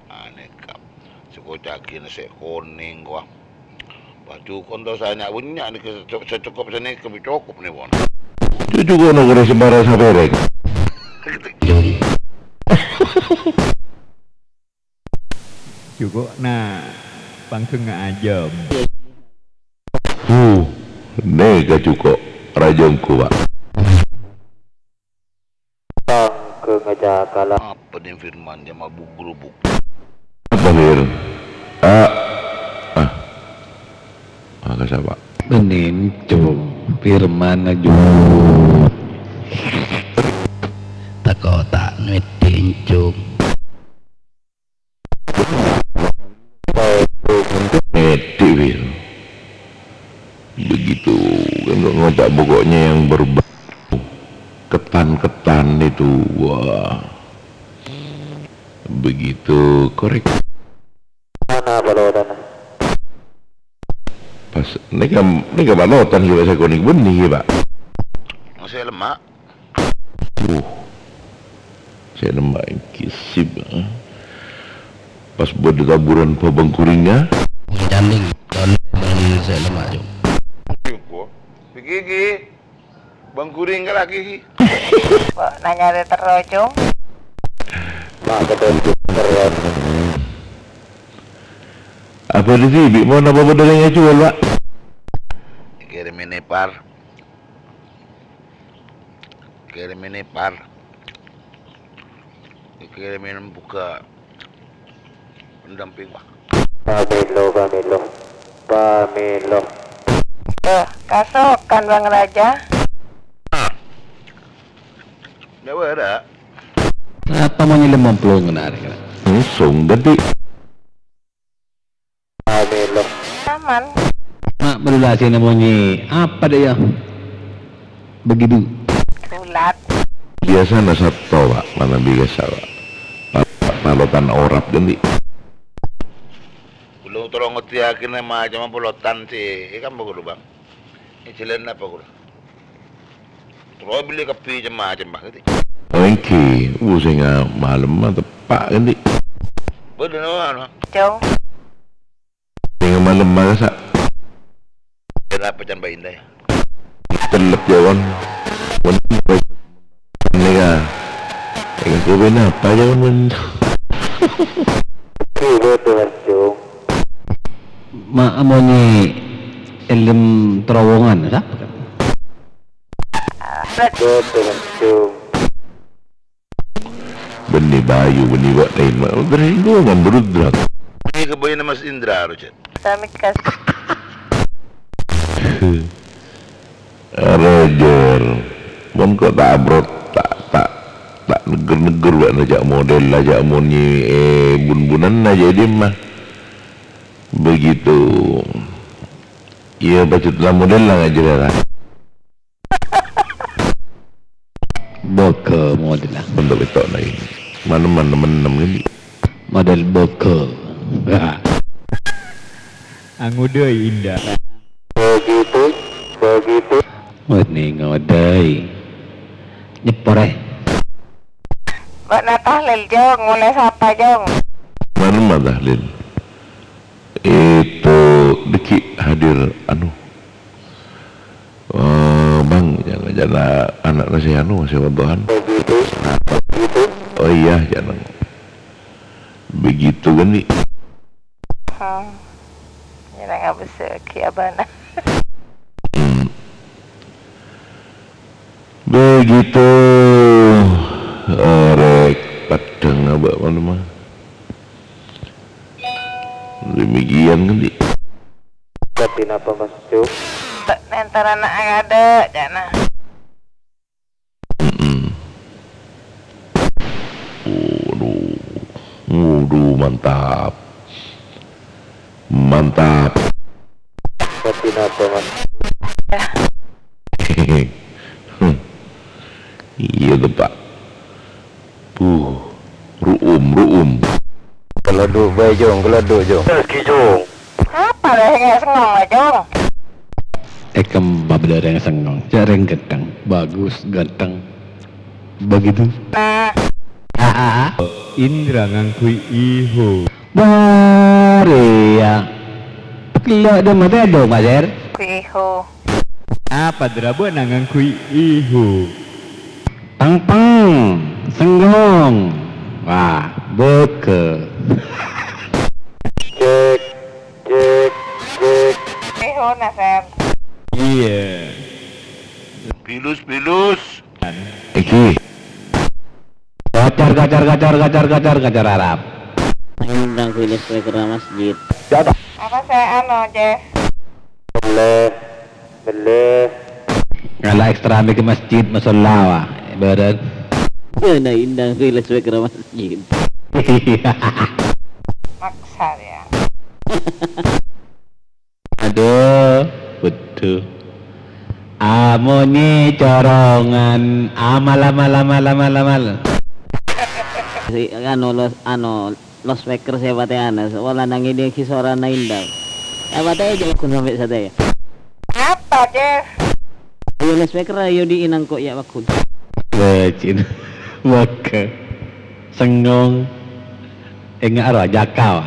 Anèka. Sè koca'aghi nèsè konèng, wah. Baju konto sè nya'-bânnya' nèka sè co-, sè cokop sanèka, cokop nè, pon. Cucu kono kore sembara sapèrèk. Cuko' na pangghângnga ajâm. Huh, nèka cuko' rajângku, Pak. Pangghângnga cakala. Apa nè Firman jâ' mabu-grubuk? Apa, Fir? Ah, ah. Ah, ka sapa? Bânnè Encung, Firman ngajhut. Tako' ta' ngèdhing, Encung. Ngèdhing, Fir. Begitu, kan ngoca' pokoknya yang berbau ketan-ketan itu, wah. Begitu, korek. Mana palotanna? Pas, nèka, nèka palotan sè sakonè' bânnè, Pak. Masih lemak. Wuh. Sè lemma' èngghi sip, eh. Pas bâdâ taburan bâbâng ghuringnga. Candhing, tolè bân sè lemma', Cung. Ghi, ghi. Bâng ghuring ka lagi, ghi. Kok nanyarè terro, Cung? Ma' ketemu terro. Apa di sini, Bi? Mau napa bâdâ rèng èjhuwâl, Pak? Kèrèmè nè, Par. Kèrèmè nè, Par. Kèrèmè nè bukka' pendamping, Pak. Pamèlo, pamèlo. Pamèlo. Tuh, kasokan, Bang Raja. Nyawa ada. Apa mau nyelem momplong ngenari, kena? Langsung, ganti. Amin, loh. Aman. Mak, berulah sini bunyi. Apa dia? Begitu. Kulat. Biasana sèttong, Pak. Mana biasa, Pak? Pa-, pa-, palotan orap, ganti. Belum tolong ngerti akhirnya macam palotan sih. Ikan bagus, Bang. Ini jalan apa, Bang? Terro bellè kabbhi cem-macem, Pak, gitu. Oh, èngghi. Uh, sènga' malem mah teppa', ghi. Bâdâ no, anu. Cung. Sènga' malem mah, sa'. Kenapa can Mbak Indah, ya? Telep, ya, Wan. Wan, nèka. Èngghi, kenapa, ya, Wan? Bâdâ, Cung. Ma' amonè èlem terowongan, sapa? Betul, Cung. Bânnè Bayu, bânnè Wa' Taima. Bersinggungan, berudrak. Ini kebayang Mas Indra, Roger. Sami kas. Arè, Jèr. Mon ko' ta' abrot, ta', ta', ta' negger-negger bâ'na jhâ' modella, jhâ' mon nyè-, è bun-bunanna jhâ' dimma. Begitu. Iyâ, pajhât la modella ngajhâr, ra. Bâkal modella. Untuk itu, nah, ini. Mana, mana, mana, mana ini? Model bâkal. Angodâi, Inda. Begitu, begitu. Wah, ni ngodâi. Nyepor, eh. Bâ'na tahlil, Jong. Molaè sapa, Jong? Mana, mana tahlil? Itu dâgghi' hadir, anu. Eh, Bang, jhâ', jhâ' na-, ana'na sè anu, sè wadduhan. Oh iyâ, jhâ' na-, begitu kan, Di'? Hmm. Jhâ' na-, ngabessaghi abâ'na. Hmm. Begitu, eh, rèk peddhâng abâ' mano, mah. Demikian kan, Di'? Tapi napa, Mas Cuk? Nèntar ana' akadâ', ca'na. Mm-mm. Waduh. Waduh, mantap. Mantap. Tapi napa, Mas? Iyâ, to, Pak. Puh, ru'um, ru'um. Keloduk bhâi, Jong, keloduk, Jong. Lagi, Jong. Apa lè sè sengngong, Jong? Èkemma bâdâ rèng sengngong, jhâ' rèng ghântheng. Bagus, ghântheng. Begitu. Nah. Indra ngangghuy iho. Bâriyâ. Gellâ' dâ' matè, Jong, Pak Ser. Iho. Apa dârâ bâ'na ngangghuy iho? Pèng-pèng, sengngong. Wah, bâkal. Cek, cek, cek. Iho, Nasar. Iyâ. Pilus, pilus. Iki. Gacar, gacar, gacar, gacar, gacar, gacar Arab. Nangkui listrik ke masjid. Apa saya anu, Jeff? Boleh. Beleh. Ngala ekstra ke masjid, musholla, wah. Ibarat. Ya, nah, indah, ke masjid. Maksa ya. Aduh, betul. Amonye corongan, amal, amal, amal, amal, amal. Si, anu, los, anu, loudspeaker sè patè ana, wala nangèdhingaghi sowarana Indah. Eh, patè jhâ' kun sampè' satèya. Apa, Jeff? Ayo, loudspeaker, ayo diinang kok, ya, wakun. Bacin. Waka. Sengngong. Enga' aro, jaka, wa.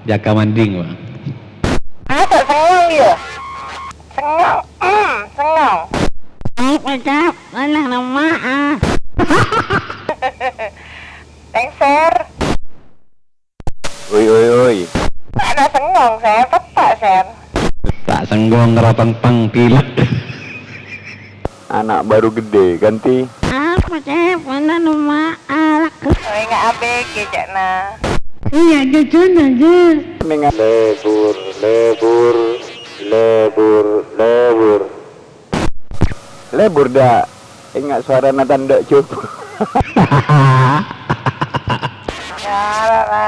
Jaka manding, wa. Masa sengngong, ya? Sengngong, mm, sengngong. Apa, Cap? Mana nama, ah? Thanks, Sir. Oi, oi, oi. Ana sengngong, Sir. Tepa', Sir. Tepa' sengngong, rapang-pang, pilek. Anak baru gede, ganti. Apa, Cep? Mana nama anak? Oi, nggak A B G, ca'na. Iya, jujur aja. Lebur, lebur, lebur, lebur. Lebur, dak. Enga' sowarana tandha' jhubâ'. Ya, ra, ra.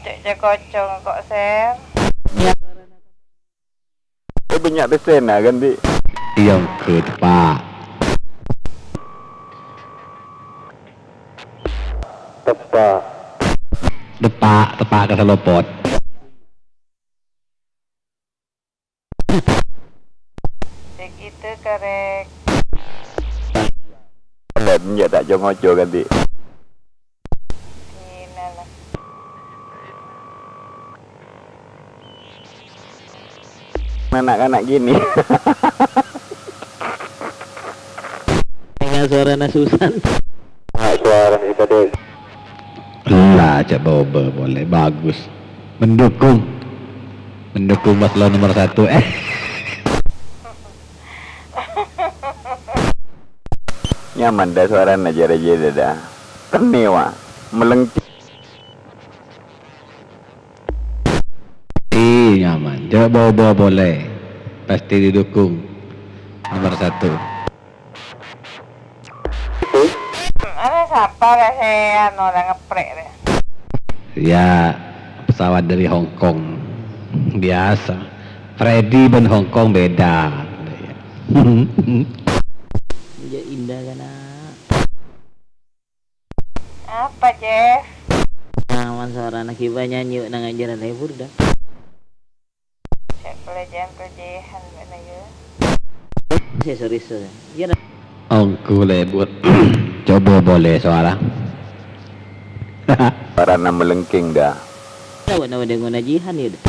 Cek-cek kocong kok, Sir. Eh, bânnya' pèssèna, kan, Di'? Iyâ, engko, tepa'. Tepa'. Tepa', tepa' ka salopot. Cek itu korek. Enggak, enggak, tak jongo-jongo ganti. Gila lah. Anak-anak gini. Dengan suarana Susan. Nah, suara kita deh. Lah, cak boba boleh. Bagus. Mendukung. Mendukung paslon nomor satu. Eh. Nyaman dah suarana jara-jara dah. Ternewa. Ih, nyaman. Cak boba boleh. Pasti didukung. Nomor satu. Ana sapa rè sè anu, rè ngeprek rè? Ya, pesawat dari Hong Kong. Biasa. Freddy bân Hong Kong beda. Ya, indah kana. Apa, Jeff? Nyaman suarana, ghibâ nyanyi nang anjuran lebur, dah. Cè' pelecehan-pelecehan bâ'na, yâ. Sè serius, yâ, nah. Ongghu lebur. Coba boleh suara. Suarana melengking, dah. Tahu nama dengan Najihan, yâ, dah?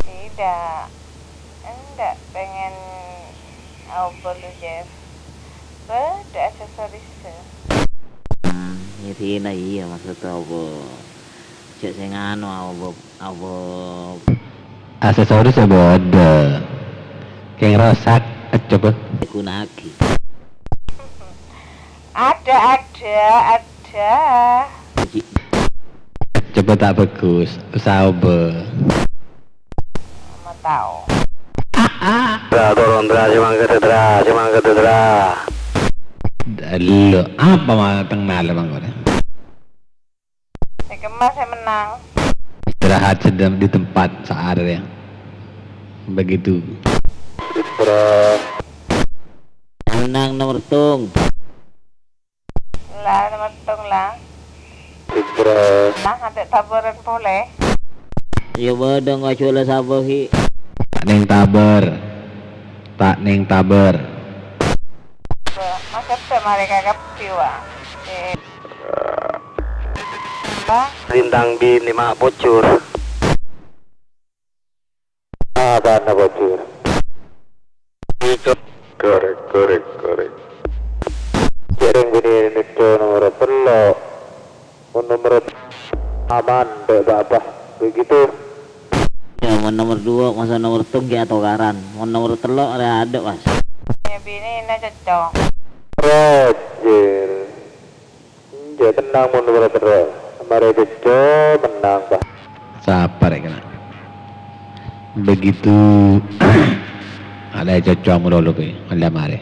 Tidak. Enggak pengen aobâ lu, Jeff. Bâdâ aksesoris. Hmm, ya, Tina, iya, maksud apa? Cek sing anu, apa, apa? Aksesoris ya bâdâ. Keng rosak, coba. Gunagi. Ada, ada, ada. Coba tak bagus, usaha obâ. Mama tahu. Dra, turun, Dra, sè mangkat, Dra, sè mangkat, Dra. Lho, apa malah teng nalem angkone? Sè kemma sè menang. Istirahat sedang di tempat saat ya. Begitu. Dra. Menang nomor tung. La, nomor tung, la. Sibra. Nah, ante' tabârân polè. Iyâ, bâdâ ngajhâlâ sabâ, ghi. Ta' neng tabâr. Ta' neng tabâr. Bâ, maksudnya mereka kabbhi, wa. Eh. Apa? Lintang bini ma' pojhur. Apana, Bojur? Korek, korek, korek. Jhârâng bânnè nèko nomor tello'. Mon nomor aman, dek Bapa. Begitu. Ya, mon nomor dua, masa nomor tung ghi' atokaran. Mon nomor tello', arè adâ', Mas. Ya, binèna cocok. Roger. Enjâ', tenang mon bârâ terro. Marè Cocco mennang, Pak. Sapa rè kèna? Begitu. Alè Cocco amololo pè, alè marè.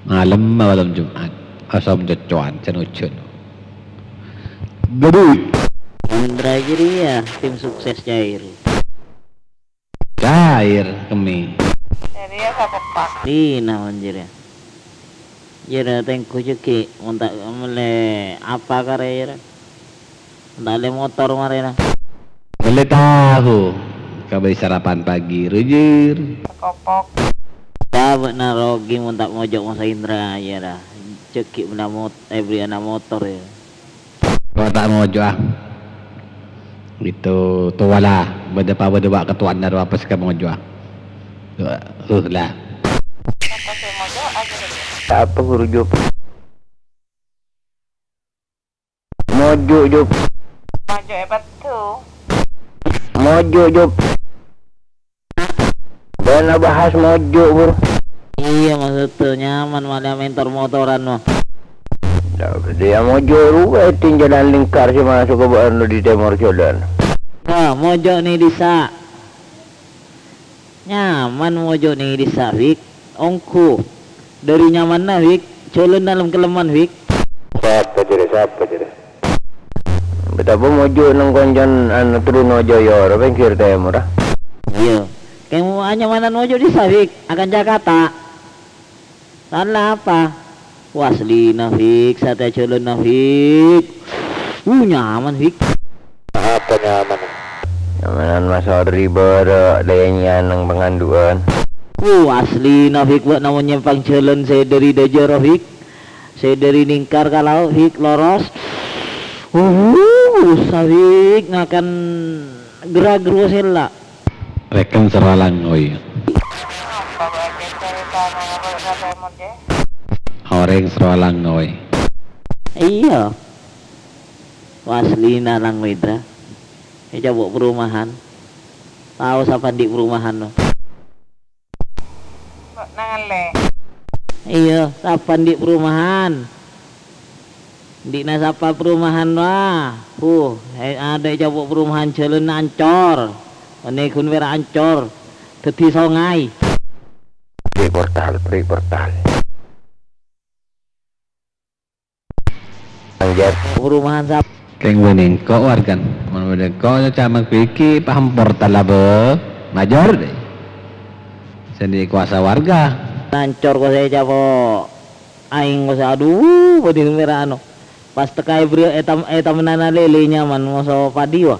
Malem malem Jumat, asom coccoan, sè nojjhân. Gabut. Indra Jaya, tim sukses cair. Cair kemmè. Jadi ya, sapa, Pak? Dina, mon jârèya. Jârèya tèngghu jâghi', mon ta' mellè apa karè jârèya? Mon ta' mellè motor marèna. Mellè tahu. Kabây sarapan pagi, rujur. Sekopok. Tabâ' na rogi mon ta' mojo' masa Indra, jârèya. Jâghi' mellè mot-, eh, bâriyâna motor, ya. Kok ta' mojo', ah. Itu towa la, bâdâ pa bâdâ wa' katowana rowa pas ka mojo', ah. Huh, la. Apa sè mojo', ah, gitu. Apa, Guru Jup? Mojo', Jup. Mojo' è petto. Mojo', Jup. Bân abahas mojo', Bur. Iyâ, maksudda nyaman malè mentor-motoran, wah. Iyâ, mojo' rowa ètèng jhâlân lingkar sè maso' ka bâ'na dâri tèmor jhâlân. Wah, mojo' nè dissa'. Nyaman mojo' nè dissa', Fik. Ongghu. Dâri nyamanna, Fik. Jhâlânna lem-kellemman, Fik. Sapa jârèya? Sapa jârèya? Betapa mojo' neng koncan anu Trunojoyo, ro pèngghir tèmor, ah. Iyâ. Kèng mo-, anyamanan mojo' dissa', Fik, akan Jakarta. Sala apa? Waslina, Fik, satèya jhâlânna, Fik. Uh, nyaman, Fik. Apa nyaman? Nyamanan Mas Odri bârâ' lènyan neng pangandu'ân. Uh, aslina, Fik, bâ'na mon nyèmpang jhâlân sè dâri dâjâ ro, Fik. Sè dâri lingkar ka lao', Fik, loros. Uh, sawik ngakan gra-gru sella. Rèken sèro langngoy. Orèng sèro langngoy. Iyâ. Waslina langngoy, Dra. È cowok perumahan. Tao sapa andi' perumahan, no? Nang allè. Iyâ, sapa andi' perumahan? Andi'na sapa perumahan, wah? Huh, è-, adâ' è cowok perumahan jhâlânna ancor. Onè ghun pèra' ancor. Dhâddhi songay. Di Portal, beri portal. Anjir. Perumahan sap-, Kèng bânnè engko' wargan. Mon bânnè engko' camat biki paham portal apa? Major deh. Sendiri kuasa warga. Nancor ko saya capo. Aing ko saya, aduh, bâdhi mèra anu. Pas teka èbri-, ètam-, ètamenana lele nyaman ngoso padi, wa.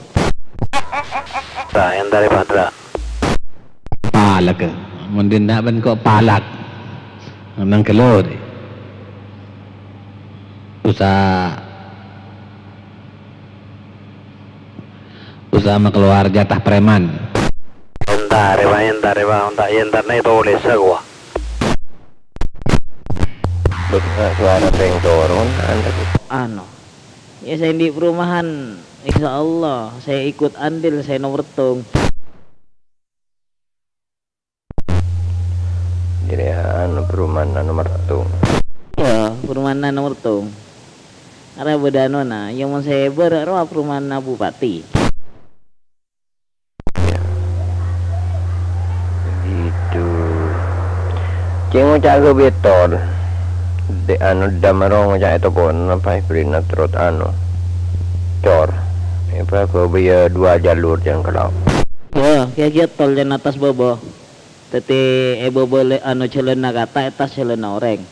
Ta, entare patra. Palak. Mon dinna' bân ko' palak. Nang gelo, deh. Usaha, usaha makalowar jatah preman. Entare, wa, entare, wa, onta' entarne tolesa, wa. Bek, suara peng turun, anda. Anu. Ya, saya di perumahan, insya Allah, saya ikut andil, saya nomor tung. Jadi, anu, perumahan anu mertung. Iya, perumahan anu mertung. Arè bâdâ anona, ya mon saya bârâ' rowa perumahan bupati. Gitu. Ceng ngoca' ke beton. De anu damaro ngoca' itu pon apa ibrina terus anu. Cor. Apa ke biya dua jalur yang kalau. Ya, kaya-kaya tol yang atas bawah. Tadi e bawah le anu jalan nakata, atas jalan oreng.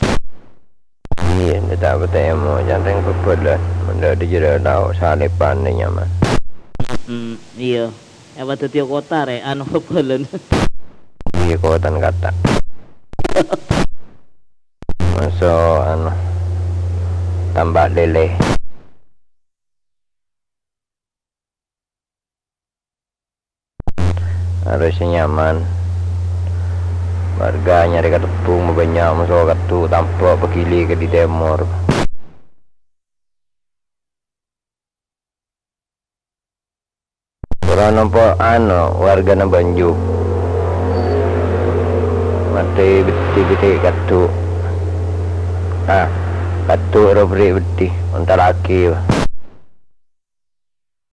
Iya, ndak apa temo, janteng bebel lah. Ndak di jero tau salepan ni nyaman. Hmm, iya. Apa dadi kota re, anu bal-balan. Iya, kota kata. Masuk anu tambah lele. Harusnya nyaman. Warga nyari katepung banyak masuk waktu tampak pegili ke di timur. Ora nampa anu wargana Banju. Mate betti-betti kattu. Ah, kattu ro beri betti, onta lagi.